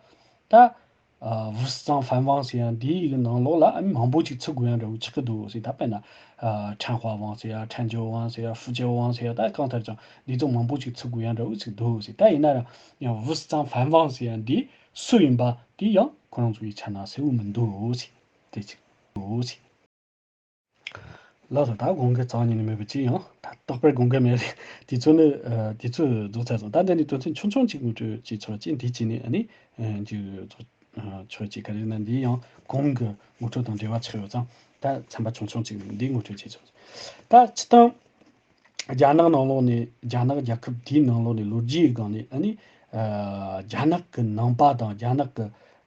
ད་ཨ་ཝུའུ་ཙང་ཧྥན་ཝང་ཟེར་ཡ་འདིའི་ནང་ལོགས་ལ་ཨ་ནི་མང་པོ་ཅིག་ཚུད་དགོས་ཡ་འདྲ་བོ་ཆགས་ཀྱི་འདུག་ཟེར། ད་དཔེར་ན་ཨ་ཁྲན་ཧྭ་ཝང་ཟེར་ཡ། ཁྲན་ཅོ་ཝང་ཟེར་ཡ། ཧྥུ་ཅོ་ཝང་ཟེར་ཡ། ད་གང་ལྟར་ཀྱང་འདི་ཚོ་མང་པོ་ཅིག་ཚུད་དགོས་ཡ་འདྲ་བོ་ཅིག་འདུག་ཟེར། ད་ཡིན་ན་ཡང་ཝུའུ་ཙང་ཧྥན་ཝང་ཟེར་ཡ་འདི་སུ་ཡིན་པ་དེ་ཡང་ཁོ་རང་ཚོ་ཡི་ཆ་ནས་གསལ་བོ་མི་འདུག་ཟེར། དེ་གཅིག་འདུག་ཟེར། ལགས་སོ། ད་དགོངས་འགལ་རྩ་བ་ཉིད་ནས་མེད་པ་ཅི་ཡང་ད་རྟག་པར་དགོངས་འགལ་མེད་རེད། དེ་ཚོ་ནི་ཨ་དེ་ཚོ་རྫོགས་ཚར་སོང་། ད་འདི་ནི་དོན་ཚན་ཆུང་ཆུང་ཅིག་ངོ་སྤྲོད་ཅིག་ཆོག་ཅིག་འདི་ཅི་ནས་ཨ་ནི་ཨ་འཇུ་རྫོགས་ཨ་ཆོག་ཅིག་ག་རེ་ན་འདི་ཡང་གོང་གི་ངོ་སྤྲོད་དང་འབྲེལ་བ་ཆགས་ཡོད་ཙང་། ད་ཚན་པ་ཆུང་ཆུང་ཅིག་འདི་ངོ་སྤྲོད་བྱེད་ཆོག་ད་སྤྱི་བཏང་རྒྱ་ནག་ནང་ལོགས་ནས་རྒྱ་ནག་རྒྱལ་ཁབ་དེའི་ནང་ལོགས་ནས་ལོ་རྒྱུས་སྒང་ནས་ཨ་ནི་ ཨ་རྒྱ་ནག་གི་ནང་པ་དང་རྒྱ་ནག་གི་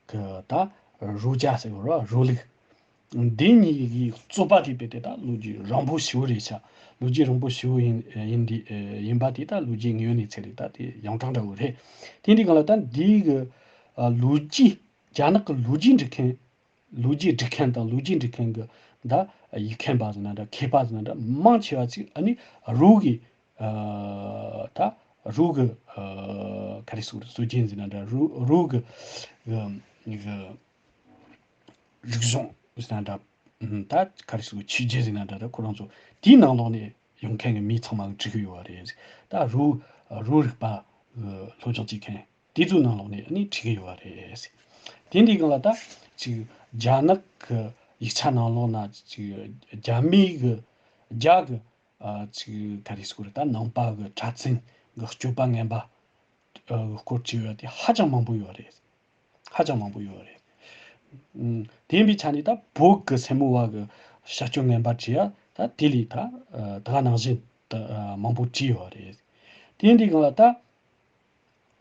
གི་ད་儒家ཟེར་བ་ར་རུ་ལུགས། འདི་གཉིས་ཀྱི་རྩོད་པ་དེ་དཔེ་དེ་ད་ལོ་རྒྱུས་རིང་པོ་ཞེ་པོ་རེད་ཤག་ལོ་རྒྱུས་རིང་པོ་ཞེ་པོ་ཡིན་ཡིན་དེ་ཡིན་པ་དེ་ད་ལོ་རྒྱུས་དངོས་གནས་ཚན་རིག་ད་དེ་ཡོངས་གྲགས་འདྲ་བོ་རེད། དེ་འདི་གང་ལ་ད་འདི་གི་ཨ་ལོ་རྒྱུས་རྒྱ་ནག་གི་ལོ་རྒྱུས་འབྲི་མཁན་ལོ་རྒྱུས་འབྲི་མཁན་དང་ལོ་རྒྱུས་འབྲི་མཁན་གི་ད་ཡིག་མཁན་པ་ཟེར་ན་འདྲ་མཁས་པ་ཟེར་ན་འདྲ་མང་ཆེ་བ་ཅིག་ཨ་ནི་རུ་གི་ཨ་ད་རུ་གི་ཨ་ག་རེ་ཟེར་སྲོལ་རྒྱུན་ཟེར་ན་འདྲ་རུ་རུ་གི་གི་གི་རིག་གཞུང་ཟེར་ན་འདྲ། ད་ག་རེ་ཟེར་ཆོས་བརྒྱུད་ཟེར་ན་འདྲ་ད་ཁོ་རང་ཚོ་དེའི་ནང་ལོགས་ནས་ཡོང་མཁན་གྱི་མི་ཚང་མ་བྲིས་ཀྱི་ཡོད་པ་རེད། ད་རུ་རུ་རིག་པ་སློབ་སྦྱོང་བྱེད་མཁན་དེ་ཚོའི་ནང་ལོགས་ནས་ནི་བྲིས་ཀྱི་ཡོད་པ་རེད། དེ་འདི་སྒང་ལ་ད་ཅིག་རྒྱ་ནག་གི་ཡིག་ཆ་ནང་ལོགས་ན་ཅིག་རྒྱ་མི་གི་རྒྱ་གི་ཨ་ཅིག་ག་རེ་ཟེར་དགོས་རེད། ད་ནང་པ་གི་གྲྭ་བཙུན་གི་སྤྱོད་པ་ངན་པ་ཨ་སྐོར་བྲིས་ཡོད་དེ་ཧ་ཅང་མང་པོ་ཡོད་རེད། ཧ་ཅང་མང་པོ་ཡོད་རེད། ཨུམ། དེ་ཡིན་པའི་ཆ་ནས་ད་བོད་ཀྱི་སེར་མོ་བ་གི་བྱ་སྤྱོད་ངན་པ་བྲིས་ཡ་ད་དེ་ལས་ད་ཨ་ད་ག་ནང་བཞིན་ད་ཨ་མང་པོ་བྲིས་ཡོད་རེད། དེ་ཡིན་དུས་སྒང་ལ་ད་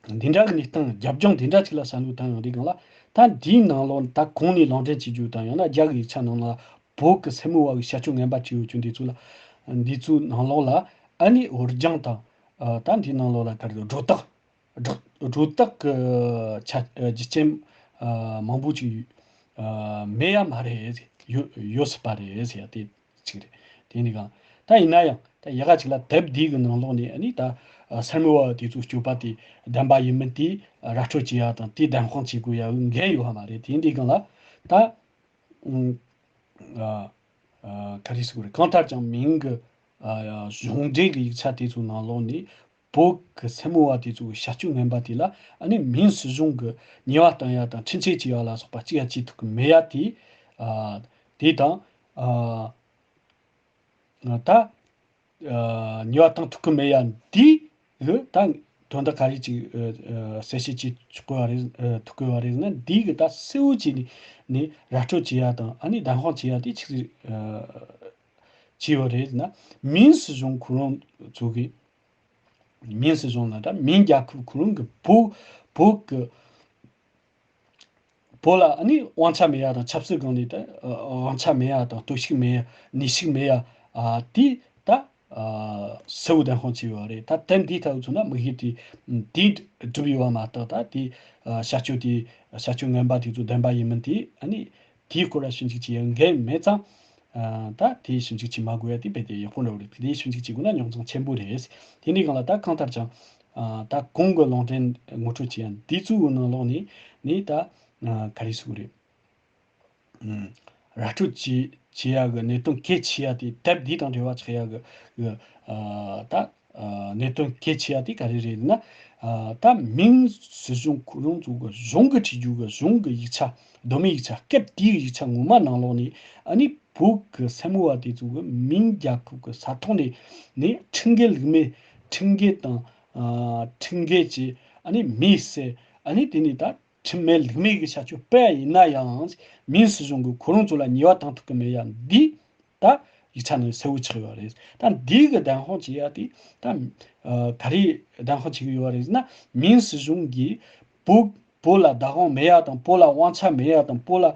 འདི་འདྲ་གི་གནས་སྟངས་རྒྱབ་ལྗོངས་འདི་འདྲ་ཅིག་ལ་བསམ་བློ་བཏང་ཡོང་དུས་སྒང་ལ་ད་འདིའི་ནང་ལོགས་ད་གོང་ནས་ལུང་འདྲེན་བྱེད་རྒྱུ་དང་ཡང་ན་རྒྱ་གི་ཡིག་ཆ་ནང་ལ་བོད་ཀྱི་སེར་མོ་བ་གི་བྱ་སྤྱོད་ངན་པ་བྲིས་ཡོད་རྒྱུ་འདི་ཚོ་ལ་འདི་ཚོའི་ནང་ལོགས་ལ་ཨ་ནི་འུར་སྦྱོང་དང་ཨ་ད་འདིའི་ནང་ལོགས་ལ་ག་རེ་སྒྲོ་བཏགས། སྒྲོ་སྒྲོ་བཏགས་ཀྱི་ཆ་རྒྱུ་རྐྱེན་མང་པོ་ཅིག་མེད་ཡ་མ་རེད། ཡོད་ཡོད་སྲིད་པ་རེད་ཟེར་ཡ་དེ་གཅིག་རེད། དེ་ནི་གང་ད་ཡིན་ན་ཡང་ད་ཡ་ག་ཅིག་ལ་དེབ་འདིའི་གི་ནང་ལོགས་ནས་ནི་ད་སེར་མོ་བ་དེ་ཚོའི་སྤྱོད་པ་དེ་བདེན་པ་ཡིན་མིན་དེ་ར་སྤྲོད་བྱེད་ཡ་དང་དེ་བདེན་དཔང་བྱེད་དགོས་ཡ་འགན་ཡོད་ཧ་མ་རེད། དེ་འདི་གང་ལ་ད། ཨ་ཨ་ག་རེ་ཟེར་དགོས་རེད། གང་ལྟར་ཀྱང་མིང་གི་ཨ་གཞུང་འབྲེལ་གྱི་ཡིག་ཆ་དེ་ཚོའི་ནང་ལོགས་ནས་བོད་ཀྱི་སེར་མོ་བ་དེ་ཚོའི་བྱ་སྤྱོད་ངན་པ་དེ་ལ་ཨ་ནི་མིང་སྲིད་གཞུང་གི་ཉེས་པ་བཏང་ཡ་དང་ཁྲིམས་ཆད་བཅད་ཡ་ལ་སོགས་པ་གཅིག་ཡང་བྱེད་ཐུབ་ཀྱི་མེད་ཡ་དེ་ཨ་དེ་དང་ཨ་ད། ཉེས་པ་བཏང་ཐུབ་ཀྱི་མེད་ཡ་འདི་གི་ད་དོན་དག་ག་རེ་ཅིག་གསལ་བཤད་བྱེད་ཆོག་གི་བ་རེད། ཐུབ་ཀྱི་བ་རེད་ན་འདི་གི་ད་གསལ་བོ་བྱས་ནས་ནས་ར་སྤྲོད་བྱེད་ཡ་དང་ཨ་ནི་བདམས་ཁང་བྱེད་ཡ་དེ་ཆིག་སྒྲིལ་བྱས་ཡོད་རེད་ན། མིན་སྲིད་གཞུང་ཁོ་རང་ཚོ་གི་མིན་སྲིད་གཞུང་ལ་ད་མིན་རྒྱལ་ཁབ་ཁོ་རང་གི་བོད་བོད་གི་བོད་ལ་ཨ་ནི་དབང་ཆ་མེད་ཡ་དང་ཆབ་སྲིད་སྒང་ནས་ད་དབང་ཆ་མེད་ཡ་དང་གཏོར་བཤིག་མེད་ཡ་ནུས་ཤུགས་མེད་ཡ་ཨ་དེ་ད་ཨ་གསལ་བོ་བདམས་ཁང་བྱས་ཡོད་རེད། ད་དེབ་འདིའི་ཐོག་ཚུད་ན་དམིགས་ཡུལ་དེ་དེ་གྲུབ་ཡོད་པ་མ་གཏོགས་ད་དེ་ཨ་བྱ་སྤྱོད་དེ་བྱ་སྤྱོད་ངན་པ་དེ་ཚོ་བདེན་པ་ཡིན་མིན་དེ་ཨ་ནི་དེའི་སྐོར་ལ་ཞིབ་འཇུག་བྱེད་ཡ་འགན་མེད་ཙང་། ཨ་ད་དེའི་ཞིབ་འཇུག་བྱེད་མ་དགོས་ཡ་དེ་རྦད་དེ་ཡག་པོ་འདྲ་བོ་རེད། དེའི་ཞིབ་འཇུག་བྱེད་དགོས་ན་རྙོག་འཛིང་ཆེན་པོ་རེད། དེ་འདྲའི་སྒང་ལ་ད་གང་ལྟར་ཀྱང་ཨ་ད་གོང་གི་ལུང་འདྲེན་ངོ་སྤྲོད་བྱེད་ཡ་འདི་ཚོའི་ནང་ལོགས་ནས་ནི་ད་ཨ་ག་རེ་ཟེར་དགོས་རེད། ཨ་ར་སྤྲོད་བྱེད་བྱེད་ཡ་གི་གནད་དོན་གལ་ཆེ་ཡ་དེ་དེབ་འདི་དང་འབྲེལ་བ་ཆགས་ཡ་གི་གི་ཨ་ད། ཨ་གནད་དོན་གལ་ཆེ་ཡ་དེ་ག་རེ་རེད་ན། ཨ་ད་མིན་སྲིད་གཞུང་ཁོ་རང་ཚོ་གི་གཞུང་གི་བྲིས་རྒྱུ་གི་གཞུང་གི་ཡིག་ཆ་གདོད་མའི་ཡིག་ཆ་སྐབས་དེའི་ཡིག་ཆ་ངོ་མ་ནང་ལོགས་ནས་ཨ་ནི་བོད་གི་སེར་མོ་བ་དེ་ཚོ་གི་མིན་རྒྱལ་ཁབ་གི་ས་ཐོག་ནས་ནི་ཁྲིམས་འགལ་ལུགས་མེད་ཁྲིམས་འགལ་དང་ཨ་ཁྲིམས་འགལ་གྱི་ཨ་ནི་མི་བསད་ཨ་ནི་དེ་ནི་ད་ཁྲིམས་མེད་ལུགས་མེད་ཀྱི་བྱ་སྤྱོད་སྤེལ་ཡ་ཡིན་ན་ཡང་མིན་སྲིད་གཞུང་གི་ཁོ་རང་ཚོ་ལ་ཉེས་པ་བཏང་ཐུབ་ཀྱི་མེད་ཡ་འདི། ད་ཡིག་ཆ་ནང་གསལ་བོ་ཆགས་ཡོད་རེད། ད་འདི་གི་བདམས་ཁང་བྱེད་ཡ་དེ་ད་ཨ་ག་རེ་བདམས་ཁང་བྱེད་ཀྱི་ཡོད་རེད་ཟེར་ན། མིན་སྲིད་གཞུང་གིས་བོད་བོད་ལ་བདག་དབང་མེད་ཡ་དང་བོད་ལ་དབང་ཆ་མེད་ཡ་དང་བོད་ལ་ཨ་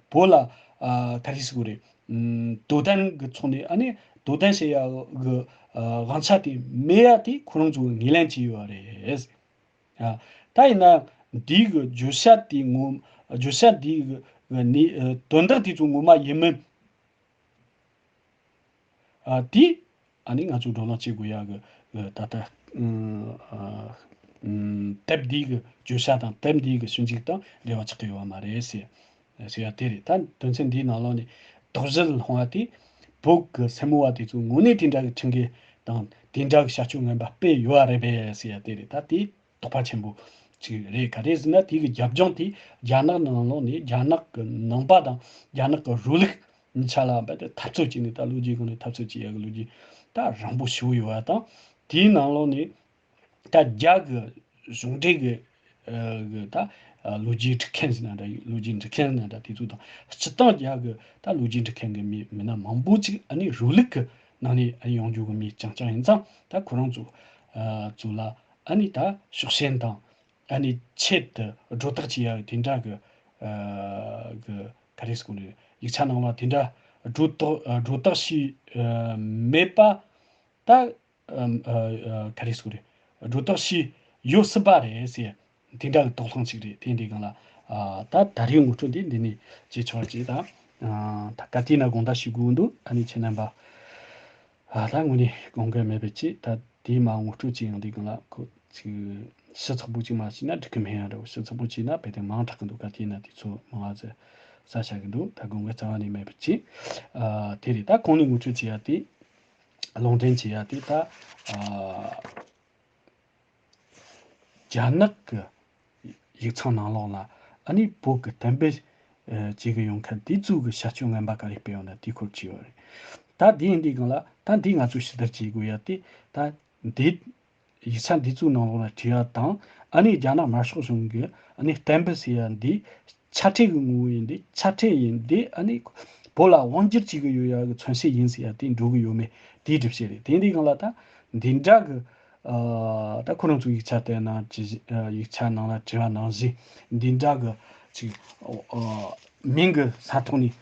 བོད་ལ་ཨ་ག་རེ་ཟེར་དགོས་རེད། ཨམ་དོ་དམ་གི་ཐོག་ནས་ཨ་ནི་དོ་དམ་བྱེད་ཡ་གི་ཨ་དབང་ཆ་དེ་མེད་ཡ་དེ་ཁོ་རང་ཚོས་ངོས་ལེན་བྱས་ཡོད་རེད། ཨ་ད་ཡིན་ན་འདི་གི་བརྗོད་བྱ་དེ་ངོ་བརྗོད་བྱ་འདི་གི་ནི་ཨ་དོན་དག་དེ་ཚོ་ངོ་མ་ཡིན་མིན། ཨ་དེ་ཨ་ནི་ང་ཚོས་བགྲོ་གླེང་བྱེད་དགོས་ཡ་གི་ཨ་ད་ལྟ་ཨ་ཨ་དེབ་འདི་གི་བརྗོད་བྱ་དང་དེབ་འདི་གི་ཞིབ་འཇུག་དང་འབྲེལ་བ་ཆགས་ཀྱི་ཡོད་པ་མ་རེད་ཟེར་ཟེར་ཡ་དེ་རེད། ད་དོན་ཚན་འདིའི་ནང་ལོགས་ནས་དོགས་གཞི་སློང་བ་དེ་བོད་གི་སེར་མོ་བ་དེ་ཚོ་དངོས་གནས་དེ་འདྲ་གི་ཁྲིམས་འགལ་དང་དེ་འདྲ་གི་བྱ་སྤྱོད་ངན་པ་སྤེལ་ཡོད་པ་རེད་པས་ཟེར་ཡ་དེ་རེད། ད་དེ་དོགས་པ་ཆེན་པོ་ཅིག་རེད། ག་རེ་ཟེར་ན་དེ་གི་རྒྱབ་ལྗོངས་དེ་རྒྱ་ནག་ནང་ལོགས་ནས་རྒྱ་ནག་གི་ནང་པ་དང་རྒྱ་ནག་གི་རུ་ལུགས་གཉིས་ཆ་ལ་རྦད་དེ་འཐབ་རྩོད་བྱས་ནས་ད་ལོ་རྒྱུས་སྒང་ནས་འཐབ་རྩོད་བྱེད་ཡ་གི་ལོ་རྒྱུས་ད་རིང་པོ་ཞེ་པོ་ཡོད་པ་དང་། དེའི་ནང་ལོགས་ནས་ད་རྒྱ་གི་གཞུང་འབྲེལ་གི་ཨ་གི་ད་ཨ་ལོ་རྒྱུས་འབྲི་མཁན་ཟེར་ན་འདྲ་ལོ་རྒྱུས་འབྲི་མཁན་ཟེར་ན་འདྲ་དེ་ཚོ་དང་སྤྱིར་བཏང་རྒྱ་གི་ད་ལོ་རྒྱུས་འབྲི་མཁན་གི་མི་མི་སྣ་མང་པོ་ཅིག་ཨ་ནི་རུ་ལུགས་གི་ནང་ནས་ཨ་ནི་ཡོང་རྒྱུ་གི་མི་རྐྱང་རྐྱང་ཡིན་ཙང་ད་ཁོ་རང་ཚོ་ཨ་ཚོ་ལ་ ཨ་ནི་ད་ཕྱོགས་ཞེན་དང་ཨ་ནི་ཆེད་དུ་སྒྲོ་བཏགས་བྱེད་ཡ་དེ་འདྲ་གི་ཨ་གི་ག་རེ་ཟེར་དགོས་རེད། ཡིག་ཆ་ནང་ལ་དེ་འདྲ་སྒྲོ་བཏགས་སྒྲོ་བཏགས་བྱས་མེད་པ་ད་ཨ་ཨ་ག་རེ་ཟེར་དགོས་རེད། སྒྲོ་བཏགས་བྱས་ཡོད་སྲིད་པ་རེད་ཟེར། དེ་འདྲ་གི་དོགས་སློང་ཅིག་རེད། དེ་འདྲའི་སྒང་ལ་ཨ་ད་ད་རེས་ངོ་སྤྲོད་འདི་འདི་ནས་བྱེད་ཆོག་ཅེས་དང་། ཨ་ད་ག་དུས་ན་དགོངས་དག་ཞུ་དགོས་འདུག་ཨ་ནི་ཁྱེད་རྣམ་པ། ཨ་ད་དངོས་གནས་དགོངས་འགལ་མེད་པའི་ཆེད་ད་དེའི་མ་ངོ་སྤྲོད་ཅིག་ཡང་འདི་སྒང་ལ་ཁོ་ཅིག་ཞིབ་ཚགས་པོ་ཅིག་མ་བྱས་ན་འགྲིག་གི་མེད་ཡང་འདྲ་བོ། ཞིབ་ཚགས་པོ་བྱས་ན་དཔེ་དེ་མང་དྲགས་ཀྱི་འདུག་ག་དུས་ན་དུས་ཚོད་མང་ང་ཟེར་ས་ཆ་གི་འདུག་ད་དགོངས་འགལ་རྩ་བ་ནས་མེད་པའི་ཆེད། ཨ་དེ་རེད། ད་གོང་ནས་ངོ་སྤྲོད་བྱེད་ཡ་དེ། ལུང་འདྲེན་བྱེད་ཡ་དེ་ད་ཨ་རྒྱ་ནག་གི་ཡིག་ཚང་ནང་ལོགས་ལ་ཨ་ནི་བོད་ཀྱི་གཏན་འབེབས་ཨ་བྱེད་གི་ཡོང་མཁན་དེ་ཚོ་གི་བྱ་སྤྱོད་ངན་པ་ག་རེ་སྤེལ་ཡོད་ན་དེའི་སྐོར་བྲིས་ཡོད་རེད། ད་དེ་ཡིན་དུས་སྒང་ལ་ད་འདི་ང་ཚོས་ཞིབ་ལྟ་བྱེད་དགོས་ཡ་དེ། ད་འདི་ཡིག་ཆ་འདི་ཚོའི་ནང་ལོགས་ལ་བྲིས་ཡ་དང་། ཨ་ནི་རྒྱ་ནག་དམར་ཤོག་གཞུང་གི་ཨ་ནི་གཏན་འབེབས་ཟེར་ཡ་འདི་ཆ་འཕྲིན་གྱི་ངོ་བོ་ཡིན། འདི་ཆ་འཕྲིན་ཡིན། འདི་ཨ་ནི་བོད་ལ་དབང་སྒྱུར་བྱེད་ཀྱི་ཡོད་ཡ་གི་མཚོན་བྱེད་ཡིན་ཟེར་ཡ་དེ་འགྲོ་གི་ཡོད་མེད་དེའི་སྒྲུབ་བྱེད་རེད། དེ་འདི་སྒང་ལ་ད་འདི་འདྲ་གི་ཨ་ད་ཁོ་རང་ཚོའི་ཡིག་ཆ་བལྟས་ན་ཅི་ཨ་ཡིག་ཆ་ནང་ལ་བྲིས་པ་ནང་བཞིན་འདི་འདྲ་གི་ཅིག་ཨ་མིང་གི་ས་ཐོག་ནས་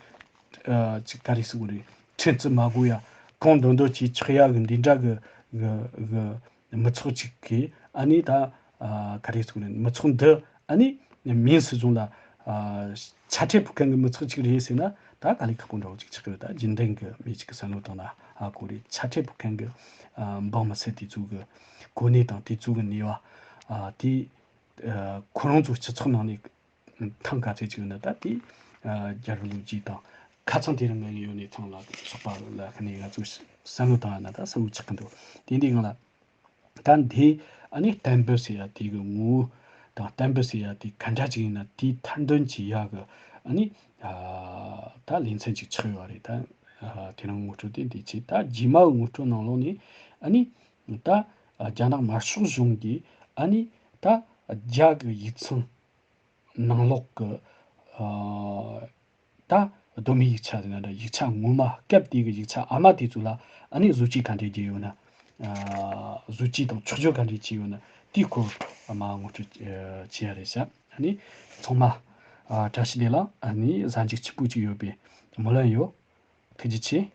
ཨ་ཅིག་ག་རེ་ཟེར་དགོས་རེད། ཁྲིམས་བརྩི་མ་དགོས་ཡ་གང་འདོད་འདོད་ཅིག་ཆགས་ཡ་གི་འདི་འདྲ་གི་གི་གི་མི་ཚོགས་གཅིག་གིས་ཨ་ནི་ད་ཨ་ག་རེ་ཟེར་དགོས་རེད། མི་ཚོགས་འདི་ཨ་ནི་མིང་སྲིད་གཞུང་ལ་ཨ་ཆ་འཕྲིན་ཕུལ་མཁན་གྱི་མི་ཚོགས་གཅིག་རེད་ཟེར་ན་ད་དཀའ་ལས་ཁག་པོ་འདྲ་བོ་ཅིག་ཆགས་ཀྱི་རེད། ད་རྒྱུན་ལྡན་གྱི་མི་གཅིག་གི་བསམ་བློ་བཏང་ན་ཧ་གོ་རེད། ཆ་འཕྲིན་ཕུལ་མཁན་གྱི་ཨ་འབངས་མི་སེར་དེ་ཚོ་གི་གོ་གནས་དང་དེ་ཚོ་གི་ནུས་པ་ཨ་དེ་ཨ་ཁོ་རང་ཚོ་སྤྱི་ཚོགས་ནང་ནས་ཐང་ག་ཚད་ཅིག་ཡོད་ན་ད་དེ་ཨ་རྒྱལ་པོ་ལོ་རྒྱུས་དང་ཁ་ཚང་དེ་རིང་ངའི་ཡོད་ནས་ཐང་ལ་སོགས་པ་ལ་ཁ་ནས་ང་ཚོས་བསམ་བློ་བཏང་ཡ་ན་ད་གསལ་བོ་ཆགས་ཀྱི་འདུག་དེ་འདི་སྒང་ལ་ད་འདི་ཨ་ནི་གཏན་འབེབས་ཟེར་ཡ་དེ་གི་ངོ་བོ་དང་གཏན་འབེབས་ཟེར་ཡ་དེ་ག་འདྲ་ཅིག་ཡིན་ན་དེའི་མཐར་འདོན་བྱེད་ཡ་གི་ཨ་ནི་ཨ་ད་ལེ་ཚན་ཅིག་ཆགས་ཡོད་རེད། ད་ཨ་དེ་རིང་ངོ་སྤྲོད་དེ་འདི་བྱས། ད་རྗེས་མ་གི་ངོ་སྤྲོད་ནང་ལོགས་ནས་ཨ་ནི་ད་རྒྱ་ནག་དམར་ཤོག་གཞུང་གིས་ཨ་ནི་ད་རྒྱ་གི་ཡིག་ཚང་ནང་ལོགས་ཀྱི་ཨ་ད་གདོད་མའི་ཡིག་ཆ་ཟེར་ན་འདྲ། ཡིག་ཆ་ངོ་མ་སྐབས་དེ་གི་ཡིག་ཆ་ཨ་མ་དེ་ཚོ་ལ་ཨ་ནི་བཟོ་བཅོས་ག་འདྲས་བརྒྱབ་ཡོད་ན། ཨ་བཟོ་བཅོས་དང་ཆོག་ཆོག་ག་འདྲས་བྱས་ཡོད་ན་དེའི་སྐོར་ཨ་མ་ངོ་སྤྲོད་ཨ་བྱེད་ཡ་རེད་ཤག་ཨ་ནི་ཚང་མ་ཨ་བཀྲ་ཤིས་བདེ་ལེགས། ཨ་ནི་གཟའ་མཇུག་སྐྱིད་པོ་ཅིག་ཡོད་པའི་སྨོན་ལམ་ཡོད། ཐུགས་རྗེ་ཆེ།